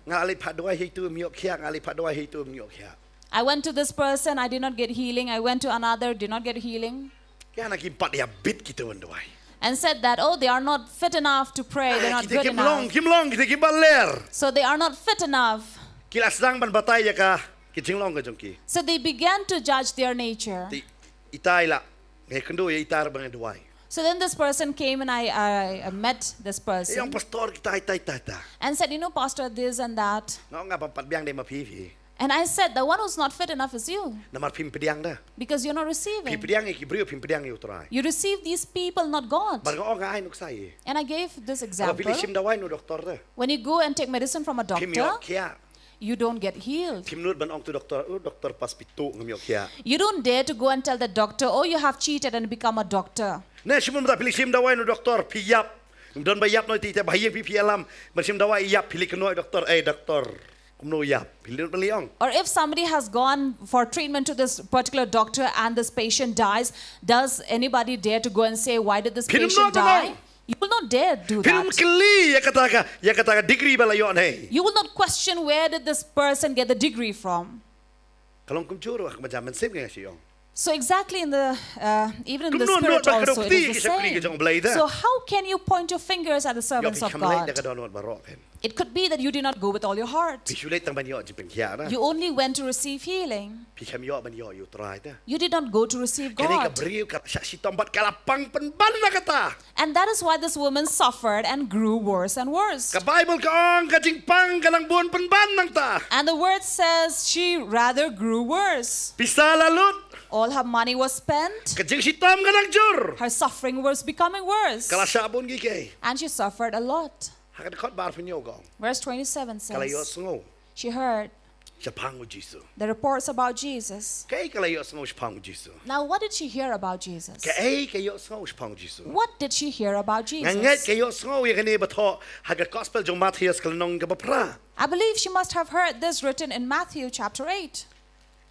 Nga la leit phah dawai hi tu, ym ïoh khiah, nga la leit phah dawai hi tu, ym ïoh khiah. "I went to this person, I did not get healing. I went to another, did not get healing." Ïa na kim pat ïa bit kita wan dawai. And said that, "Oh, they are not fit enough to pray. They're not Kita good kim long, enough. Kim long, kita kim baler. So they are not fit enough." Ki la sdang ban batai ïa ka, ki jinglong ka jong ki. So they began to judge their nature. Te itai la, nga kynduh ïa itai ba nga dawai. So then this person came and I, I, I met this Ïa ong person pastor kita itai itai ta. And said, "You know, Pastor, this and that." Nga ong nga pat biang dei ma phi phi. And I said, "The one who's not fit enough is you, Namar phim pdiang da. Because you're not Phi receiving. Pdiang ïa ki briew, phim pdiang ïa u Trai. You receive these people, not God." Bar nga ong nga ai nuksa ïa. And I gave this Ba example. Phi leit shim dawai na u doktor da. When you go and take medicine from a Phim ïoh doctor, khiah. You don't get healed. Phim nud ban ong tu doktor, u doktor pas phi tuh, ngam ïoh khiah. You don't dare to go and tell the doctor, "Oh, you have cheated and become a doctor." Ne shim mynta phi leit shim dawai na u doktor, phi ïap. Don ba ïap noh, te ba ha ïing phi phi ïalam. Ban shim dawai ïap, phi leit kynnoh ïa u doktor, "Ei doktor, kumno ïap?" Phi leit ban leit ong. Or if somebody has gone for treatment to this particular doctor and this patient dies, does anybody dare to go and say, "Why did this Phim patient nud ban die?" ong. You will not dare do Phim that. Kylli ïa kata ka, ïa kata ka degree ba la ïoh ne. You will not question, "Where did this person get the degree from?" Ka long kumjuh ruh ha ka jingmut mynsiem, nga shu ong. So exactly in the uh, even in the Kumno spirit nud ba ka also, it dokti is ki shakri the ka jong same. Blei da. So how can you point your fingers at the Ïoh servants phi of kham leit da God? Ka dohnud baroh kan. It could be that you did not go with all your heart. Phi shu leit tang ban ïoh jingpynkhiah da. You only went to receive healing. Phi kham ïoh ban ïoh ïa u Trai da. You did not go to receive Kane ka God. briew ka la shah shitom bad ka la pang pynban na kata. And that is why this woman suffered and grew worse and worse. Ka Baibl ka ong ka jingpang ka nang bun pynban nangta. And the word says she rather grew worse. Pisa la lut. All her money was spent. Ka jingshitom ka nang jur. Her suffering was becoming worse. Ka la shah bun kiei kiei. And she suffered a lot. Ha ka dkhot ba arphew hynñiew ka ong. Verse twenty-seven Ka la ïoh says, sngew. She heard Shaphang u Jisu. the reports about Jesus. Kaei ka la ïoh sngew shaphang u Jisu? Now, what did she hear about Jesus? Kaei ka ïoh sngew shaphang u Jisu? What did she hear about Nga ngeit ka Jesus? ïoh sngew ïa kane ba thoh ha ka Gospel jong Mathaios ka lynnong kaba phra. I believe she must have heard this written in Matthew chapter eight.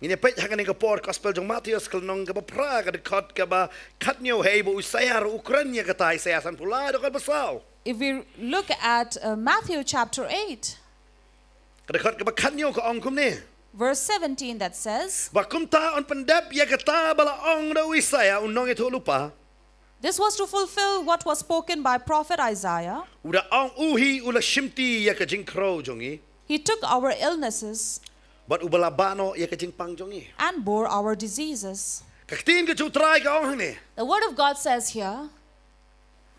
Ngin ïa peit ha kane ka por Gospel jong Mathaios ka lynnong kaba phra, ka dkhot kaba khathynñiew, hei ba u Isaiah ruh u kren ïa kata, Isaiah sanphew lai, dkhot ba saw. If we look at uh, Matthew chapter eight, Ka dkhot kaba khathynñiew ka ong kumne. Verse seventeen that says, Ba kumta yn pyndep ïa kata ba la ong da u Isaiah u nongïathuhlypa. This was to fulfill what was spoken by prophet Isaiah. U da ong, u hi u la shimti ïa ka jingkhrew jong ngi. He took our illnesses Bad u ba la bah noh ïa ka jingpang jong ngi. and bore our diseases. Ka ktien ka jong U Trai ka ong hangne. The word of God says here,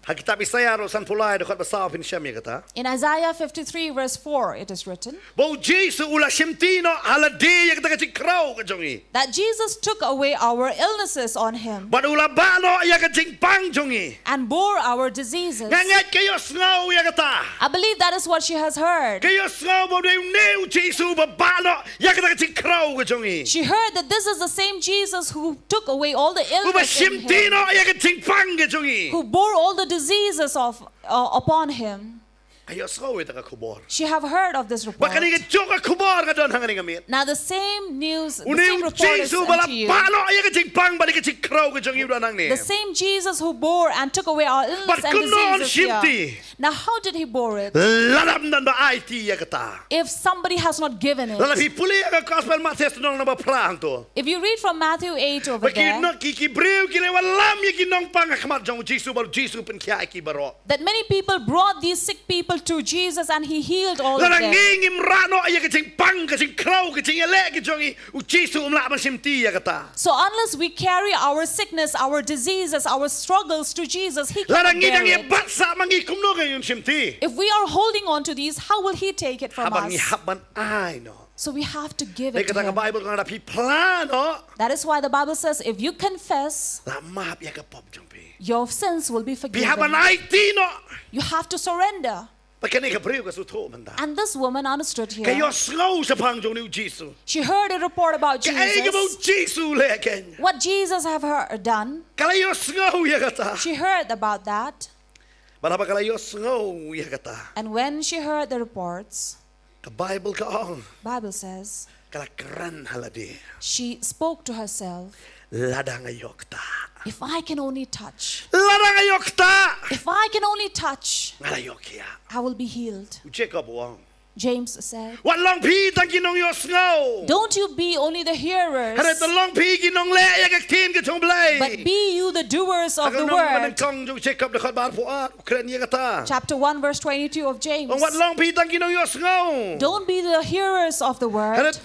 Ha kitab Isaïah arphew lai, dkhot ba saw, phin shem ïa kata. In Isaiah fifty-three verse four, it is written Ba U Jisu u la shimti noh ha lade ïa kata ka jingkhrew ka jong ngi. that Jesus took away our illnesses on him Bad u la bah noh ïa ka jingpang jong ngi. and bore our diseases. Nga ngeit ka ïohsngew ïa kata. I believe that is what she has heard. Ka ïohsngew ba u dei une U Jisu ba bah noh ïa kata ka jingkhrew ka jong ngi. She heard that this is the same Jesus who took away all the U ba illness in shimti him, noh ïa ka jingpang ka jong ngi. who bore all the diseases of, uh, upon him. Ka ïohsngew ïa kata ka khubor. She have heard of this report. Bad kane ka jong ka khubor nga don hangne ha nga miet. Now the same news, the Une same U report is Jisu ba la unto you. bah noh ïa ka jingpang bad ïa ka jingkhrew ka jong ngi u don hangne. The same Jesus who bore and took away our illness Bad and kumno un diseases here. shimti. Now how did he bore it? Lada ym don ba aiti ïa kata. If somebody has not given it. Lada phi pule ïa ka Gospel Mathaios lynnong namba phra hangto. If you read from Matthew eight over Ba ki there, nong, ki, ki briew ki la wallam ïa ki nongpang ha khmat jong U Jisu bad U Jisu u pynkhiah ïa ki baroh. that many people brought these sick people to Jesus and he healed all of Lada them. ngi ngim rah noh ïa ka jingpang, ka jingkhrew, ka jingïaleh ka jong ngi, U Jisu um lah ban shimti ïa kata. So unless we carry our sickness, our diseases, our struggles to Jesus, he Lada cannot ngi bear dang ïa it. bat sah ma ngi, kumno kan un shimti. If we are holding on to these, how will he take it from Haba ngi us? hap ban ai noh. So we have to give Dei it to kata ka him. Baibl ka ong lada phi phla noh, That is why the Bible says, if you confess, la map ïa ka pop jong phi. your sins will be Phi hap ban forgiven. aiti noh. You have to surrender. Bad kane ka briew ka sngewthuh mynta. And this woman understood Ka here. ïohsngew shaphang jong une U Jisu. She heard a report about Kaei kaba U Jesus. Jisu u leh kein. What Jesus have her done. Ka la ïohsngew ïa kata. She heard about that. Bad haba ka la ïohsngew ïa kata. And when she heard the reports, Ka Baibl ka ong. Bible says, Ka la kren ha lade. She spoke to herself, Lada nga ïoh ktah. If I can only touch. Lada nga ïoh ktah. If I can only touch, Nga la ïoh khiah. I will be healed. U Jakob u ong. James said, Wat long phi tang ki nongïohsngew. Don't you be only the hearers, Hynrei to long phi ki nongleh ïa ka ktien ka jong U Blei. but be you the doers of Ha ka the lynnong kaba word. nyngkong jong U Jakob dkhot ba arphew ar u kren ïa kata. Chapter one, verse twenty-two of James. Ong wat long phi tang ki nongïohsngew. Don't be the hearers of the word, Hynrei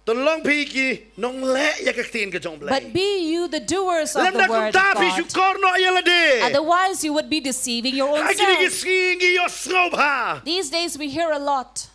to long phi ki nongleh ïa ka ktien ka jong U Blei. but be you the doers of Lymda the word kumta of phi God. shukor noh ïa lade. Otherwise, you would be deceiving your own Ha kine ki self. sngi ngi ïohsngew bha. These days, we hear a lot.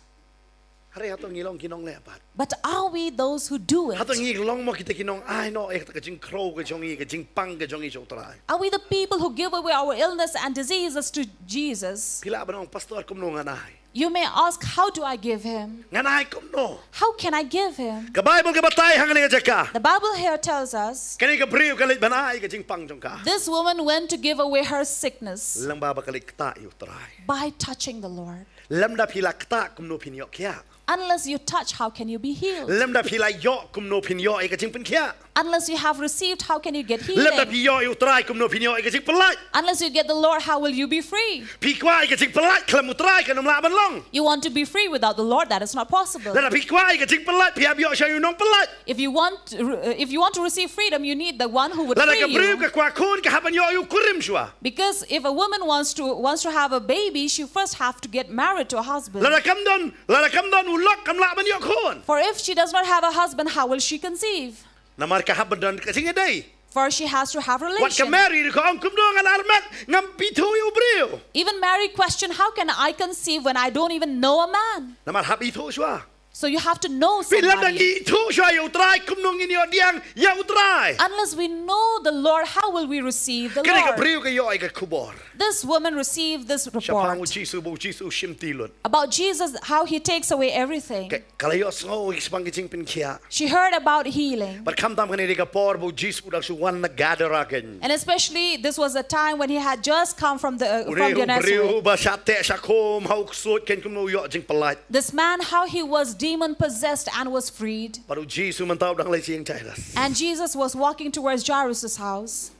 Hynrei hato ngi long ki nongleh pat? But are we those who do it? Hato ngi long mo kita ki nong ai noh ïa ka jingkhrew ka jong ngi, ka jingpang ka jong ngi sha U Trai? Are we the people who give away our illness and diseases to Jesus? Phi lah ban ong, Pastor, kumno ngan ai? You may ask, how do I give him? Ngan ai kumno? How can I give him? Ka Baibl ka batai hangne ha ka jaka. The Bible here tells us Kane ka briew ka leit ban ai ka jingpang jong ka. this woman went to give away her sickness Lyngba ba ka leit ktah ïa U Trai. by touching the Lord. Lymda phi la ktah kumno phin ïoh khiah? Unless you touch, how can you be healed? Lymda phi la ïoh kumno phin ïoh ïa ka jingpynkhiah? Unless you have received, how can you get healing? Lymda phi ïoh ïa U Trai kumno phin ïoh ïa ka jingpyllait? Unless you get the Lord, how will you be free? Phi kwah ïa ka jingpyllait khlem U Trai kan ym lah ban long. You want to be free without the Lord, that is not possible. Lada phi kwah ïa ka jingpyllait phi hap ïoh sha u nongpyllait. If you want, uh, if you want to receive freedom, you need the one who would Lada free ka briew you. ka kwah khun ka hap ban ïoh ïa u kurim shuwa. Because if a woman wants to, wants to have a baby, she first have to get married to a husband. Lada kam don, lada kam don u lok kam lah ban ïoh khun. For if she does not have a husband, how will she conceive? Namar ka hap ban don ka jingïadei. For she has to have Wat ka relation. Mary ruh ka ong kumno ngan armet ngam ithuh ïa u briew. Even Mary questioned, how can I conceive when I don't even know a man? Namar hap ithuh shuwa. So you have to know Phi lada somebody. ngi ithuh shuwa ïa U Trai kumno ngin ïoh pdiang ïa U Trai? Unless we know the Lord, how will we receive the Kane ka Lord? briew ka ïoh ïa ka khubor. This woman received this Shaphang U report Jisu ba U Jisu u shimti lut. about Jesus, how he takes away everything. Ka, ka la ïohsngew shaphang ka jingpynkhiah. She heard about healing. Bad khamtam kane dei ka por ba U Jisu u dang shu wan na Gadara kein. And especially, this was a time when he had just come from the, uh, Une from u briew Gennesaret. ba shah teh shah khum ha u ksuid kein kumno u ïoh jingpyllait. This man, how he was demon possessed and was freed. Bad U Jisu mynta u dang leit sha ïing Jairus. And Jesus was walking towards Jairus' house.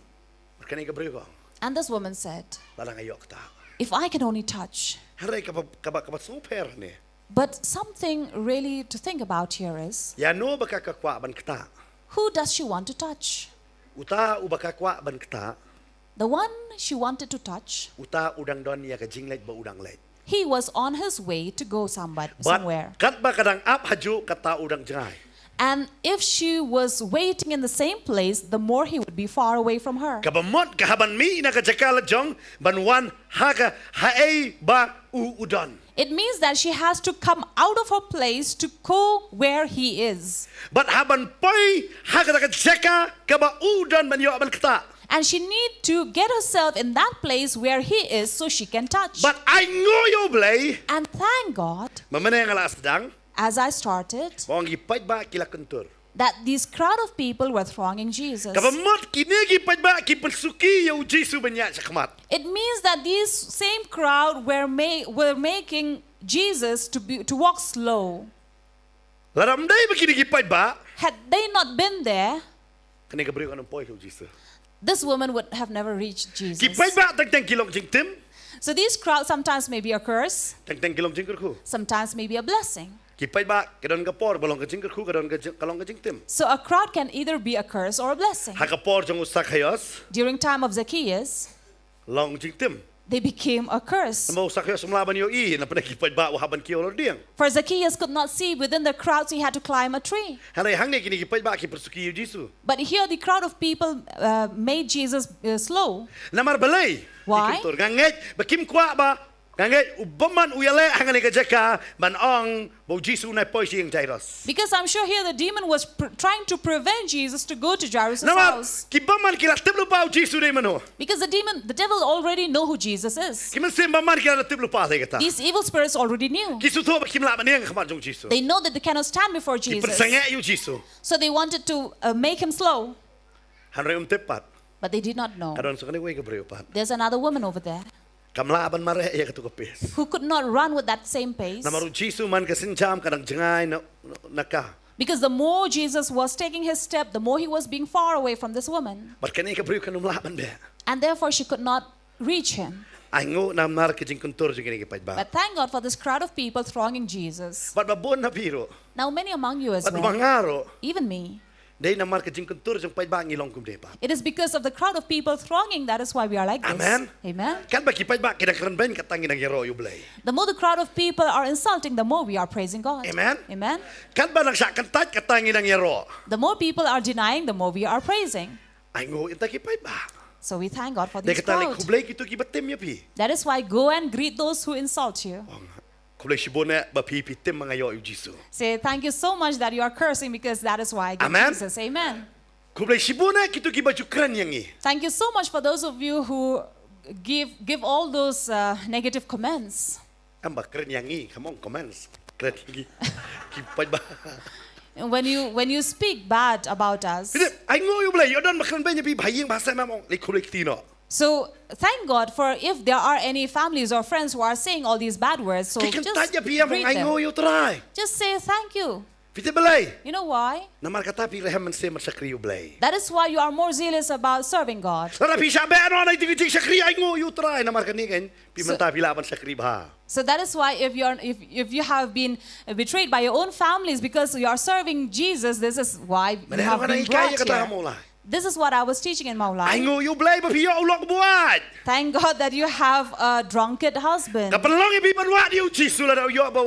Bad kane ka briew ka ong, And this woman said, Lada nga ïoh ktah. If I can only touch. Hynrei kaba, kaba, kaba sngewpher hangne. But something really to think about here is, Ïano ba ka ka kwah ban ktah? who does she want to touch? Uta uba ka kwah ban ktah. The one she wanted to touch, uta u dang don ïa ka jingleit ba u dang leit. He was on his way to go somebody, somewhere. Bad katba ka dang ap hajuh kata u dang jngai. And if she was waiting in the same place, the more he would be far away from her. Kaba mut ka hap ban mih na ka jaka la jong ban wan ha ka haei ba u u don. It means that she has to come out of her place to go where he is. Bad hap ban poi ha kata ka jaka kaba u don ban ïoh ban ktah. And she need to get herself in that place where he is so she can touch. Bad ai nguh ïa u Blei. And thank God. Ba mynne nga la sdang. As I started. Ba ong ki paidbah ki la kyntur. That this crowd of people were thronging Jesus. Kaba mut kine ki paidbah ki pynsuki ïa u Jisu ban ïaid shakhmat. It means that this same crowd were ma- were making Jesus to be to walk slow. Lada ym dei ba kine ki paidbah. Had they not been there, kane ka briew kan ym poi ha u Jisu. This woman would have never reached Jesus. Ki paidbah teng teng ki long jingtim. So these crowds sometimes may be a curse, teng teng ki long jingkyrkhu. Sometimes may be a blessing. Ki paidbah ka don ka por ba long ka jingkyrkhu, ka don ka jing- ka long ka jingtim. So a crowd can either be a curse or a blessing. Ha ka por jong u Sakhaios. During time of Zacchaeus, long jingtim. They became a curse. Namar u Sakhaios um lah ban ïohi napdeng ki paidbah, u hap ban kiew halor dieng. For Zacchaeus could not see within the crowd, so he had to climb a tree. Hynrei hangne kine ki paidbah ki pyrsuki ïa u Jisu. But here the crowd of people uh, made Jesus uh, slow. Namar balei? Why? Nga ngeit ba kim kwah ba, nga ngeit u bymman u ïaleh hangne ka jaka ban ong ba u Jisu un nai poi sha ïing Jairus. Because I'm sure here the demon was pr- trying to prevent Jesus to go to Jairus' house. Namar ki bymman ki la tip lypa u Jisu dei mano. Because the demon, the devil already know who Jesus is. Ki mynsiem bymman ki la tip lypa te kata. These evil spirits already knew. Ki sngewthuh ba kim lah ban ïeng ha khmat jong u Jisu. They know that they cannot stand before Jesus. Ki pynsangeh ïa u Jisu. So they wanted to uh, make him slow. Hynrei ym tip pat. But they did not know. Ka don sa kane kawei ka briew pat. There's another woman over there. Kam lah ban mareh ïa katu ka pace. Who could not run with that same pace. Namar u Jisu man ka sienjam ka dang jngai na, na ka. Because the more Jesus was taking his step, the more he was being far away from this woman. Bad kane ka briew kan ym lah ban beh. And therefore she could not reach him. Ai nguh namar ka jingkyntur jong kine ki paidbah. But thank God for this crowd of people thronging Jesus. Bad ba bun na phi ruh. Now many among you as well. Bad ba nga ruh. Even me. Dei namar ka jingkyntur jong paidbah ngi long kumne pat. It is because of the crowd of people thronging that is why we are like this. Amen. Amen. Katba ki paidbah ki dang kren beiñ kata ngi dang ïaroh ïa u Blei. The more the crowd of people are insulting, the more we are praising God. Amen. Amen. Katba dang shah kyntait kata ngi dang ïaroh. The more people are denying, the more we are praising. Ai nguh ïa kita ki paidbah. So we thank God for this crowd. Dei kata lei khublei kito kiba tim ïa phi. That is why go and greet those who insult you. Khublei shibun eh ba phi phi tim ma nga ïoh ïa u Jisu. Say thank you so much that you are cursing because that is why I get Jesus. Amen. Khublei shibun eh kito kiba ju kren ïa ngi. Thank you so much for those of you who give give all those uh, negative comments. Em ba kren ïa ngi, come on, comments. Kren ïa ngi. Ki paidbah. When you when you speak bad about us. Ai nguh ïa u Blei, ïoh don ba kren beiñ ïa phi ba ha ïing ba ha sem em ong lei khublei kti noh. So thank God for if there are any families or friends who are saying all these bad words. So just greet them. Just say thank you. Phi tip balei? You know why? Namar kata phi rhem mynsiem ban shakri ïa u Blei. That is why you are more zealous about serving God. Lada phi shah beh noh na ïa ki jingshakri, ai nguh ïa u Trai namar kane kan phi mynta phi lah ban shakri bha. So that is why if you are if, if you have been betrayed by your own families because you are serving Jesus, this is why you have been brought here. This is what I was teaching in Mawlai. Ai nguh ïa u Blei ba phi ïoh u lok buaid. Thank God that you have a drunkard husband. Ka pynlong ïa phi ban wad ïa u Jisu lada u ïoh ba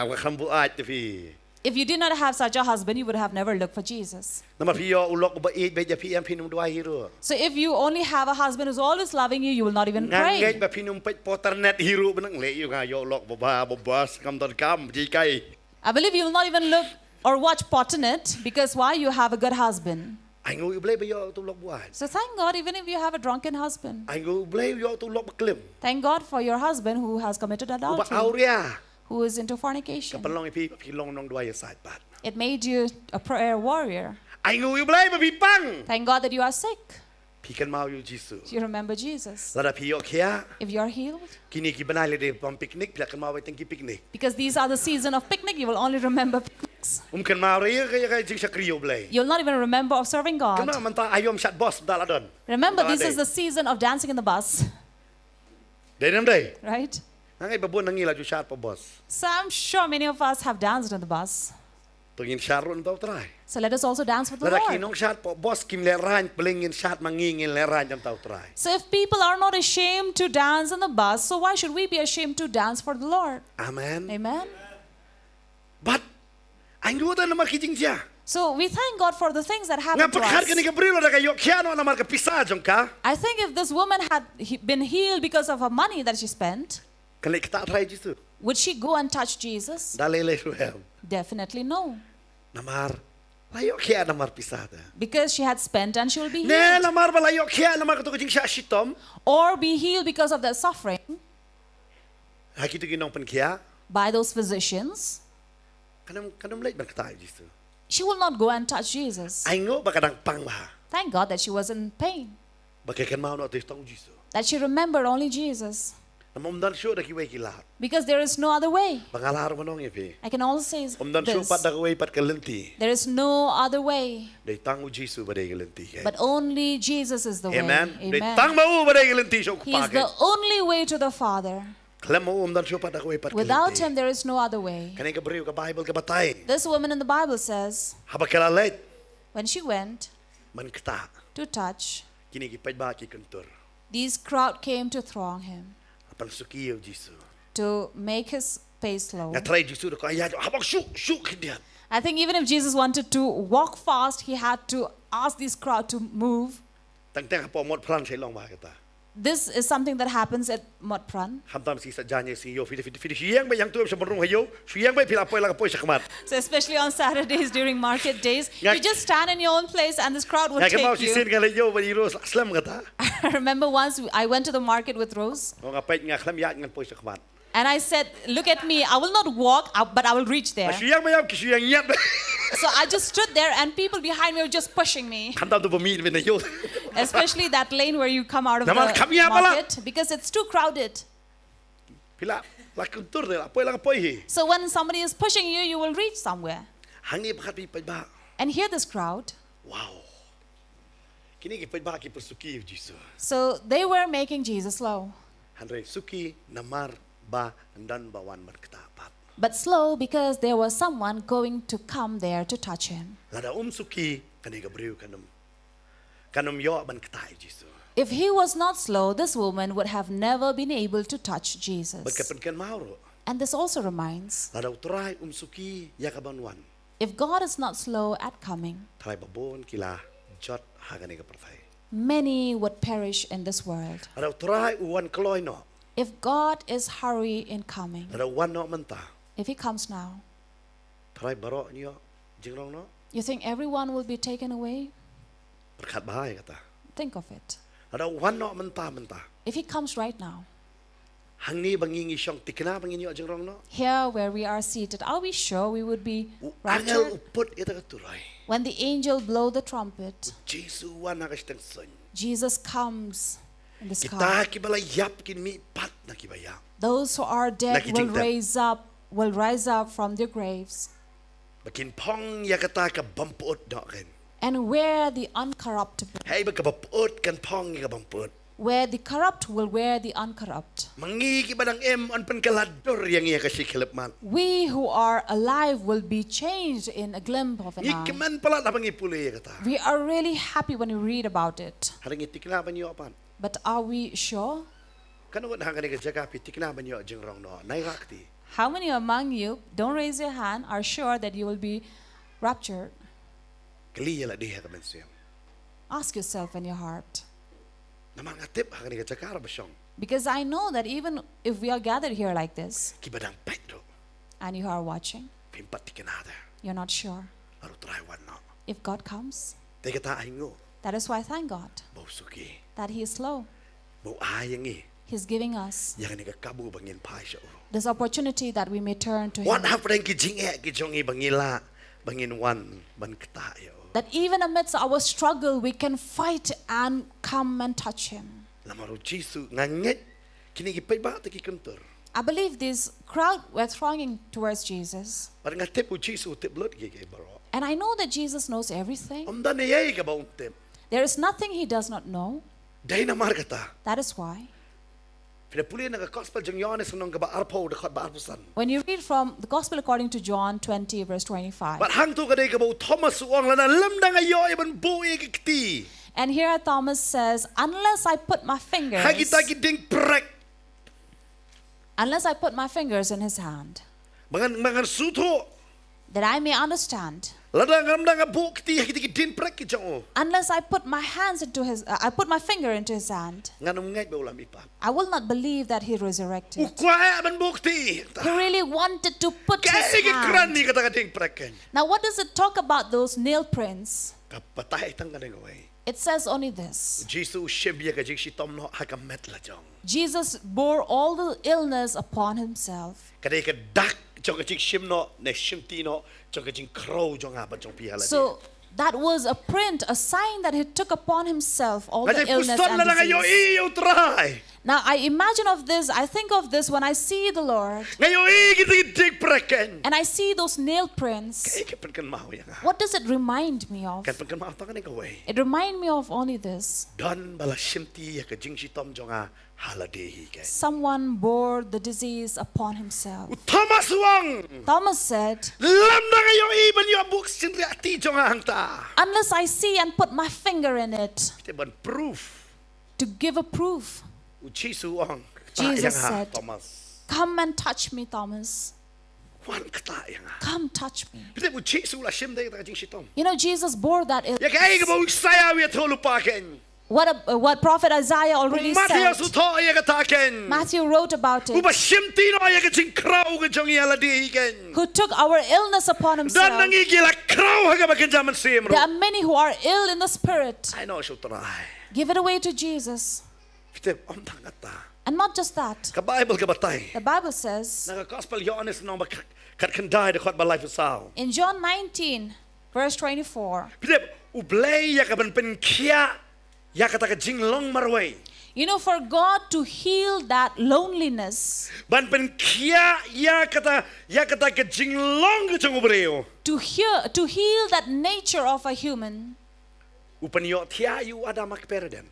ba kham buaid te phi. If you did not have such a husband, you would have never looked for Jesus. Namar phi ïoh u lok ba ïeit beit ïa phi em phin ym duwai hi ruh. So if you only have a husband who's always loving you, you will not even pray. Nga ngeit ba phin ym peit porn net hi ruh ba nang leh ïa nga ïoh u lok ba ba ba ba skam don kam ji kai. I believe you will not even look or watch pornnet because why? You have a good husband. Ai nguh ïa u Blei ba ïoh uto u lok buaid. So thank God even if you have a drunken husband. Ai nguh ïa u Blei ïoh uto u lok ba klim. Thank God for your husband who has committed adultery. Uba awria. Who is into fornication. Ka pynlong ïa phi ba phi long nongduwai ïasaid pat. It made you a prayer warrior. Ai nguh ïa u Blei ba phi pang. Thank God that you are sick. Phi kynmaw ïa u Jisu. You remember Jesus. Lada phi ïoh khiah. If you are healed. Kine ki bnai lei de bym picnic, phi la kynmaw beit tang ki picnic. Because these are the season of picnic, you will only remember picnics. Um kynmaw re ïa ka jingshakri ïa u Blei. You'll not even remember of serving God. Kynmaw mynta aïom shad bus mynta la don. Remember, this is the season of dancing in the bus. Dei ne ym dei? Right? Nga ngeit ba bun na ngi la ju shad pa bus. So I'm sure many of us have danced in the bus. To ngin shad ruh na bynta u Trai. So let us also dance with the Lada ki Lord. Nongshad hapoh bus kim lehraiñ, balei ngin shad ma ngi ngin lehraiñ na bynta u Trai. So if people are not ashamed to dance on the bus, so why should we be ashamed to dance for the Lord? Amen. Amen. But ainguh te namar ki jingjia. So we thank God for the things that Nga happened to pyrkhat kane us. ka briew lada ka ïoh khiah noh namar ka pisa jong ka, I think if this woman had he- been healed because of her money that she spent, kan leit ktah trai Jisu? Would she go and touch Jesus? Da lei lei ruh em. Definitely no. Namar la ïoh khiah namar pisa te. Because she had spent and she will be Ne healed. namar ba la ïoh khiah namar kato ka jingshah shitom. Or be healed because of that suffering Ha kito ki nongpynkhiah. By those physicians. Kan ym, kan ym leit ban ktah Jisu. She will not go and touch Jesus. Ainguh ba ka dang pang bha. Thank God that she was in pain. Ba ka kynmaw noh te tang Jisu. That she remembered only Jesus. Namar ym don shuh da kiwei ki lad. Because there is no other way. Ba nga lah ruh ban ong ïa phi. I can also say Ym don shuh this. Pat da kawei pat ka lynti. There is no other way. Dei tang u Jisu ba dei ka lynti keiñ. But only Jesus is the Amen. Way. Dei tang ma u ba dei ka lynti sha u Kpa keiñ. He is the only way to the Father. Khlem ma u ym don shuh pat da kawei pat ka lynti. Without him, there is no other way. Kane ka briew ka Bible ka batai. This woman in the Bible says, Haba ka la leit. When she went Man ktah. To touch, Kine ki paidbah ki kyntur. These crowd came to throng him. Ban suki ïa u Jisu. To make his pace slow. Nga trai Jisu da ka ïa haba shu shu khyndiat. I think even if Jesus wanted to walk fast, he had to ask this crowd to move. Tang tang hapoh Motphran sa long bha kata. This is something that happens at Motphran. Khamtam shi sa jani si yo fi fi fi shi yang ba yang tu sa barung hayo. Shi yang ba phi la poi la ka poi sa khmat. So especially on Saturdays during market days, Nga- you just stand in your own place and this crowd will Nga kynmaw take shi sien you. Nga leit yo ba i Rose slem kata. I remember once I went to the market with Rose Nga peit nga khlem ïa ngan poi sa khmat. And I said, "Look at me, I will not walk, uh, but I will reach there." Shu yang ba ïap ki shu yang ïap. So I just stood there and people behind me were just pushing me, Khamtam tu ba mi ben yo. Especially that lane where you come out of the Namar kham ïap pala. Market, because it's too crowded. Phi la la kyntur de la poi la poi hi. So when somebody is pushing you, you will reach somewhere. Hangne ba khat phi paidbah. And here this crowd, Wow. Kine ki paidbah ki pyrsuki Jisu. So they were making Jesus slow. Hynrei suki namar ba ym don ba wan ban ktah pat. But slow because there was someone going to come there to touch him. Lada um suki kane ka briew kan ym kan ym ïoh ban ktah Jisu. If he was not slow, this woman would have never been able to touch Bad Jesus. ka pynkynmaw ruh. And this also reminds, Lada u Trai um suki ïa ka ban wan. If God is not slow at coming, Trai ba bun ki la jot ha kane ka pyrthei. Many would perish in this world. Lada u Trai u wan kloi noh. If God is hurry in coming, Lada u wan noh mynta. If he comes now, Trai baroh ngi ïoh jingrong noh. You think everyone will be taken away? Pyrkhat bha ïa kata. Think of it. Lada u wan noh mynta mynta. If he comes right now, Hangne ba ngi ngi shong thikna ba ngin ïoh jingrong noh. Here where we are seated, are we sure we would be U angel u raptured? Put ïa ka turai. When the angel blow the trumpet, Jisu u wan ha ka shiteng suiñ. Jesus comes in the sky. Kita ki ba la ïap kin mih pat na ki ba ïap. Those who are dead will raise up, will rise up from their graves. Ba kin phong ïa kata ka bym pyut noh ken. And wear the uncorruptible. Hei ba ka bym pyut kan phong ïa ka bym pyut. Where the corrupt will wear the uncorrupt. Ma ngi ki ba dang im yn pynkylla dur ïa ngi ïa ka shi khyllipmat. We who are alive will be changed in a glimpse of an eye. Ngi kmen palat haba ngi pule ïa kata. We are really happy when we read about it. Hynrei ngi thikna ban ïoh pat. But are we sure? Katno ngut ha kane ka jaka phi thikna ban ïoh jingrong noh? Nai rak ti. How many among you, don't raise your hand, are sure that you will be raptured? Kylli ïa lade ha ka mynsiem. Ask yourself in your heart. Namar nga tip ha kane ka jaka ruh ba shong. Because I know that even if we are gathered here like this, ki ba dang peit ruh, and you are watching, phim pat thikna te. You're not sure. Lada u Trai u wan noh. If God comes. Te kata ai nguh. That is why I thank God. Ba u suki. That he is slow. Ba u ai ïa ngi. He's giving us. Ïa kane ka kabu ba ngin phai sha u. This opportunity that we may turn to him. Wat hapdeng ki jingeh ki jong ngi ba ngi lah ba ngin wan ban ktah ïa u. That even amidst our struggle, we can fight and come and touch him. Namar u Jisu nga ngeit kine ki paidbah te ki kyntur. I believe this crowd were thronging towards Jesus. Bad nga tip u Jisu u tip lut ki ki baroh. And I know that Jesus knows everything. Ym don ei ei kaba um tip. There is nothing he does not know. Dei namar kata. That is why. Phi da pule na ka gospel jong Ïoannis lynnong kaba arphew dkhot ba arphew san. When you read from the Gospel according to John twenty, verse twenty-five. Bad hangto ka dei kaba u Thomas u ong lada lymda nga ïoh ïa ban buh ïa ka kti. And here Thomas says, unless I put my fingers, Ha kita ki dieng prek. Unless I put my fingers in his hand, Ba ngan, ba ngan sngewthuh. that I may understand. Lada ngam dang buh kti ha kita ki dieng prek ki jong u. Unless I put my hands into his, uh, I put my finger into his hand, Ngan ym ngeit ba u la mihpat. I will not believe that he U resurrected. kwah ban buh kti. He really wanted to put Kaei his ka kren hand. Ïa kata ka dieng prek kan. Now, what does it talk about those nail prints? Ka batai tang ka dei kawei. It says only this. Jisu u shim ïa ka jingshitom noh ha ka met la jong. Jesus bore all the illness upon himself. Ka dei ka dak jong ka jingshim noh ne shimti noh jong ka jingkhrew jong nga bad jong phi ha lade. So that was a print, a sign that he took upon himself all the Nga jai illness pus ton lada and nga ïohi disease. ïa u Trai. Now I imagine of this, I think of this when I see the Lord Nga ïohi kita ki dieng prek kan. And I see those nail prints. Kaei ka pynkynmaw ïa nga. What does it remind me of? Ka pynkynmaw tang ka dei kawei. It remind me of only this. Don ba la shimti ïa ka jingshitom jong nga ha lade hi kan. Someone bore the disease upon himself. U Thomas u ong. Thomas said, Lymda nga ïohi ban ïoh buh shynriahti jong nga hangta. unless I see and put my finger in it Te ban proof. to give a proof. U Jisu u ong. Kata Jesus ïa nga, said, Thomas. Come and touch me, Thomas. Wan kata ïa nga. Come touch me. Phi tip u Jisu u la shim da ïa kata ka jingshitom. You know, Jesus bore that Ïa kaei kaba illness. u Isaïah u ïathuh lypa kan. What, a, what prophet Isaiah already Matthew said. u thoh ïa kata kan. Matthew wrote about Uba it. shimti noh ïa ka jingkhrew ka jong ngi ha lade hi kan. Who took our illness upon Don himself. na ngi ki la khrew ha kaba kynja mynsiem ruh. There are many who are ill in the spirit. Ai noh sha u Trai. Give it away to Jesus. Phi tip ym tang kata. And not just that. Ka Bible ka batai. The Bible says Na ka gospel Ïoannis lynnong ba khat, khatkhyndai dkhot ba laiphew saw. in John nineteen, verse twenty-four, Phi tip, U Blei ïa kaban pynkhiah ïa kata ka jinglong marwei. you know, for God to heal that loneliness, Ban pynkhiah ïa kata, ïa kata ka jinglong ka jong u briew. to heal, to heal that nature of a human, U pynïohthiah ïa u Adam ha ka Eden.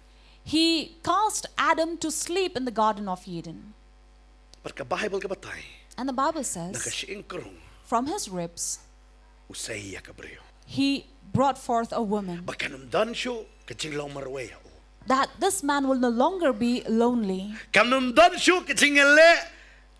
He caused Adam to sleep in the Garden of Eden. Bad ka Bible ka batai. And the Bible Na ka says, shyieng krung. From his ribs, U sei ïa ka briew. He brought forth a woman. Ba kan ym don shuh ka jinglong marwei ha u. That this man will no longer be lonely. Kan ym don shuh ka jingïaleh.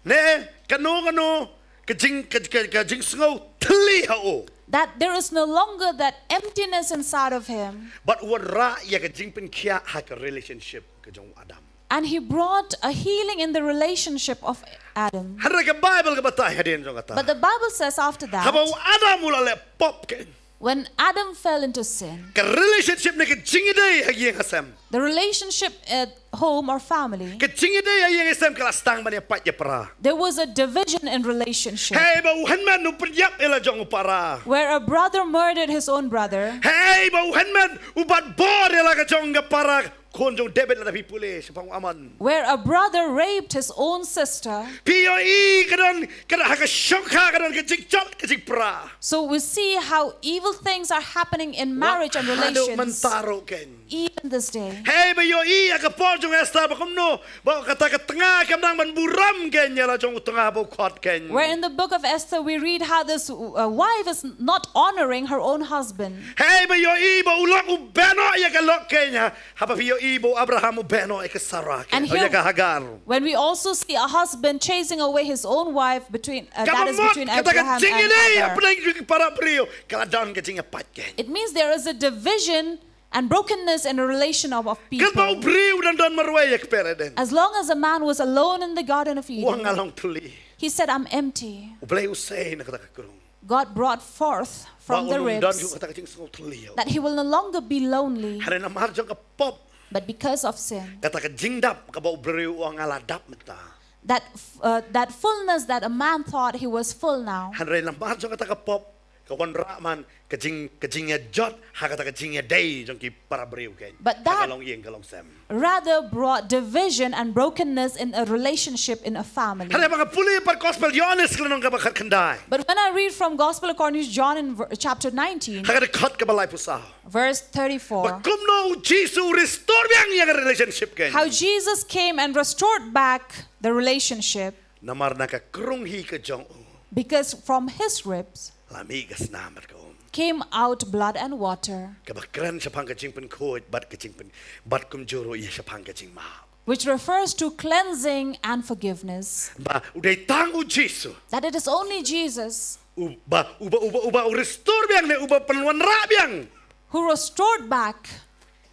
Ne, kano kano, ka jing, ka, ka, ka jingsngew thylli ha u. That there is no longer that emptiness inside of him. Bad u wanrah ïa ka jingpynkhiah ha ka relationship ka jong u Adam. And he brought a healing in the relationship of Adam. Hynrei ka Bible ka batai hadien jong kata. But the Bible says after that, Haba u Adam u la leh pop kan. When Adam fell into sin, Ka relationship ne ka jingïadei ha ïing ha sem. The relationship at home or family, Ka jingïadei ha ïing ha sem ka la sdang ban ïapait ïapra. There was a division in relationship. Hei ba u hynmen u pynïap ïa la jong u para. Where a brother murdered his own brother. Hei ba u hynmen u bat bor ïa la ka jong ka para. Khun jong David lada phi pule shaphang u Amnon. Where a brother raped his own sister. Phi ïohi ka don, ka don ha ka shongkha ka don ka jingjot ka jingpra. So we see how evil things are happening in marriage and Wat haduh relations. Mynta ruh kan. Even this day. Hei ba ïohi ha ka por jong Esther ba kumno ba kata ka tnga kam dang ban burom kan ïa la jong u tnga ba u khot kan. Where in the book of Esther we read how this uh, wife is not honoring her own husband. Hei ba ïohi ba u lok u beh noh ïa ka lok kan ha. Haba phi ïohi ba u Abraham u beh noh ïa ka Sarah kan. And Oh, ïa here- ka Hagar. When we also see a husband chasing away his own wife between uh, that Kaba is mut between kata ka Abraham and jingïadei Hagar. hapdeng ki para briew ka la don ka jingïapait kan. It means there is a division and brokenness in a relation of, of people. Katba u briew u dang don marwei ha ka paradais. As long as a man was alone in the Garden of U ong nga Eden, long thylli. He said, I'm empty. U Blei u sei na kata ka krung. God brought forth from Ba the u nym don ribs shuh kata ka jingsngew thylli. That he will no longer be lonely, Hynrei namar jong ka pop. But because of sin. Kata ka jingdap kaba u briew u ong nga la dap mynta. That, uh, that fullness that a man thought he was full now. Hynrei namar jong kata ka pop. Ka wanrah man ka jing, ka jingïajot ha kata ka jingïadei jong ki para briew kein. But ha ka that long ïing ka long sem. Rather brought division and brokenness in a relationship in a family. Hynrei ba nga pule pat Gospel Ïoannis ka lynnong kaba khatkhyndai. But when I read from Gospel according to John in ver- chapter nineteen, ha ka dkhot kaba laiphew saw, verse thirty-four, ba kumno u Jisu u restore biang ïa ka relationship kein. How Jesus came and restored back the relationship. Namar na ka krung hi ka jong u, because from his ribs la mih ka snam bad ka um, came out blood and water, kaba kren shaphang ka jingpynkhuid bad ka jingpyn, bad kumjuh ruh ïa shaphang ka jingmap, which refers to cleansing and forgiveness. Ba u dei tang u Jisu, that it is only Jesus, uba, uba, uba, uba u restore biang ne uba pynwanrah biang, who restored back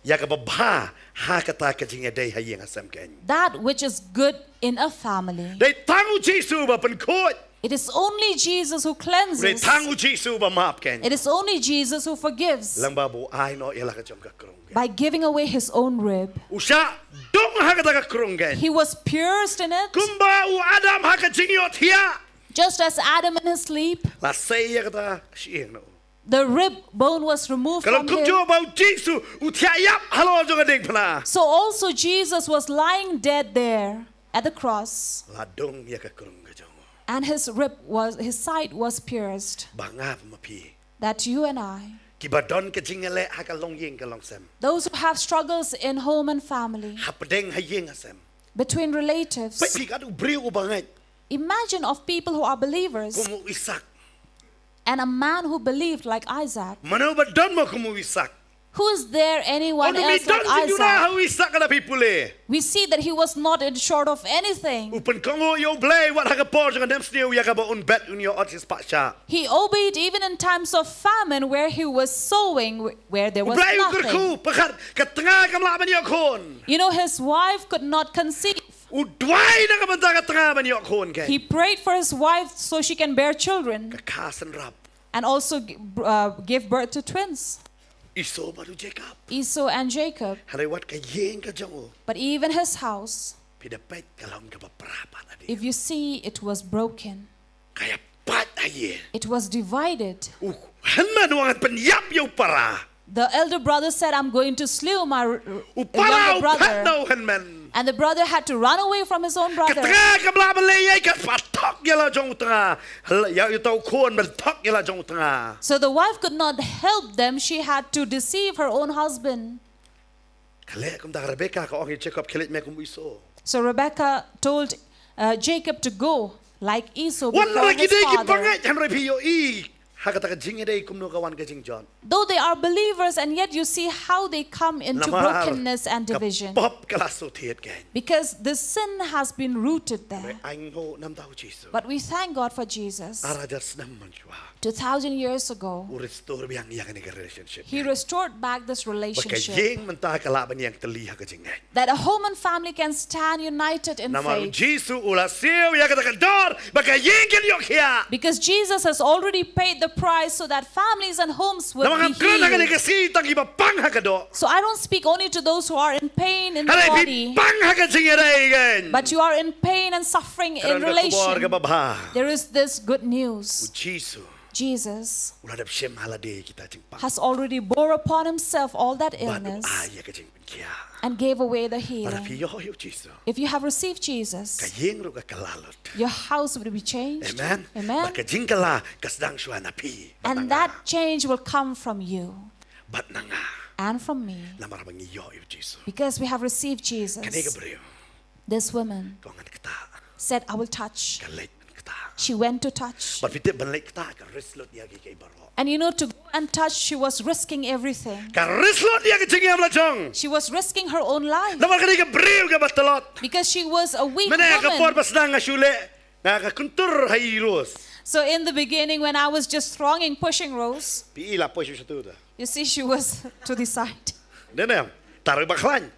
ïa kaba bha ha kata ka jingïadei ha ïing ha sem kein. That which is good in a family. Dei tang u Jisu uba pynkhuid. It is only Jesus who cleanses. Dei tang u Jisu uba map kein. It is only Jesus who forgives. Lyngba ba u ai noh ïa la ka jong ka krung kein, by giving away his own rib. U shah dung ha kata ka krung kein. He was pierced in it. Kumba u Adam ha ka jingïohthiah, just as Adam in his sleep, la sei ïa kata ka shyieng noh. The rib bone was removed from him. Ka long kumjuh ba u Jisu u thiah ïap halor jong ka diengphna. So also Jesus was lying dead there at the cross. La dung ïa ka krung ka jong u. And his rib was, his side was pierced. Ba nga bad ma phi, that you and I, kiba don ka jingïaleh ha ka long ïing ka long sem, those who have struggles in home and family, hapdeng ha ïing ha sem, between relatives, peit phi katto u briew uba ngeit. Imagine of people who are believers. Kum u Isak. And a man who believed like Isaac. Mano ba don mo kum u Isak? Who is there anyone else like Isaac? Ong mi don jingduna ha u Isak, lada phi pule. We see that he was not in short of anything. U pynkohnguh ïa U Blei wat ha ka por jong ka nemsniew ïa kaba un bet un ïoh ot shispah shah. He obeyed even in times of famine where he was sowing wh- where there was nothing. U Blei u kyrkhu, pyrkhat ka tnga kam lah ban ïoh khun. You know, his wife could not conceive. U duwai na ka bynta ka tnga ban ïoh khun kein. He prayed for his wife so she can bear children. Ka kha synrap. And also gi- br- uh, gave birth to twins, Esau bad u Jacob. Esau and Jacob. Hynrei wat ka ïing ka jong u, but even his house, phi da peit ka long kaba pra pat ade. If you see, it was broken. Ka ïapait ha ïing. It was divided. U hynmen u ong ngan pynïap ïa u para. The elder brother said, "I'm going to slew my r- r- younger brother." U para u phet na u hynmen. And the brother had to run away from his own brother. Ka tnga kam lah ban leh ei ei, kan pat thok ïa la jong u tnga. Ïa uta u khun, ban thok ïa la jong u tnga. So the wife could not help them. She had to deceive her own husband. Ka leh kumta, Rebecca ka ong ïa Jacob, khie leit me kum u Esau. So Rebecca told uh, Jacob to go like Esau before his father. Wat la ki dei ki bangeit, hynrei phi ïohi ha kata ka jingïadei kumno ka wan ka jingjot. Though they are believers, and yet you see how they come into brokenness and division. Namar ka pop ka la shu thied kein. Because this sin has been rooted there. Hynrei ainguh namar u Jisu. But we thank God for Jesus. Ar hajar snem mynshuwa. Two thousand years ago, u restore biang ïa kane ka relationship. He restored back this relationship. Ba ka ïing mynta ka lah ban ïeng tylli ha ka jingngeit. That a home and family can stand united in faith. Namar u Jisu u la siew ïa kata ka dor ba ka ïing kan ïoh khiah. Because Jesus has already paid the price so that families and homes would be healed. Namar ngam kren ha kane ka sngi tang kiba pang ha ka doh. So I don't speak only to those who are in pain in the body. Hynrei phi pang ha ka jingïadei kein. But you are in pain and suffering in relationship. Ka don ka khubor kaba bha. There is this good news. U Jisu. Jesus. U la dep shim ha lade kita jingpang. Has already bore upon himself all that illness. Bad u ai ïa ka jingpynkhiah. And gave away the healing. Lada phi ïoh ïa u Jisu. If you have received Jesus, ka ïing ruh ka kylla lut. Your house will be changed. Amen. Amen. Bad ka jingkylla ka sdang shuwa na phi. And that change will come from you. Bad na nga. And from me. Namar ba ngi ïoh ïa u Jisu. Because we have received Jesus. Kane ka briew. This woman. Ka ong ngan ktah. Said, "I will touch." Ka leit ban ktah. She went to touch. Bad phi tip ban leit ktah ka risk lut ïa ki kiei baroh. And you know, to go and touch, she was risking everything. Ka risk lut ïa ka jingim la jong. She was risking her own life. Namar ka dei ka briew kaba tlot. Because she was a weak woman. Mynne ka por ba sdang nga shu leh, nga ka kyntur ha i Rose. So in the beginning, when I was just thronging, pushing Rose, phi i la poi shu shatu da. You see, she was to the side. Dei ne em? Tang ruh ba khlaiñ.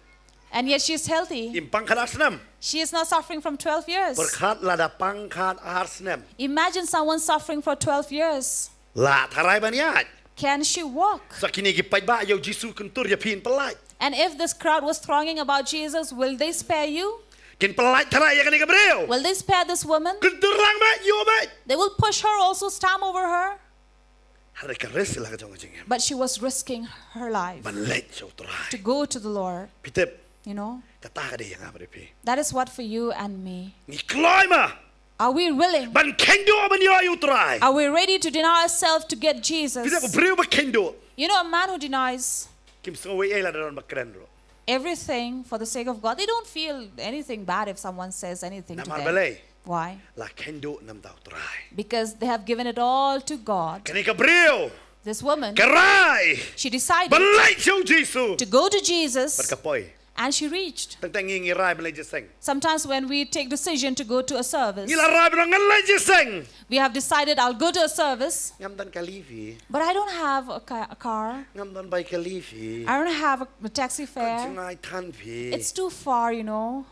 And yet she is healthy. Im pang khatar snem. She is now suffering from twelve years. Pyrkhat lada pang khatar snem. Imagine someone suffering for twelve years. La tharai ban ïaid. Can she walk? Sa kine ki paidbah ïa u Jisu kyntur ïa phi, kin pyllait. And if this crowd was thronging about Jesus, will they spare you? Kin pyllait tharai ïa kane ka briew. Will they spare this woman? Kyntur lang beit, ïoh beit. They will push her also, stamp over her. Hynrei ka risk la ka jong ka jingim. But she was risking her life Ban leit sha u Trai. To go to the Lord. Phi tip. You know? Kata ka dei ïa nga bad ïa phi. That is what for you and me. Ngi kloi ma. Are we willing? Ban kheiñ duh ban ïoh ïa u Trai. Are we ready to deny ourselves to get Jesus? Phi tip u briew ba kheiñ duh. You know, a man who denies. Kim sngew ei ei lada don ba kren ruh. Everything for the sake of God. They don't feel anything bad if someone says anything to them. Namar balei? Why? La kheiñ duh namar u Trai. Because they have given it all to God. Kane ka briew. This woman. Ka rai. She decided. Ban leit sha u Jisu. To go to Jesus. Bad ka poi. And she reached. Tang tang ngi ngi rai ban leit jingïaseng. Sometimes when we take decision to go to a service. Ngi la rai ban ngan leit jingïaseng. We have decided I'll go to a service. Ngam don kali phi. But I don't have a, ca- a car. Ngam don bai kali phi. I don't have a, a taxi fare. Ka jngai than phi. It's too far, you know.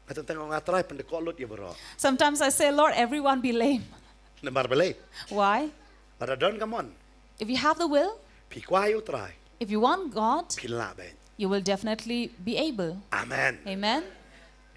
Nga tang tang nga trai pynda ko lut ïa baroh. Sometimes I say, Lord, everyone be lame. Namar balei? Why? Lada don ka mon. If you have the will, Phi kwah ïa u Trai. If you want God, phin lah beit. You will definitely be able. Amen. Amen.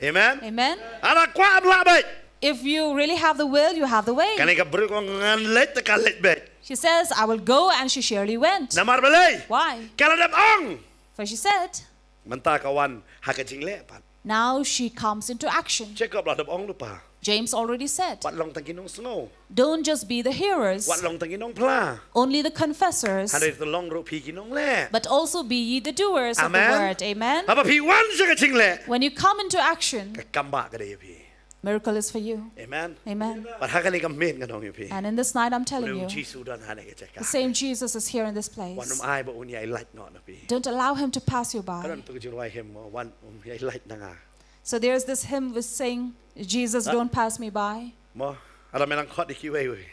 Amen. Amen. Hana kwah em lah beit. If you really have the will, you have the way. Kane ka briew ka ong ngan leit te ka leit beit. She says, I will go, and she surely went. Namar balei? Why? Ka la dep ong. For she said, Mynta ka wan ha ka jingleh pat. Now she comes into action. Jakob la dep ong lypa. James already said. Wat long tang ki nongsngew. Don't just be the hearers. Wat long tang ki nongphla. Only the confessors. Hynrei to long ruh phi ki nongleh. But also be ye the doers of the word. Amen. Haba phi wan sha ka jingleh. When you come into action, ka kam ba ka dei ïa phi. Miracle is for you. Amen. Amen. But ha kane ka miet nga ong ïa phi. And in this night I'm telling you. Jisu don ha kane ka jaka. The same Jesus is here in this place. Wan ym ai ba un ïai lait noh na phi. Don't allow him to pass you by. Ka don tu ka jingrwai hymn mo, wan ym ïai lait na nga. So there's this hymn we sing, Jesus, don't pass me by. Mo, lada me nang khot ïa kiwei wei.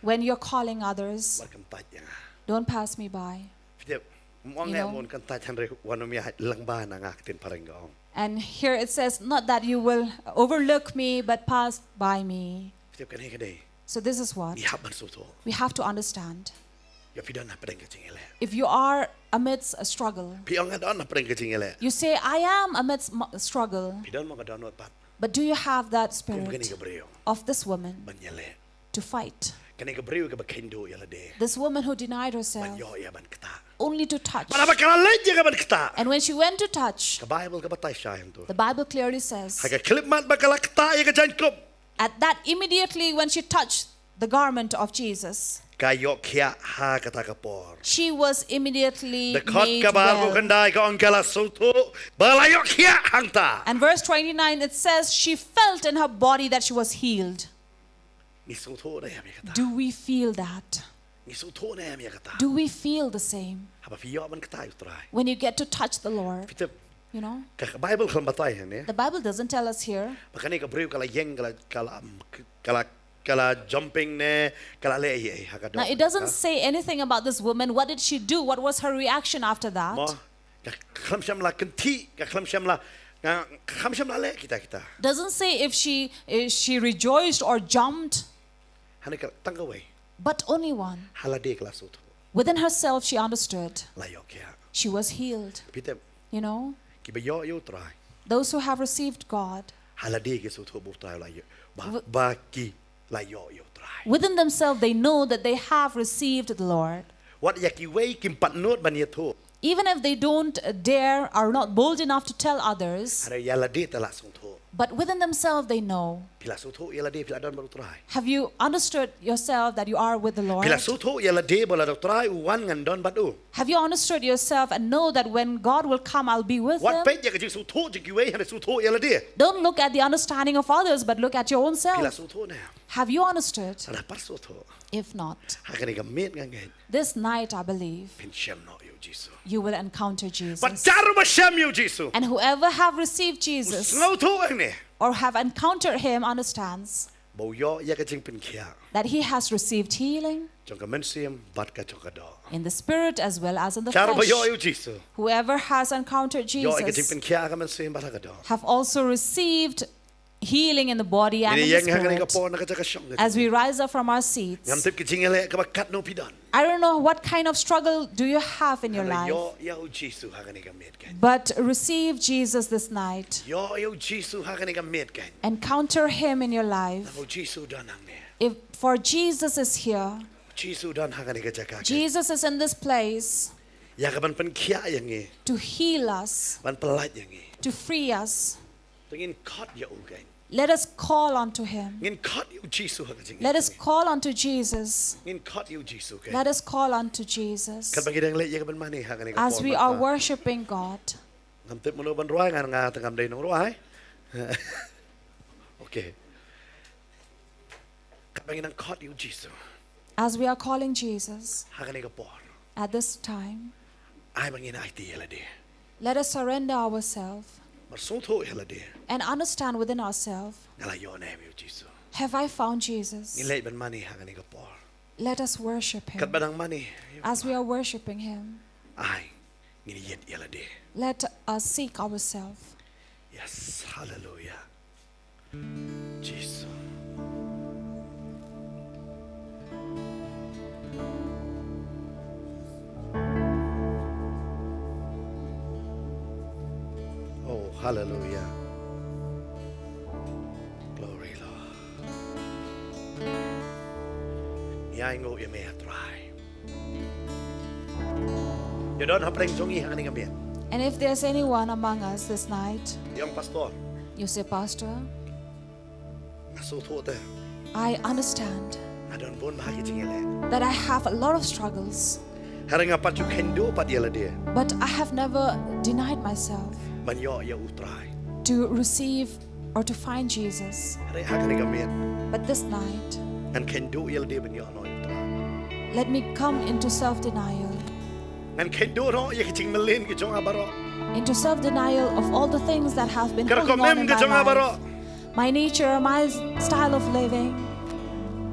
When you're calling others, wat kyntait ïa nga. Don't pass me by. Phi tip, ym ong eh mo un kyntait hynrei wan ym ïai lyngba na nga, ka ktien phareng ka ong. And here it says, not that you will overlook me, but pass by me. Phi tip, kane ka dei. So this is what. Ngi hap ban sngewthuh. We have to understand. Ïa phi don hapdeng ka jingïaleh. If you are amidst a struggle. Phi ong nga don hapdeng ka jingïaleh. You say, I am amidst m- struggle. Phi don mo ka dohnud pat. But do you have that spirit of this woman to fight? Kane ka briew kaba kheiñ duh ïa lade. This woman who denied herself. Ban ïoh ïa ban ktah. Only to touch. Bad haba ka la leit ïa ka ban ktah. And when she went to touch, ka Bible ka batai shai hangto. The Bible clearly says, ha ka khyllipmat ba ka la ktah ïa ka jaiñkup, at that immediately when she touched the garment of Jesus, ka ïoh khiah ha kata ka por. She was immediately made well. Dkhot kaba arphew khyndai ka ong ka la sngewthuh ba la ïoh khiah hangta. And verse twenty-nine, it says, she felt in her body that she was healed. Ngi sngewthuh ne em ïa kata? Do we feel that? Ngi sngewthuh ne em ïa kata? Do we feel the same? Haba phi ïoh ban ktah ïa u Trai. When you get to touch the Lord, phi tip, you know? Ka Bible kam batai hangne. The Bible doesn't tell us here. Ba kane ka briew ka la ïeng, ka la, ka la, ka la, ka la jumping ne, ka la leh ei ei ha ka doh. Now, it doesn't say anything about this woman. What did she do? What was her reaction after that? Mo, ka khlem shym la kynthih, ka khlem shym la, ka khlem shym la leh kita kita. Doesn't say if she, if she rejoiced or jumped. Hangne ka tang kawei. But only one. Ha lade ka la sngewthuh. Within herself, she understood. La ïoh khiah. She was healed. Phi tip. You know? Kiba ïoh ïa u Trai. Those who have received God. Ha lade ki sngewthuh ba u Trai u la ïoh. Ba, ba ki la ïoh ïa u Trai. Within themselves, they know that they have received the Lord. Wat ïa kiwei kim pat nud ban ïathuh. Even if they don't dare, are not bold enough to tell others, hynrei ïa lade te la sngewthuh. But within themselves they know. Phi la sngewthuh ïa lade phi la don bad u Trai? Have you understood yourself that you are with the Lord? Phi la sngewthuh ïa lade ba lada u Trai u wan ngan don bad u? Have you understood yourself and know that when God will come, I'll be with him? Wat peit ïa ka jingsngewthuh jong kiwei, hynrei sngewthuh ïa lade. Don't look at the understanding of others, but look at your own self. Phi la sngewthuh ne? Have you understood? Lada pat sngewthuh. If not, ha kane ka miet nga ngeit, this night, I believe, phin shem noh ïa u Jisu. You will encounter Jesus. Bad jar ba shem ïa u Jisu, and whoever have received Jesus, u sngewthuh hangne, or have encountered him, understands, ba u ïoh ïa ka jingpynkhiah, that he has received healing, jong ka mynsiem bad ka jong ka doh. In the spirit as well as in the flesh. Jar ba ïoh ïa u Jisu, whoever has encountered Jesus, ïoh ïa ka jingpynkhiah ha ka mynsiem bad ha ka doh, have also received healing in the body and in the spirit. Ngi ïeng ha kane ka por na ka jaka shong. As we rise up from our seats, ngam tip ki jingïaleh kaba katno phi don. I don't know what kind of struggle do you have in your life. Hynrei ïoh ïa u Jisu ha kane ka miet kein. But receive Jesus this night. Ïoh ïa u Jisu ha kane ka miet kein. Encounter him in your life. Namar u Jisu u don hangne. If for Jesus is here. Jisu don ha kane ka jaka. Jesus is in this place. Ïa ka ban pynkhiah ïa ngi. To heal us. Ban pyllait ïa ngi. To free us. To ngin khot ïa u kein. Let us call unto him. Ngin khot ïa u Jisu ha ka jingim. Let us call unto Jesus. Ngin khot ïa u Jisu kein. Let us call unto Jesus. Katba ngi dang leit ïa ka ban mane ha kane ka por. As we are worshiping God. Ngam tip mano ban rwai, nga nga te ngam dei nongrwai. Okay. Katba ngi dang khot ïa u Jisu. As we are calling Jesus. Ha kane ka por. At this time. Ai ba ngin aiti ïa lade. Let us surrender ourselves. Bad sngewthuh ïa lade. And understand within ourselves. Nga la ïoh ne em ïa u Jisu. Have I found Jesus? Ngin leit ban mane ha kane ka por. Let us worship him. Katba dang mane. As we are worshiping him. Ai. Ngin ïeit ïa lade. Let us seek ourselves. Yes, hallelujah. Jisu. Oh, hallelujah. Glory, Lord. Ïa, ngi ïa me, Trai. Ïa don hapdeng jong ngi ha kane ka miet. And if there's anyone among us this night, ïa, Pastor. You say, Pastor, nga sngewthuh te. I understand. Nga don bun bha ki jingïaleh. That I have a lot of struggles. Hynrei nga pat ju kheiñ duh pat ïa lade. But I have never denied myself. Ban ïoh ïa u Trai. To receive or to find Jesus. Hynrei ha kane ka miet. But this night, ngan kheiñ duh ïa lade ban ïoh noh ïa u Trai. Let me come into self-denial. Ngan kheiñ duh noh ïa ki jingmlien ki jong nga baroh. Into self-denial of all the things that have been holding on in my life. Ka rukom im ka jong nga baroh. My nature, my style of living.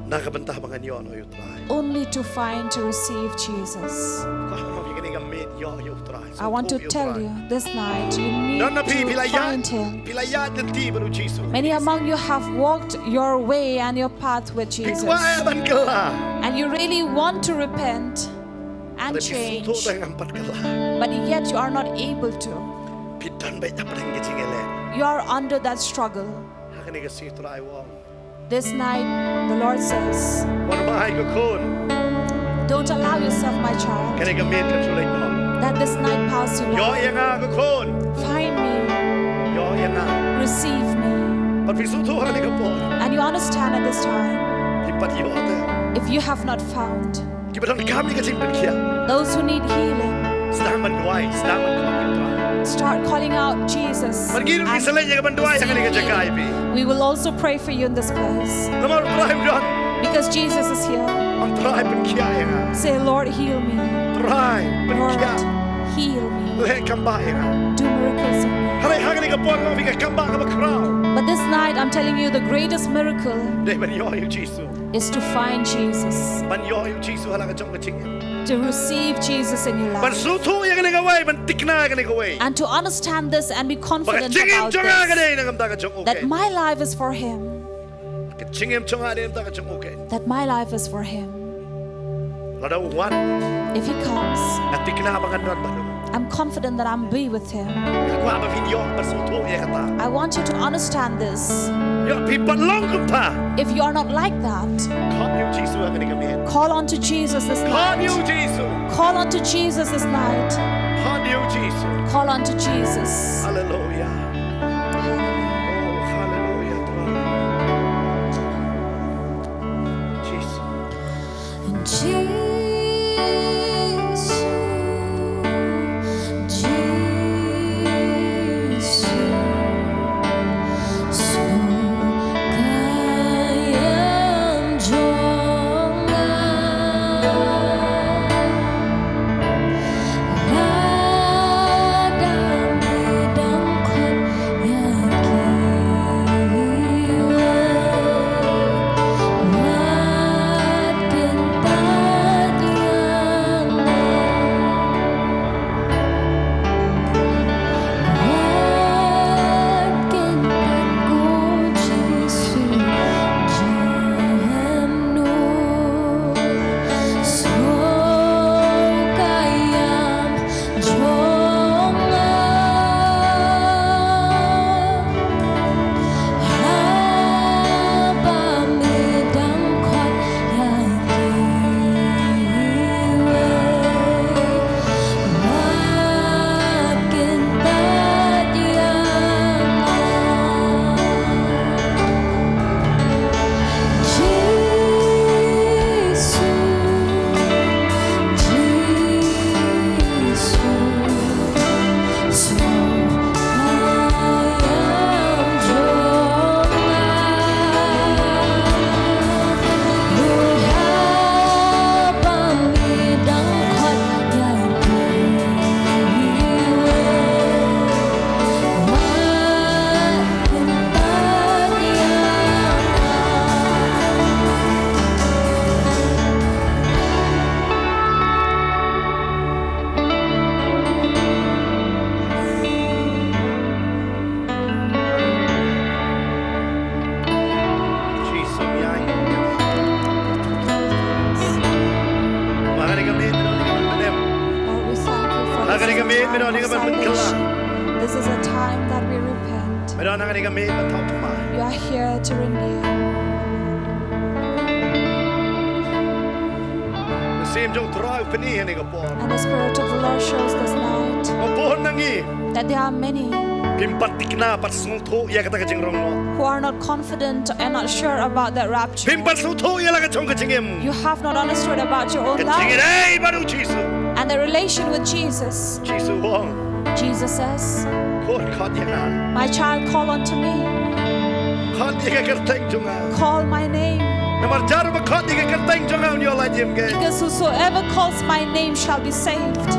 Na ka bynta ba ngan ïoh noh ïa u Trai. Only to find, to receive Jesus. Ka hap ïa kane ka miet ïoh ïa u Trai. I want to tell you, this night, you need to find him. Don na phi, phi la ïaid, phi la ïaid lynti bad u Jisu. Many among you have walked your way and your path with Jesus. Phi kwah ban kylla. And you really want to repent and change. Hynrei phi sngewthuh te ngam pat kylla. But yet you are not able to. Phi don beit hapdeng ka jingïaleh. You are under that struggle. Ha kane ka sngi u Trai u ong. This night, the Lord says, wan bha ïa ka khun. Don't allow yourself, my child, kane ka miet kan shu leit noh. That this night pass you by. Ïoh ïa nga ka khun. Find me. Ïoh ïa nga. Receive me. Bad phi sngewthuh ha kane ka por. And you understand at this time. Phim pat ïoh te. If you have not found. Kiba donkam ïa ka jingpynkhiah. Those who need healing. Sdang ban duwai, sdang ban khot ïa u Trai. Start calling out Jesus. Bad ngi ruh ngin sa leit ïa ka ban duwai ha kane ka jaka ïa phi. We will also pray for you in this place. Namar u Trai u don. Because Jesus is here. Ong Trai pynkhiah ïa nga. Say, Lord, heal me. Trai pynkhiah. Lord, heal me. Leh kambah ïa nga. Do miracles in me. Hynrei ha kane ka por nga ong ïa phi ka kambah kaba khraw. But this night I'm telling you the greatest miracle. Dei ban ïoh ïa u Jisu. Is to find Jesus. Ban ïoh ïa u Jisu ha la ka jong ka jingim. To receive Jesus in your life. Ban sngewthuh ïa kane kawei, ban tikna ïa kane kawei. And to understand this and be confident about this. Ba ka jingim jong nga ka dei na ka bynta ka jong u kein. That my life is for him. Ka jingim jong nga ka dei na ka bynta ka jong u kein. That my life is for him. Lada u wan. If he comes, nga tikna ba ngan don bad u. I'm confident that I'm be with him. Nga kwah ba phin ïoh ban sngewthuh ïa kata. I want you to understand this. Ïoh phi pat long kumta. If you are not like that, khot ïa u Jisu ha kane ka miet. Call on to Jesus this night. Khot ïa u Jisu. Call on to Jesus this night. Khot ïa u Jisu. Call on to Jesus. Hallelujah. Oh, hallelujah, Trai. Jisu. Jisu, Jisu, sngewkhia ïa jong nga. Lada me dang khot Mano ni ka ban pynkylla. Salvation. This is a time that we repent. Mano na ka ni ka miet ban thaw thymmai. You are here to renew. Mynsiem jong U Trai u pyni ha ni ka por. And the Spirit of the Lord shows this night. Ba bun na ngi. That there are many. Phim pat thikna pat sngewthuh ïa kata ka jingrong noh. Who are not confident and not sure about that rapture. Phim pat sngewthuh ïa la ka jong ka jingim. You have not understood about your own life. Ka jingïadei bad U Jisu. And the relation with Jesus. Jisu u ong. Jesus says, Khun, khot ïa nga. My child, call unto me. Khot ïa ka kyrteng jong nga. Call my name. Namar jar ba khot ïa ka kyrteng jong nga un ïoh lait im keiñ. Because whosoever calls my name shall be saved.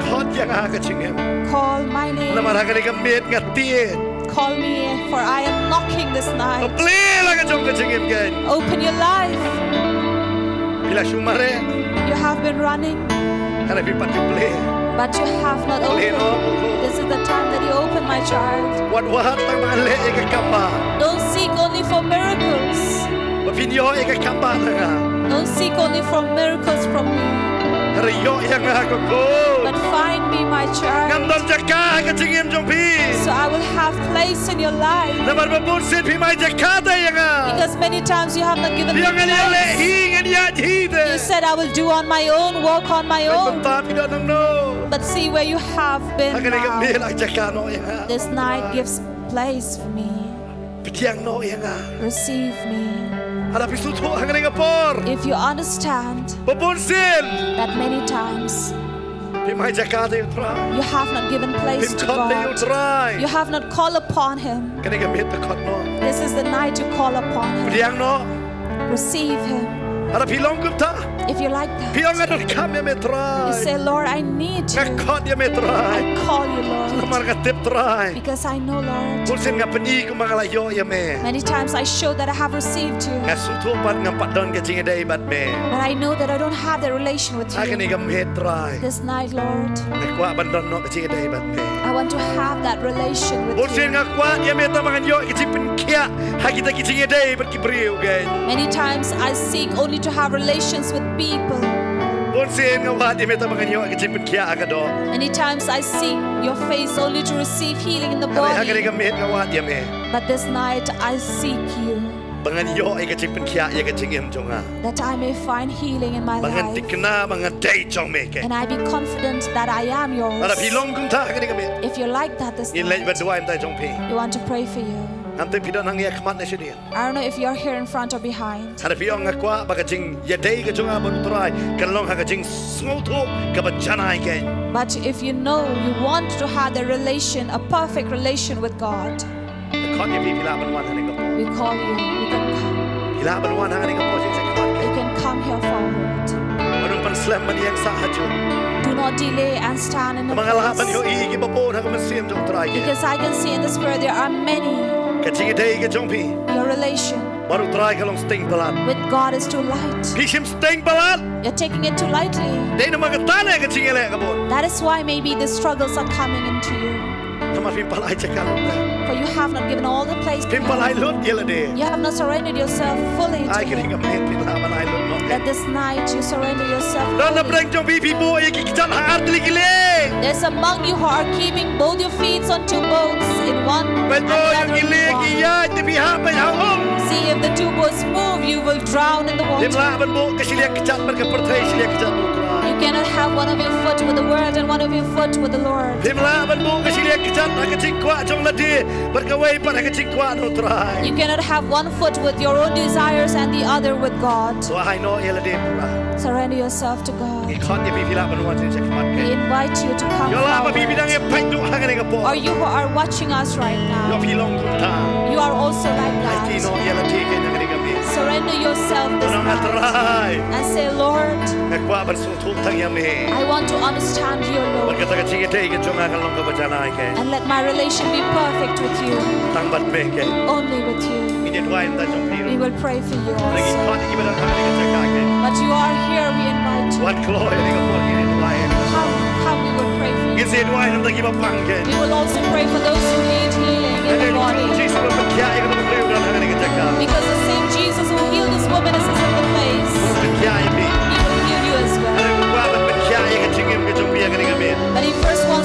Khot ïa nga ha ka jingim. Call my name. Namar ha kane ka miet nga tied. Call me, for I am knocking this night. Plie la ka jong ka jingim keiñ. Open your life. Phi la shu mareh. You have been running. Hynrei phim pat ju plie. But you have not opened. Plie noh. This is the time that you open, my child. Wat wad tang ban leh ïa ka kambah. Don't seek only for miracles. Ba phin ïoh ïa ka kambah na nga. Don't seek only for miracles from me. Hynrei ïoh ïa nga ko khun. But find me, my child. Ngan don jaka ha ka jingim jong phi. So I will have place in your life. Namar ba bun sien phim ai jaka te ïa nga. Because many times you have not given me place. Phi ong ngan ïaleh hi, ngan ïaid hi te. You said, "I will do on my own, walk on my own." Mynta phi don nangno. But see where you have been now. Ha kane ka miet ai jaka noh ïa nga. This night gives place for me. Pdiang noh ïa nga. Receive me. Lada phi sngewthuh ha kane ka por. If you understand Ba bun sien. That many times Phim ai jaka te ïa U Trai. You have not given place to God. Phim khot te ïa U Trai. You have not called upon Him. Kane ka miet to khot noh. This is the night to call upon Him. Pdiang noh. Receive Him. Lada phi long kumta. If you like that. Phi ong nga donkam ïa me Trai. You say, "Lord, I need you. Nga khot ïa me Trai. I call you, Lord." Namar nga tip Trai. Because I know, Lord. Bun sien nga pyni kumba nga la ïoh ïa me. Many times I show that I have received you. Nga sngewthuh pat ngam pat don ka jingïadei bad me. But I know that I don't have that relation with you. Ha kane ka miet Trai. This night, Lord. Nga kwah ban don noh ka jingïadei bad me. I want to have that relation with you. Bun sien nga kwah ïa me tang ba ngan ïoh ka jingpynkhiah ha kita ki jingïadei bad ki briew keiñ. Many times I seek only to have relations with people. Bun sien nga wad ïa me tang ba ngan ïoh ka jingpynkhiah ha ka doh. Many times I seek your face only to receive healing in the body. Hynrei ha kane ka miet nga wad ïa me. But this night I seek you. Ba ngan ïoh ïa ka jingpynkhiah ïa ka jingim jong nga. That I may find healing in my life. Ba ngan thikna ba nga dei jong me keiñ. And I be confident that I am yours. Lada phi long kumta ha kane ka miet. If you're like that this night, ngin leit ban duwai na ka bynta jong phi. We want to pray for you. Ngam tip phi don hangne ha khmat ne shadien. I don't know if you're here in front or behind. Lada phi ong nga kwah ba ka jingïadei ka jong nga bad U Trai kan long ha ka jingsngewthuh kaba janai keiñ. But if you know you want to have the relation, a perfect relation with God, Nga khot ïa phi, phi lah ban wan ha kane ka por. We call you. You can come. Phi lah ban wan ha kane ka por, jingshai khmat keiñ. You can come here forward. Wat nym pynslem ban ïeng sah hajuh. Do not delay and stand in the place. Namar nga lah ban ïohi kiba bun ha ka mynsiem jong U Trai keiñ. Because I can see in the Spirit there are many. Ka jingïadei ka jong phi. Your relation. Bad U Trai ka long sting palat. With God is too light. Phi shim sting palat. You're taking it too lightly. Dei namar kata ne ka jingïaleh ka bun. That is why maybe the struggles are coming into you. Namar phim pat ai jaka lut. For you have not given all the place to Him. Phim pat ai lut ïa lade. You have not surrendered yourself fully to Him. Ai kane ka miet phi lah ban ai lut noh. That this night you surrender yourself fully. Don na pdeng jong phi phi buh ïa ki kjat ha ar tylli ki lieng. There's among you who are keeping both your feet on two boats in one and the other in one. Peit to ïa ki lieng ki ïaid, te phi hap ban ïaid um. See, if the two boats move, you will drown in the water. Phim lah ban buh ka shiliang kjat bad ka pyrthei, shiliang kjat bad U Trai. You cannot have one of your foot with the world and one of your foot with the Lord. Phim lah ban buh ka shiliang kjat ha ka jingkwah jong lade bad kawei pat ha ka jingkwah na U Trai. You cannot have one foot with your own desires and the other with God. To ai noh ïa lade pura. Surrender yourself to God. Ngi khot ïa phi, phi lah ban wan sha khmat keiñ. We invite you to come forward. Ïoh lah ba phi phi dang ïa peit duh ha kane ka por. Or you who are watching us right now. Ïoh phi long kumta. You are also like that. Aiti noh ïa lade keiñ ha kane ka miet. Surrender yourself this night. Ong, Trai. And say, "Lord, nga kwah ban sngewthuh tang ïa me. I want to understand you alone. Bad kata ka jingïadei ka jong nga kan long kaba janai keiñ. And let my relation be perfect with you." Tang bad me keiñ. Only with you. Ngin ïa duwai na ka bynta jong phi. We will pray for you also. Hynrei ngi khot ïa kiba don ha kane ka jaka keiñ. But you are here, we invite you. Wan kloi ha kane ka por, ngin ïa duwai. Come, come, we will pray for you. Ngin sa ïa duwai na ka bynta kiba pang keiñ. We will also pray for those who need healing in the body. Hynrei U Jisu u pynkhiah ïa kata ka briew ba don ha kane ka jaka. Because the same Jesus who healed this woman is in the place. U pynkhiah ïa phi. He will heal you as well. Hynrei u kwah ban pynkhiah ïa ka jingim ka jong phi ha kane ka miet. But he first wants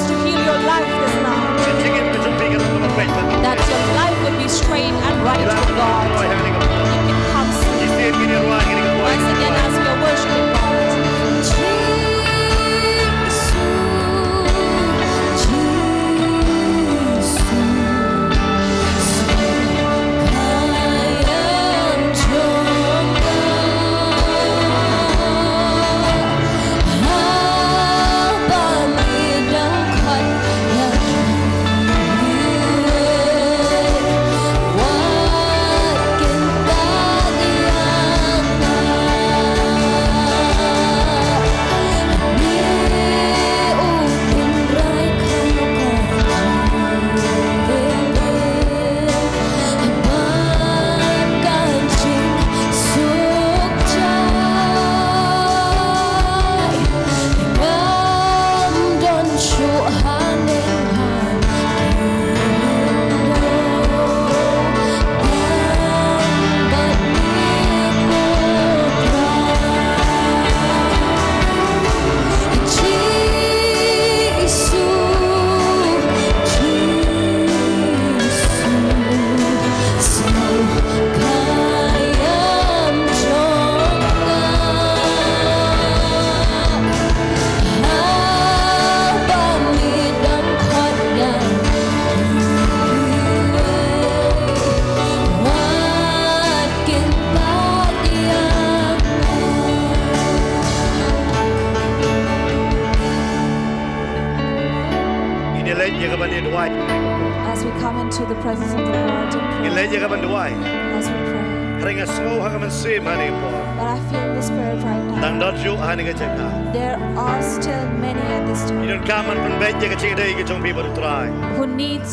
the presence of the Lord in prayer. Ngin leit ïa ka ban duwai. As we pray. Hynrei nga sngew ha ka mynsiem ha kane ka por. But I feel in the spirit right now. Dang don juh ha kane ka jaka. There are still many at this time. Phi donkam ban pynbeit ïa ka jingïadei ka jong phi bad U Trai. Who needs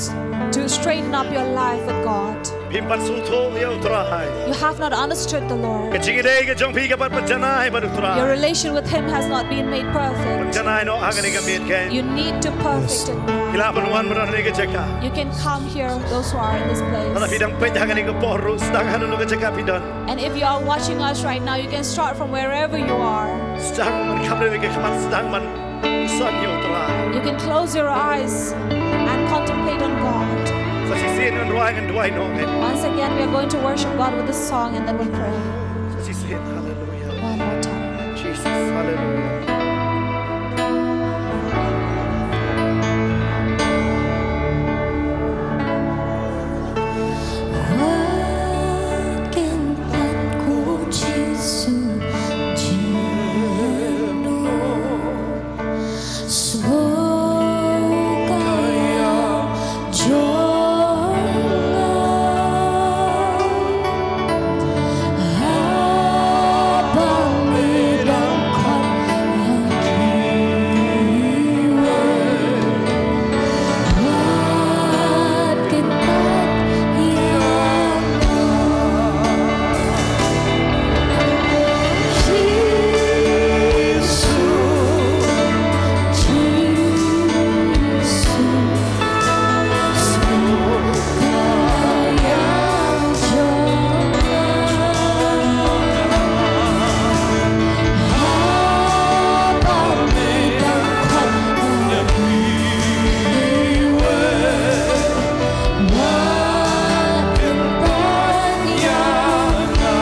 to straighten up your life with God. Phim pat sngewthuh ïa U Trai. You have not understood the Lord. Ka jingïadei ka jong phi kam pat pynjanai bad U Trai. Your relation with Him has not been made perfect. Pynjanai noh ha kane ka miet kein. You need to perfect it now. Phi lah ban wan bad ha kane ka jaka. You can come here, those who are in this place. Lada phi dang peit ha kane ka por ruh, sdang ha kano kano ka jaka phi don. And if you are watching us right now, you can start from wherever you are. Sdang ban kham ïa ka khmat, sdang ban pyrshang ïa U Trai. You can close your eyes and contemplate on God. Sa shisien ngan duwai, ngan duwai noh. Once again, we are going to worship God with a song and then we'll pray. Sa shisien, hallelujah. One more time. Jesus, hallelujah. Wat kin pat ko Jisu jingno. Sngewkaya jong nga. Haba me dang khot ïa kiwei. Wat kin pat ïa nga.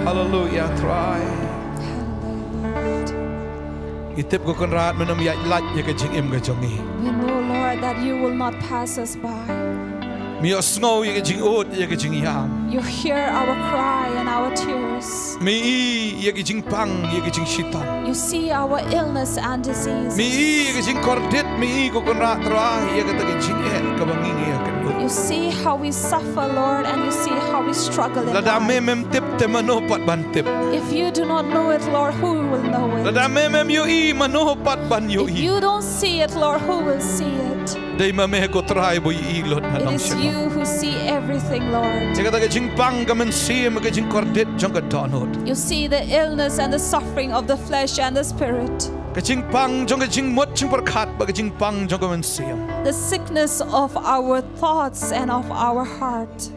Hallelujah, Trai. Hallelujah, Lord. Ngi tip ko Kynrad men ym ïaid lait ïa ka jingim ka jong ngi. We know, Lord, that you will not pass us by. Me ïohsngew ïa ka jingud, ïa ka jingïam. You hear our cry and our tears. Me i ïa ka jingpang, ïa ka jingshitom. You see our illness and diseases. Me i ïa ka jingkordit, me i ko Kynrad Trai ïa kata ka jingeh kaba ngi ngi ïa ka. You see how we suffer, Lord, and you see how we struggle in life. Lada me mem tip te mano pat ban tip. If you do not know it, Lord, who will know it? Lada me mem ïohi mano pat ban ïohi. If you don't see it, Lord, who will see it? Dei ma me ko Trai ba ïohi lut na nongshong. It is you who see everything, Lord. Ïa kata ka jingpang ka mynsiem, ka jingkordit jong ka dohnud. You see the illness and the suffering of the flesh and the spirit. Ka jingpang jong ka jingmut jingpyrkhat bad ka jingpang jong ka mynsiem. The sickness of our thoughts and of our heart.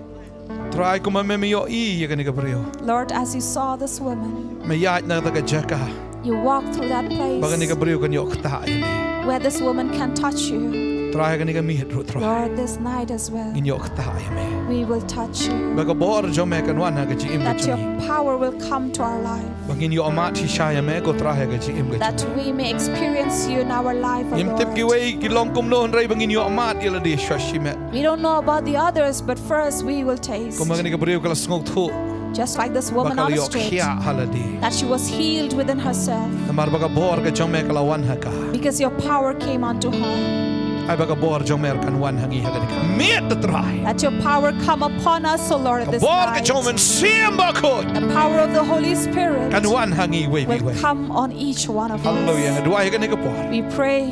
Trai, kumba me me ïohi ïa kane ka briew. Lord, as you saw this woman, me ïaid na kata ka jaka. You walk through that place. Ba kane ka briew kan ïoh ktah ïa me. Where this woman can touch you. Trai, ha kane ka miet ruh Trai. Lord, this night as well. Ngin ïoh ktah ïa me. We will touch you. Ba ka bor jong me kan wan ha ka jingim ka jong ngi. That your power will come to our life. Ba ngin ïoh mad shisha ïa me ko Trai ha ka jingim ka jong ngi. That we may experience you in our life, O Lord. Ngim tip kiwei ki long kumno hynrei ba ngin ïoh mad ïa lade shuwa shimet. We don't know about the others, but first we will taste. Kumba kane ka briew ka la sngewthuh. Just like this woman understood. Ba ka la ïoh khiah ha lade. That she was healed within herself. Namar ba ka bor ka jong me ka la wan ha ka. Because your power came unto her. Ai ba ka bor jong me kan wan ha ngi ha kane ka miet, Trai. That your power come upon us, O Lord, this night. Ka bor ka jong u Mynsiem Bakhuid. The power of the Holy Spirit. Kan wan ha ngi iwei pa iwei. Will come on each one of us. Hallelujah. Nga duwai ha kane ka por. We pray.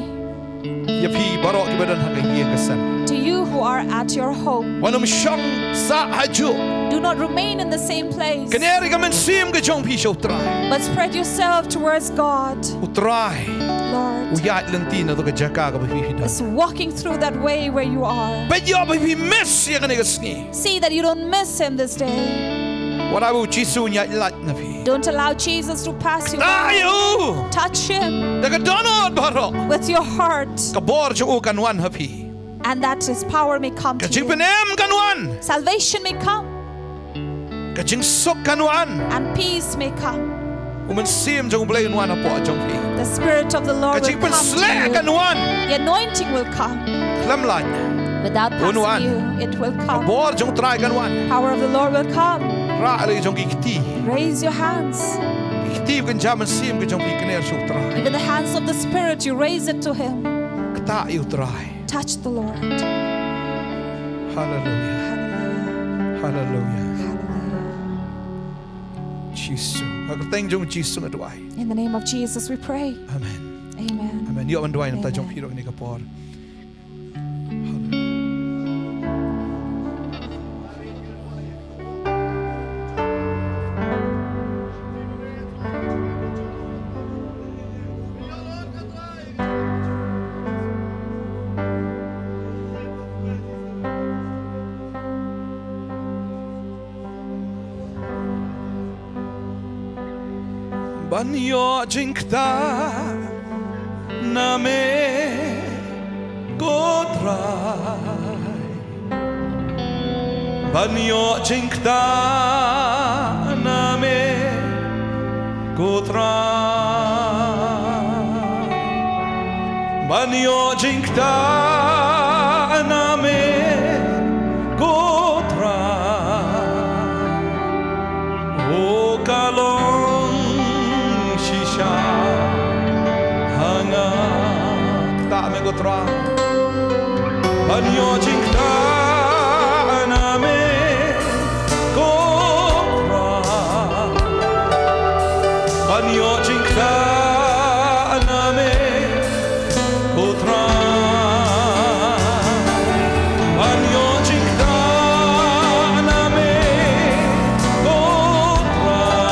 Ïa phi baroh kiba don ha ka ïing ka sem. To you who are at your home. Wat nym shong sah hajuh. Do not remain in the same place. Kner ïa ka mynsiem ka jong phi sha U Trai. But spread yourself towards God. U Trai. Lord. U ïaid lynti na ka jaka kaba phi phi don. Is walking through that way where you are. Peit ïoh ba phi miss ïa kane ka sngi. See that you don't miss him this day. Wat la ba U Jisu un ïaid lait na phi. Don't allow Jesus to pass you by. Kta ïa u. Touch him. Da ka dohnud baroh. With your heart. Ka bor jong u kan wan ha phi. And that his power may come to you. Ka jingpynim kan wan. Salvation may come. Ka jingsuk kan wan. And peace may come. U Mynsiem jong U Blei un wan hapoh jong phi. The Spirit of the Lord will come to you. Ka jingpynsleh kan wan. The anointing will come. Khlem lait. Without passing you, it will come. Un wan. Ka bor jong U Trai kan wan. Power of the Lord will come. Rah ïa la ki jong ki kti. Raise your hands. Ki kti kynja mynsiem ki jong phi kner sha U Trai. Even the hands of the Spirit, you raise it to him. Kta ïa U Trai. Touch the Lord. Hallelujah. Hallelujah. Hallelujah. Hallelujah. Jisu. Ha ka kyrteng jong U Jisu nga duwai. In the name of Jesus we pray. Amen. Amen. Amen. Ïoh ban duwai namar jong phi ruh kane ka por. Hallelujah. Ban ïoh jingktah na me ko Trai. Ban ïoh jingktah na me ko Trai. Ban ïoh jingktah na me ko Trai. O ka long shisha ha nga. Ktah me ko Trai. Ban ïoh jingktah na me ko Trai. Ban ïoh jingktah na me ko Trai. Ban ïoh jingktah na me ko Trai.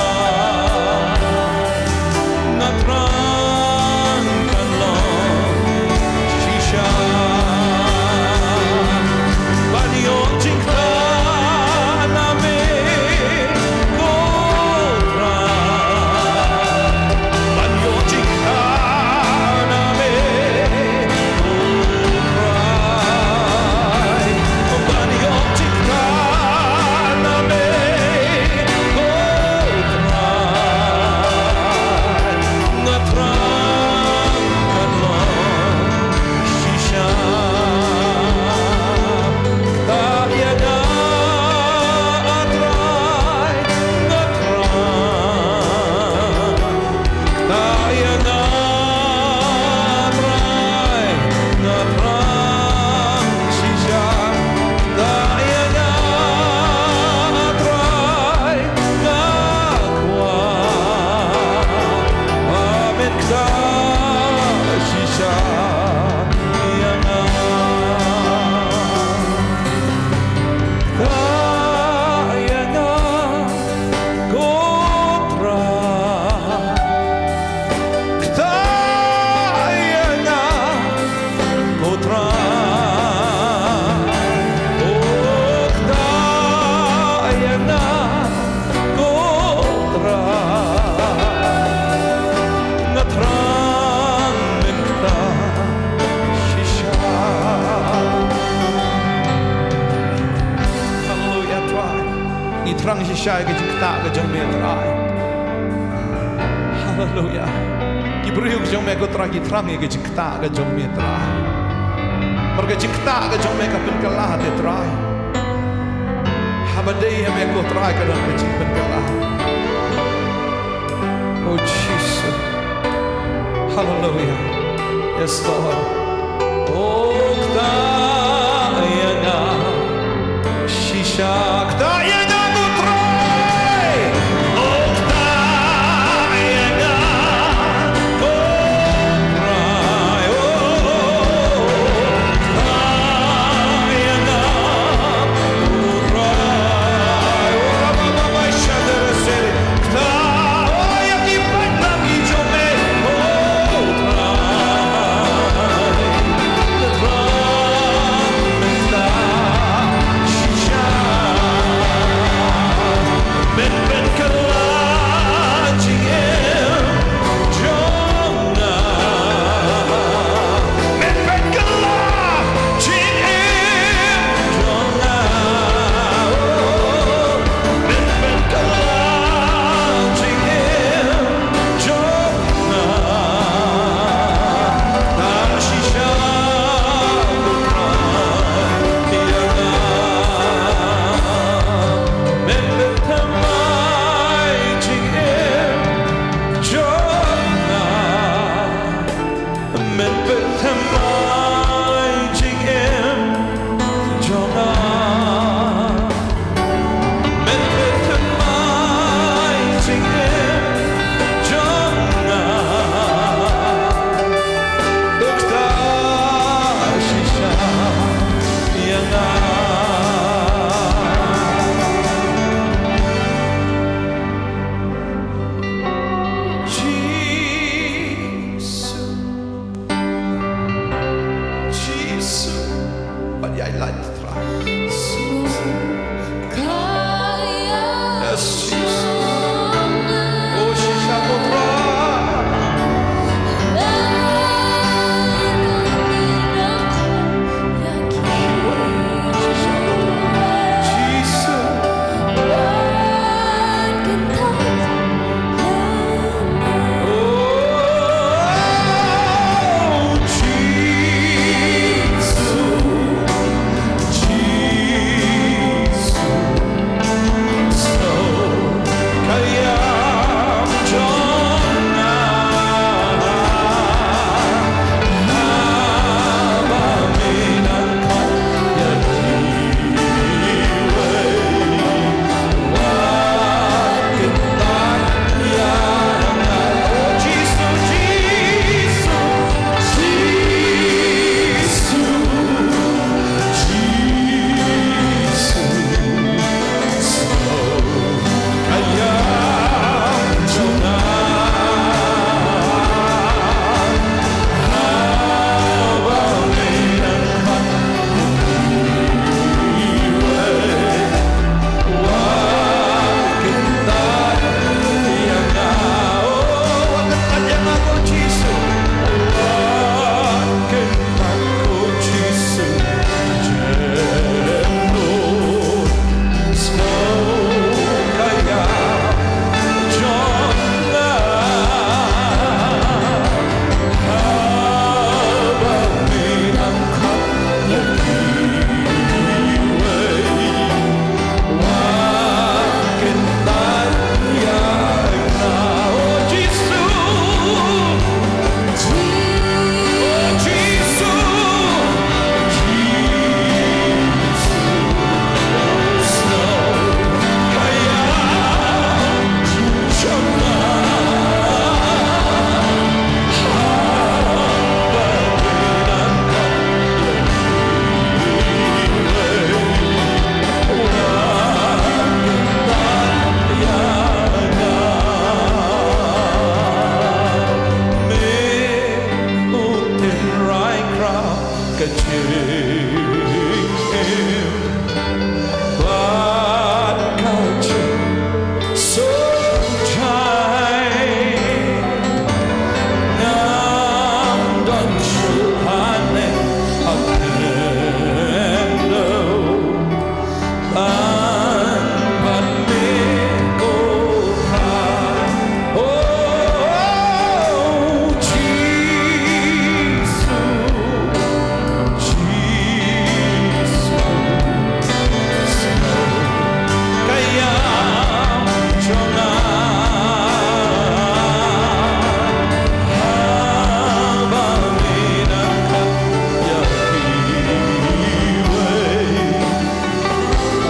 Nga thrang kan long shisha. Ban ïoh jingktah na me ko Trai. Ban ïoh jingktah na me ko Trai. Ban ïoh jingktah na me ko Trai. Nga thrang kan long shisha. Ktah ïa nga, ah Trai, nga thrang. Ktah ïa nga, Trai, nga thrang shisha. Ktah ïa nga, Trai, nga kwah ba men ktah shisha ïa nga. Ktah ïa nga, ko Trai. Ktah ïa nga, ko Trai. Oh, ktah ïa nga, ko Trai. Nga thrang men ktah shisha. Hallelujah, Trai. Ngi thrang shisha ïa ka jingktah ka jong me, Trai. Hallelujah. Ki briew ka jong me, ko Trai, ki thrang ïa ka jingktah ka jong me, Trai. Namar ka jingktah ka jong me ka pynkylla te, Trai. Haba dei ha me, ko Trai, ka don ka jingpynkylla. Oh, Jesus. Hallelujah. Yes, Lord. Oh, ktah ïa nga shisha, ktah ïa nga, ko Trai. Oh, ktah ïa nga, ko Trai. Oh,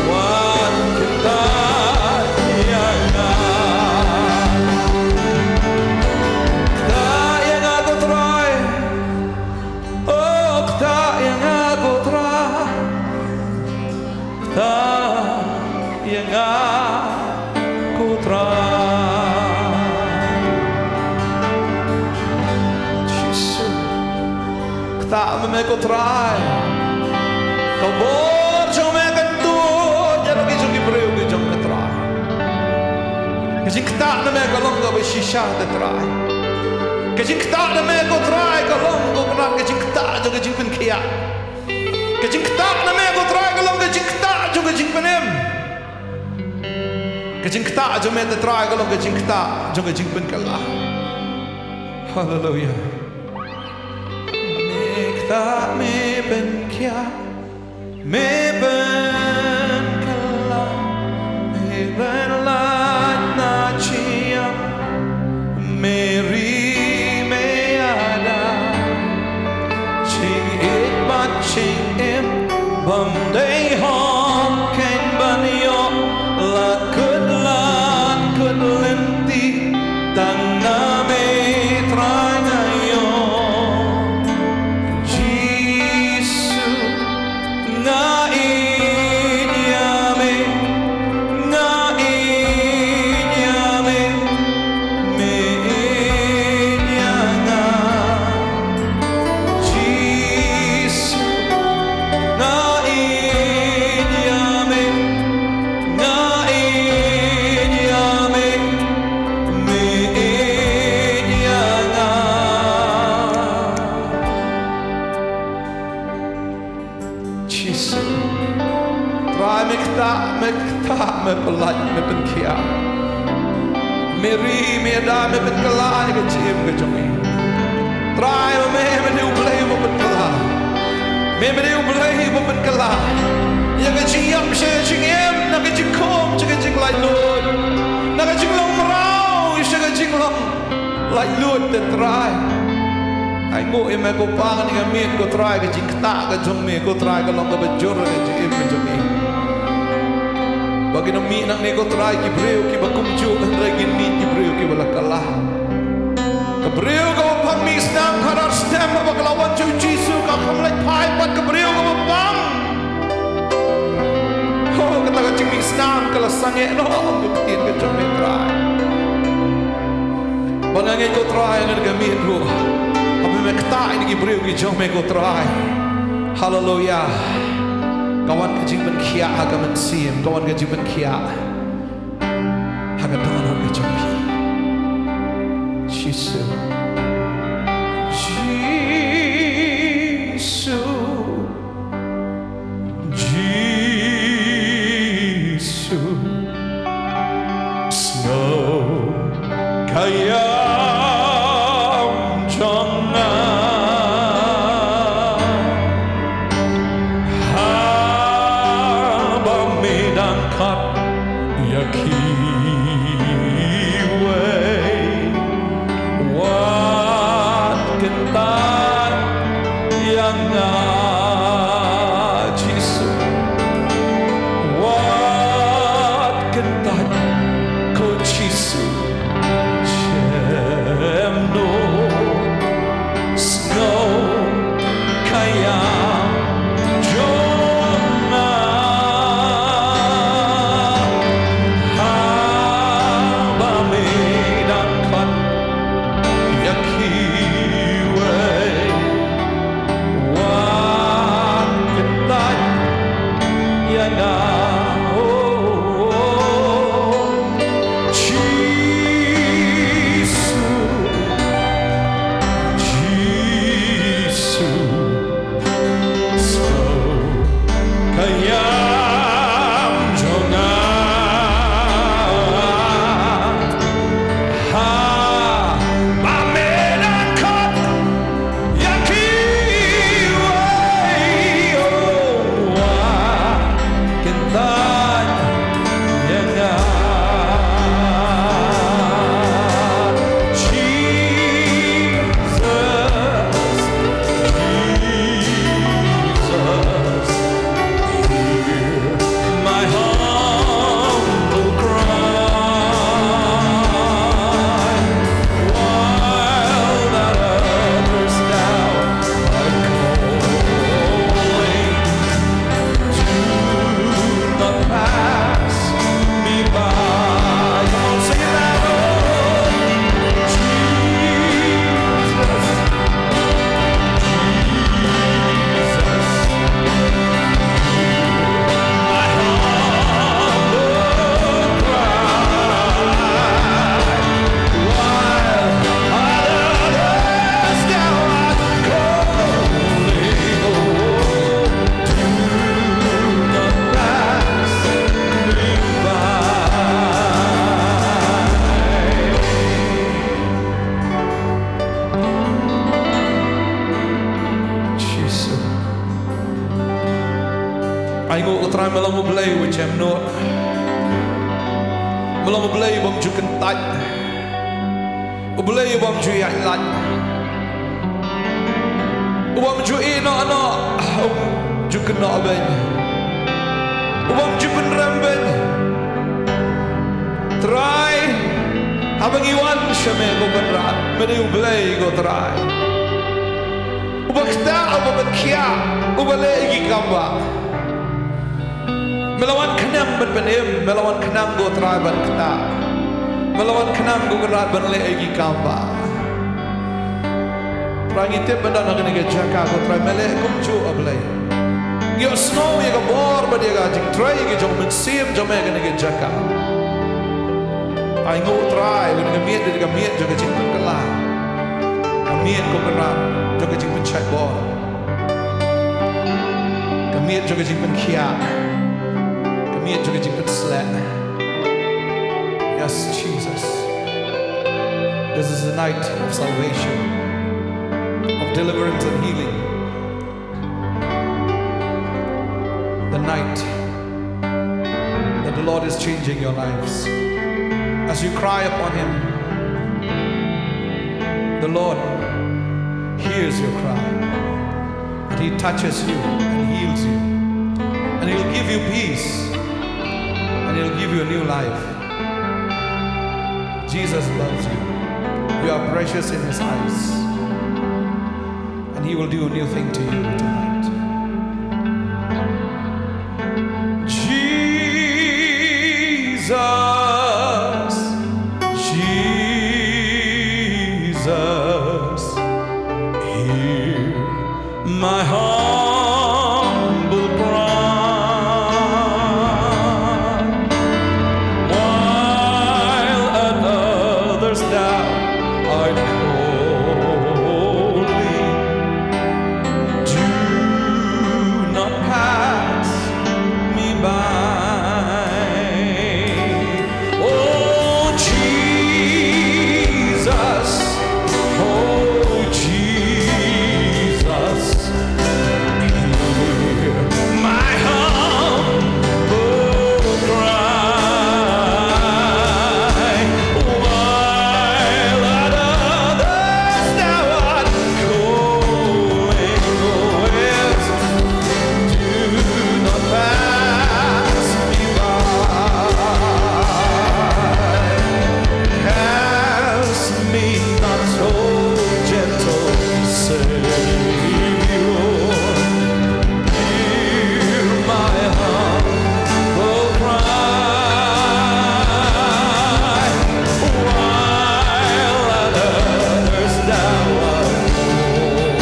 Wat ktah ïa nga. Ktah ïa nga ko Trai. Oh, ktah ïa nga ko Trai. Ktah ïa nga ko Trai. Jisu. Ktah ma me ko Trai. Ka bor jong me kan tuid ïa la ki jong ki briew ki jong me Trai. Ka jingktah na me ka long kaba shisha te Trai. Ka jingktah na me ko Trai ka long ko Kynrad ka jingktah jong ka jingpynkhiah. Ka jingktah na me ko Trai ka long ka jingktah jong ka jingpynim. Ka jingktah jong me te Trai ka long ka jingktah jong ka jingpynkylla. Haleluya. Me ktah me pynkhiah, me pynkylla, me pynlait na jingim, me ri me ïada. Jingïeit bad jingim bym dei hok kein ban ïoh, la kut lad kut lynti tang na me Trai nga ïoh. Jisu, nga ïeit ïa me, nga ïeit ïa me, me ïeit ïa nga. Jisu, nga ïeit ïa me, nga ïeit ïa me, me ïeit ïa nga. Jisu. Trai me ktah, me ktah, me pynlait, me pynkhiah. Me ri, me ïada, me pynkylla ïa ka jingim ka jong ngi. Trai me, me dei U Blei uba pynkylla. Me, me dei U Blei uba pynkylla. Ïa ka jingïap sha ka jingim, na ka jingkhum sha ka jinglaitluid. Na ka jinglong mraw sha ka jinglong laitluid te Trai. Ai nguh ïa me ko Pa, ngi nga miet ko Trai, ka jingktah ka jong me ko Trai ka long kaba jur ka jingim ka jong ngi. Ba ngin ym mih nangne ko Trai ki briew kiba kumjuh, hynrei ngin mih ki briew kiba la kylla. Ka briew kaba pang mih snam khadar snem haba ka la wan sha u Jisu, ka kham leit phai pat ka briew kaba pang. Ho, kata ka jingmih snam ka la sangeh noh, ong ka ktien ka jong me Trai. Ba nga ngeit ko Trai, nga da ka miet ruh, haba me ktah ïa ki briew ki jong me ko Trai. Haleluya. Ka wan ka jingpynkhiah ha ka mynsiem, ka wan ka jingpynkhiah ha ka dohnud ka jong phi. Jisu. Jisu. Jisu, sngew ka ïam jong nga. Haba me dang khot ïa kiwei, wat kyntait ïa nga Jisu. Wat kyntait ko Jisu. Jem noh. Sngew ka ïam jong nga. Me long U Blei uba jem noh. Me long U Blei ubym ju kyntait. U Blei ubym ju ïaid lait. Ubym ju ïehnoh noh, um ju kynnoh beiñ. Ubym ju pynrem beiñ. Trai, haba ngi wan sha me ko Kynrad, me dei U Blei ko Trai. Uba ktah, uba pynkhiah, uba leh ïa ki kam bah. Me la wan khnang ban pynim, me la wan khnang ko Trai ban ktah. Me la wan khnang ko Kynrad ban leh ïa ki kam bah. Trai ngi tip ban don ha kane ka jaka ko Trai me leh kumjuh A Blei. Ngi ïohsngew ïa ka bor bad ïa ka jingtrei ïa ka jong u Mynsiem jong me ha kane ka jaka. Ai nguh Trai, kane ka miet dei ka miet jong ka jingpynkylla. Ka miet ko Kynrad jong ka jingpynshait bor. Ka miet jong ka jingpynkhiah. Ka miet jong ka jingpynsleh. Yes, Jesus. This is the night of salvation, of deliverance and healing. The night that the Lord is changing your lives. As you cry upon Him, the Lord hears your cry. And He touches you and heals you. And He'll give you peace. And He'll give you a new life. Jesus loves you. You are precious in His eyes. And He will do a new thing to you tonight. Jesus, Jesus, hear my humble cry. While at others thou art calling, do not pass me by. Oh Jesus, oh Jesus, hear my humble cry. While at others thou art calling, oh yes, do not pass me by. Pass me not, oh gentle Savior. Hear my humble cry. While at others thou art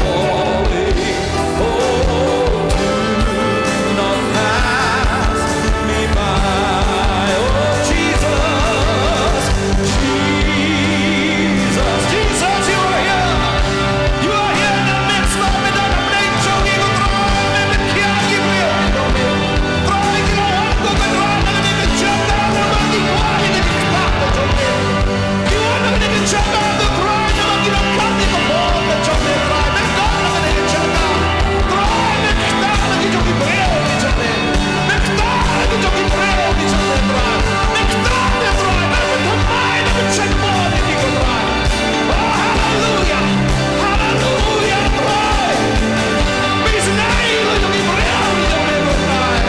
calling, oh, do not pass me by. Oh, Jesus, Jesus, Jesus, you are here. You are here in the midst, Lord. Me don ha pdeng jong ngi, ko Trai, me pynkhiah ïa ki briew ki jong me. Trai, ki la wan, ko Trai, na kane ka jaka, namar ki kwah ïa ka jingktah ka jong me. Ki wan na kane ka jaka, ko Trai, namar ki donkam ïa ka bor ka jong me, Trai. Me don ha kane ka jaka. Trai, me ktah ïa ki jong ki briew ki jong me. Me ktah ïa ki jong ki briew ki jong me, Trai. Me ktah ïa, Trai, me pynthymmai, me pynshait bor ïa ki, ko Trai. Oh, haleluya. Haleluya, Trai. Me isynei ïa ki jong ki briew ki jong me, ko Trai.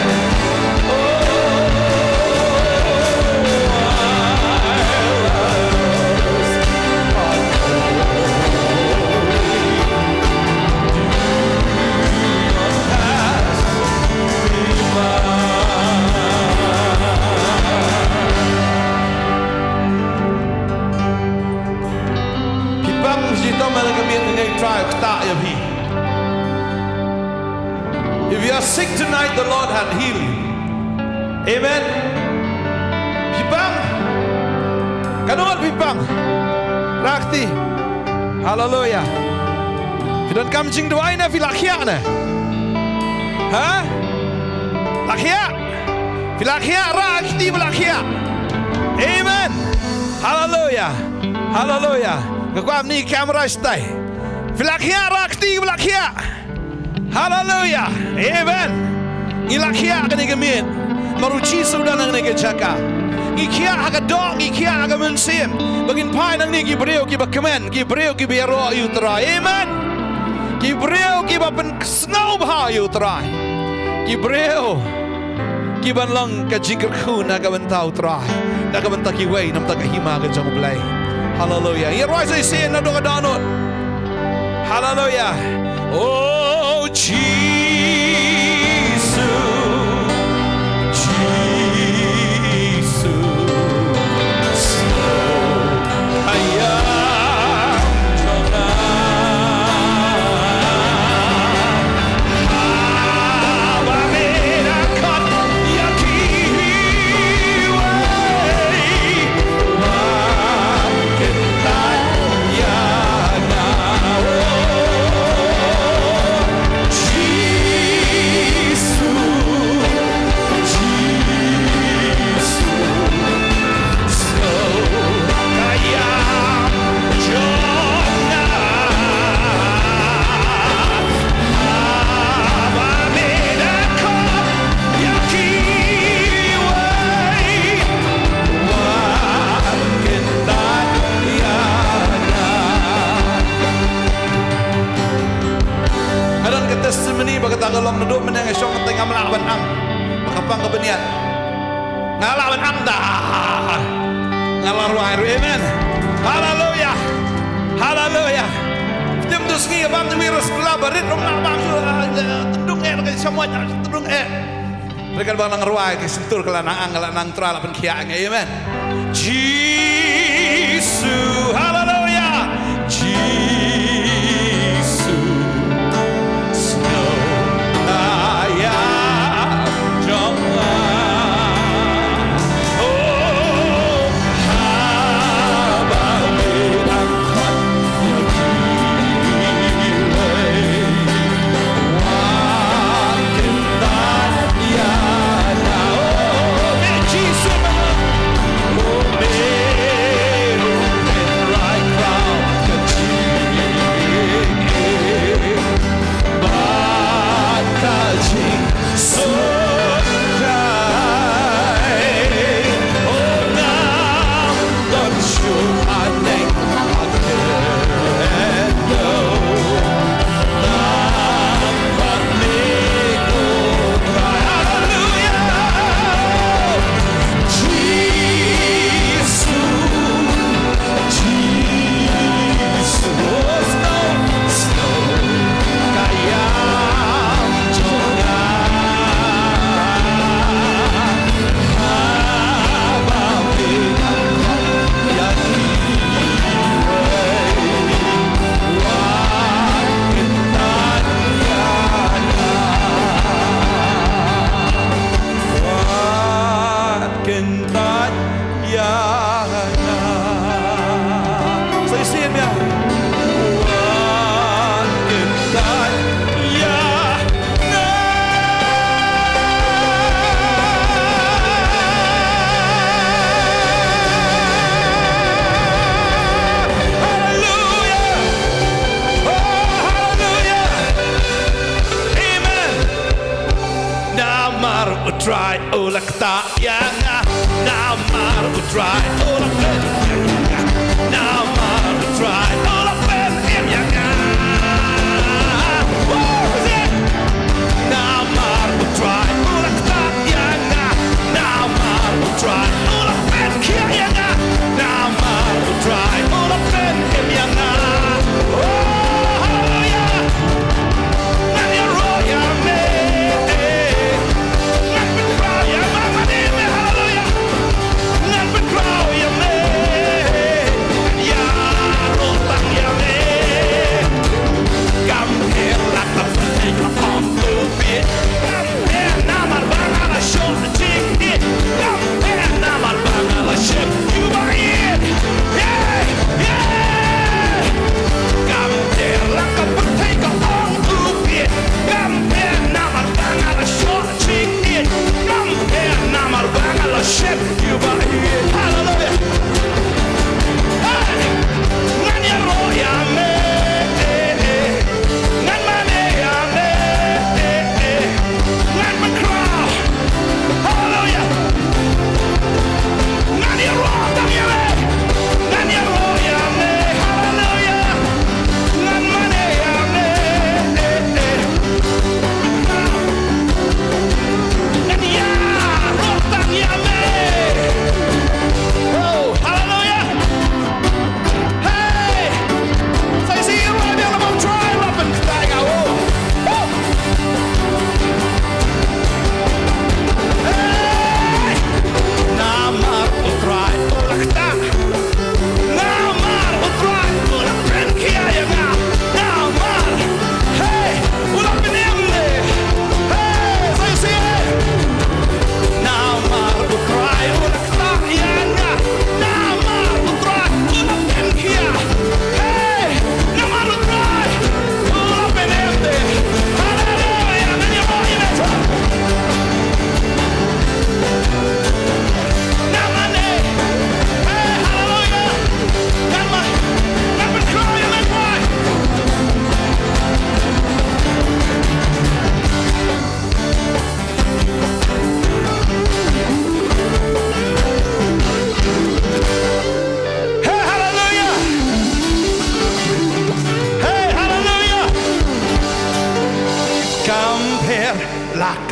Phi pang, phi jied, to me la ka miet, nga ngeit Trai u ktah ïa phi. If you are sick tonight, the Lord can heal you. Amen. Phi pang. Katno ngut phi pang? Rah kti. Haleluya. Phi donkam jingduwai ne phi la khiah ne? Ha? La khiah? Phi la khiah, rah kti ba la khiah. Amen. Haleluya. Haleluya. Nga kwah ym ni camera stai. Phi la khiah, rah kti ba la khiah. Haleluya. Amen. Ngi la khiah kane ka miet. Namar u Jisu u don ha kane ka jaka. Ngi khiah ha ka doh, ngi khiah ha ka mynsiem. Ba ngin phai nangne ki briew kiba kmen, ki briew kiba ïaroh ïa u Trai. Amen. Ki briew kiba pynsngewbha ïa u Trai. Ki briew kiban long ka jingkyrkhu na ka bynta u Trai, na ka bynta kiwei, na ka bynta ka hima ka jong U Blei. Haleluya. Ïa rwai sa shisien naduh ka dohnud. Haleluya. Oh Jisu, Jisu. Nga don ka testimony ba kata ka long naduh mynne nga shong, te ngam lah ban ang. Ba ka pang ka bniat. Nga lah ban ang da. Nga la rwai ruh, amen. Haleluya. Haleluya. Tim tu sngi bam tu virus la barit rum na bam tu, ah, tendung eh, ka shamoy tendung eh. Mereka bang nang rwai ki sentur ka la nang ang, ka la nang Trai la pynkhiah ngi, amen. Jisu, haleluya. Jisu. Snow, ayah, jong, oh, haba, Kyntait ïa nga. Sa shisien ïa. Wan kyntait ïa nga. Haleluya. Oh, haleluya. Amen. Namar u Trai u la ktah ïa nga. Namar u Trai u la pynïap ïa nga. Namar u Trai u la pynïap ïa nga. Woo, sing. Namar u Trai u la ktah ïa nga. Namar u Trai u la pynkhiah ïa nga. Namar u Trai u la pynïap ïa nga. Oh, haleluya. Ngan ïaroh ïa me. Ngan pynkhraw ïa me, haleluya. Ngan pynkhraw ïa me.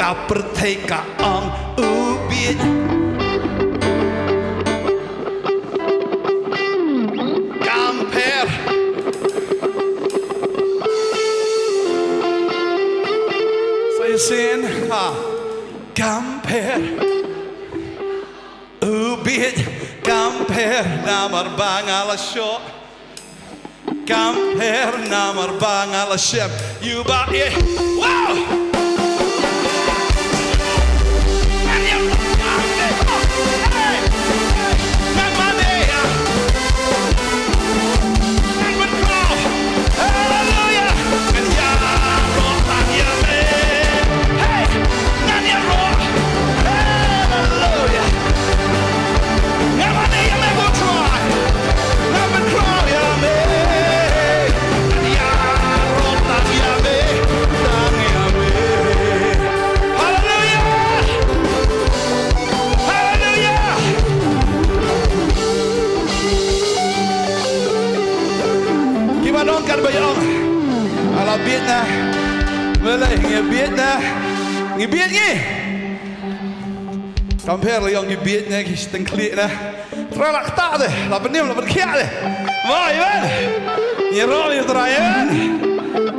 A pyrthei ka ong u bieit. Kam pher. Sa ïasien ha. Kam pher. U bieit kam pher namar ba nga la shoh. Kam pher namar ba nga la shem. Ïa ba eh. Wow! Ngan ïa, hey! Ngan mane ïa. Ngan pynkhraw. Haleluya. Ngan ïaroh tang ïa me. Hey! Ngan ïaroh. Haleluya. Ngan mane ïa me ko Trai. Ngan pynkhraw ïa me. Ngan ïaroh tang ïa me. Tang ïa me. Haleluya. Haleluya. Kiba don kat ba ïa ong. Ala bieit na. Balei ngi bieit na. Ngi bieit ngi. Kam pher la ïong ngi bieit na ki shiteng khlieh na. Trai la ktah de, la pynim la pynkhiah de. Mo, amen. Ngi rong ïa Trai, amen.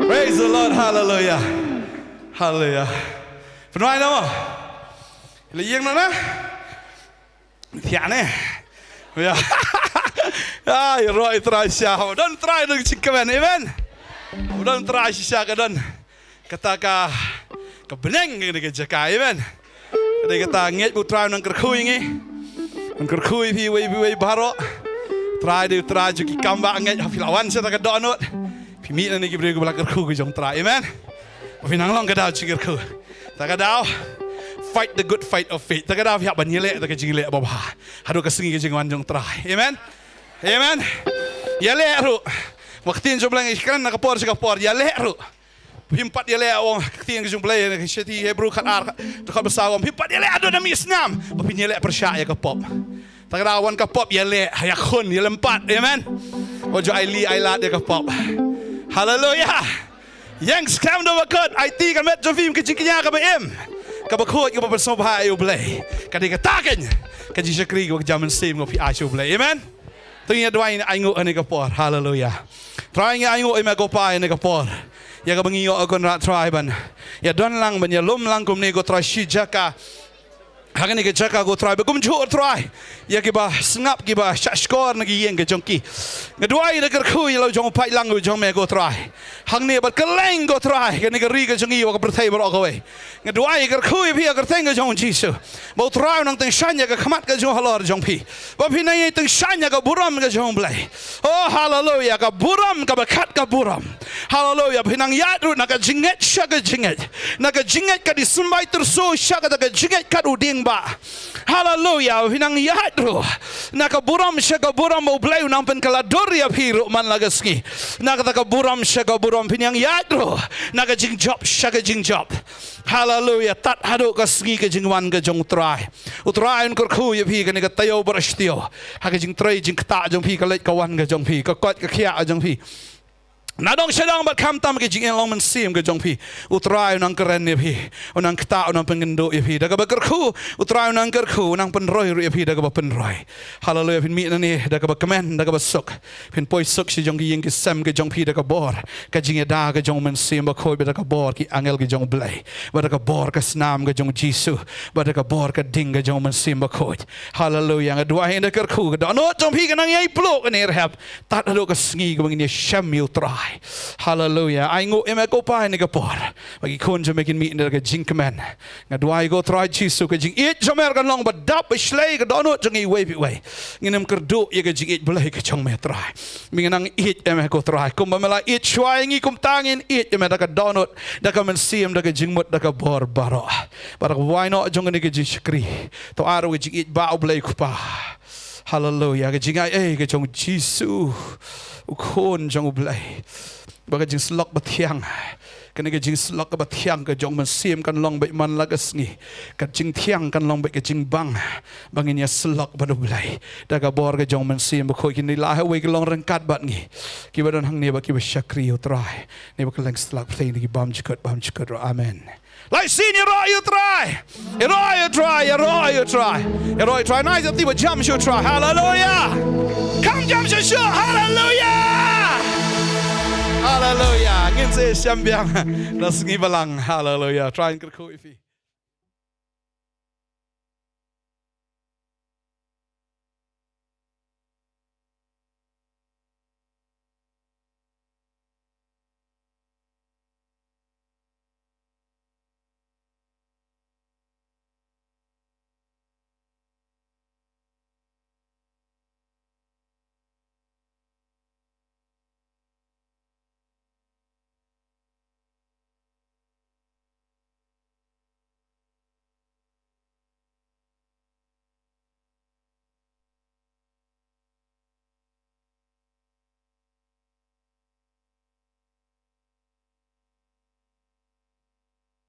Praise the Lord, hallelujah. Hallelujah. Pynwai na mo. La ïeng na na. Thiah ne. Ya. Ya, ïa rong ïa Trai sha. Don Trai don jingkmen, amen. Don Trai shisha ka don. Kata ka, ka bneng kane ka jaka, amen. Ka dei kata ngeit ba U Trai un nang kyrkhu ïa ngi. Un kyrkhu ïa phi iwei pa iwei baroh. Trai dei U Trai jong ki kam ba ngeit, ha phi la wan sha ta ka dohnud. Phi mih na ne ki briew kiba la kyrkhu ki jong U Trai, amen. Ba phin nang long ka daw jingkyrkhu. Ta ka daw, fight the good fight of faith. Ta ka daw phi hap ban ïaleh ta ka jingïaleh babha. Haduh ka sngi ka jingwan jong U Trai, amen. Amen. Ïaleh ruh. Ba ka ktien jong U Blei ngi kren na ka por sha ka por, ïaleh ruh. Phim pat ïaleh, ong ka ktien ka jong U Blei, ka shithi Hebru khat ar, dkhot ba saw, phim pat ïaleh haduh da mih snam ba phin ïaleh pyrshah ïa ka pop. Ta ka daw wan ka pop ïaleh, ïakhun, ïaleh pat. Amen. Wat ju ailad ailad ïa ka pop. Haleluya. Ïeng skhem da ba kut, aiti ka met jong phi ka jingkñia kaba im, kaba khuid, kaba pynsngewbha ïa U Blei. Ka dei kata keiñ ka jingshakri kaba kjam mynsiem kaba phi ai sha U Blei. Amen. To ngin ïa duwai, ngin ainguh ha kane ka por. Haleluya. Trai, ngi ainguh ïa me ko Pa ha kane ka por, ïa kaba ngi ïoh, ko Trai, ban ïa don lang, ban ïa lum lang kumne ko Trai shi jaka. Ha kane ka jaka ko Trai ba kumjuh Trai, ïa kiba sngap, kiba shahshkor na ki ïing ka jong ki. Nga duwai da kyrkhu ïa la u jong u paidlang u jong me ko Trai. Hangne bad kylleng ko Trai, kane ka ri ka jong ngi bad ka pyrthei baroh kawei. Nga duwai kyrkhu ïa phi ha ka kyrteng ka jong U Jisu, ba U Trai un nang tyngshaiñ ïa ka khmat ka jong halor jong phi, ba phin nang ïa tyngshaiñ ïa ka burom ka jong U Blei. Oh, haleluya, ka burom kaba khat ka burom. Haleluya, ba phin nang ïaid ruh na ka jingngeit sha ka jingngeit, na ka jingngeit ka dei symbai tyrso sha kata ka jingngeit kat u dieng ba. Haleluya, ba phin nang ïaid ruh na ka burom sha ka burom, ba U Blei un nang pynkylla dur ïa phi ruh man la ka sngi. Na kata ka burom sha ka burom phin nang ïaid ruh na ka jingjop sha ka jingjop. Haleluya, tad haduh ka sngi ka jingwan ka jong U Trai. U Trai un kyrkhu ïa phi kane ka taïew baroh shi taïew, ha ka jingtrei jingktah jong phi, ka leit ka wan ka jong phi, ka koit ka khiah ka jong phi. Na dong sha dong bad khamtam ka jingïalang mynsiem ka jong phi, U Trai un nang kren ïa phi, un nang ktah, un nang pynkynduh ïa phi da kaba kyrkhu. U Trai un nang kyrkhu, un nang pynroi ruh ïa phi da kaba pynroi. Haleluya, phin mih na ne da kaba kmen, da kaba suk. Phin poi suk sha jong ki ïing ki sem ka jong phi da ka bor ka jingïada ka jong U Mynsiem Bakhuid, bad da ka bor ki angel ki jong U Blei, bad da ka bor ka snam ka jong U Jisu, bad da ka bor ka ding ka jong U Mynsiem Bakhuid. Haleluya, nga duwai da kyrkhu ka dohnud jong phi kan nang ïai pluh, kan ïai rhep tad haduh ka sngi kaba ngin ïashem ïa U Trai. Haleluya. Ainguh ïa me ko Pa ha kane ka por, ba ki khun jong me kin mih na ka jingkmen. Nga duwai ko Trai Jisu, ka jingïeit jong me kan long ba dap ba shlei ka dohnud jong ngi iwei pa iwei. Ngin ym kyrduh ïa ka jingïeit Blei ka jong me Trai. Me ngi nang ïeit ïa me ko Trai, kumba me la ïeit shuwa ïa ngi, kumta ngin ïeit ïa me da ka dohnud, da ka mynsiem, da ka jingmut, da ka bor baroh. Bad da ka buaid noh jong kane ka jingshakri, to ai ruh ka jingïeit ba U Blei U Kpa. Haleluya. Ka jingai ei ka jong U Jisu, U Khun jong U Blei, bad ka jingsyllok bathiang. Kane ka jingsyllok kaba thiang ka jong U Mynsiem kan long beit man la ka sngi. Ka jingthiang kan long beit ka jingbang ba ngin ïasyllok bad U Blei da ka bor ka jong U Mynsiem Bakhuid. Kine la ha uwei ki long ryngkat bad ngi, kiba don hangne bad kiba shakri ïa U Trai, ne ba kylleng satlak pyrthei, ne ki bymjukut bymjukut ruh. Amen. Lai sien ïaroh ïa u Trai. Ïaroh ïa u Trai, ïaroh ïa u Trai. Ïaroh ïa u Trai, nai jati ba jam sha u Trai. Haleluya. Kham jam sha shu. Haleluya. Haleluya. Ngin sa ïashem biang da sngi balang. Haleluya. Trai un kyrkhu ïa phi.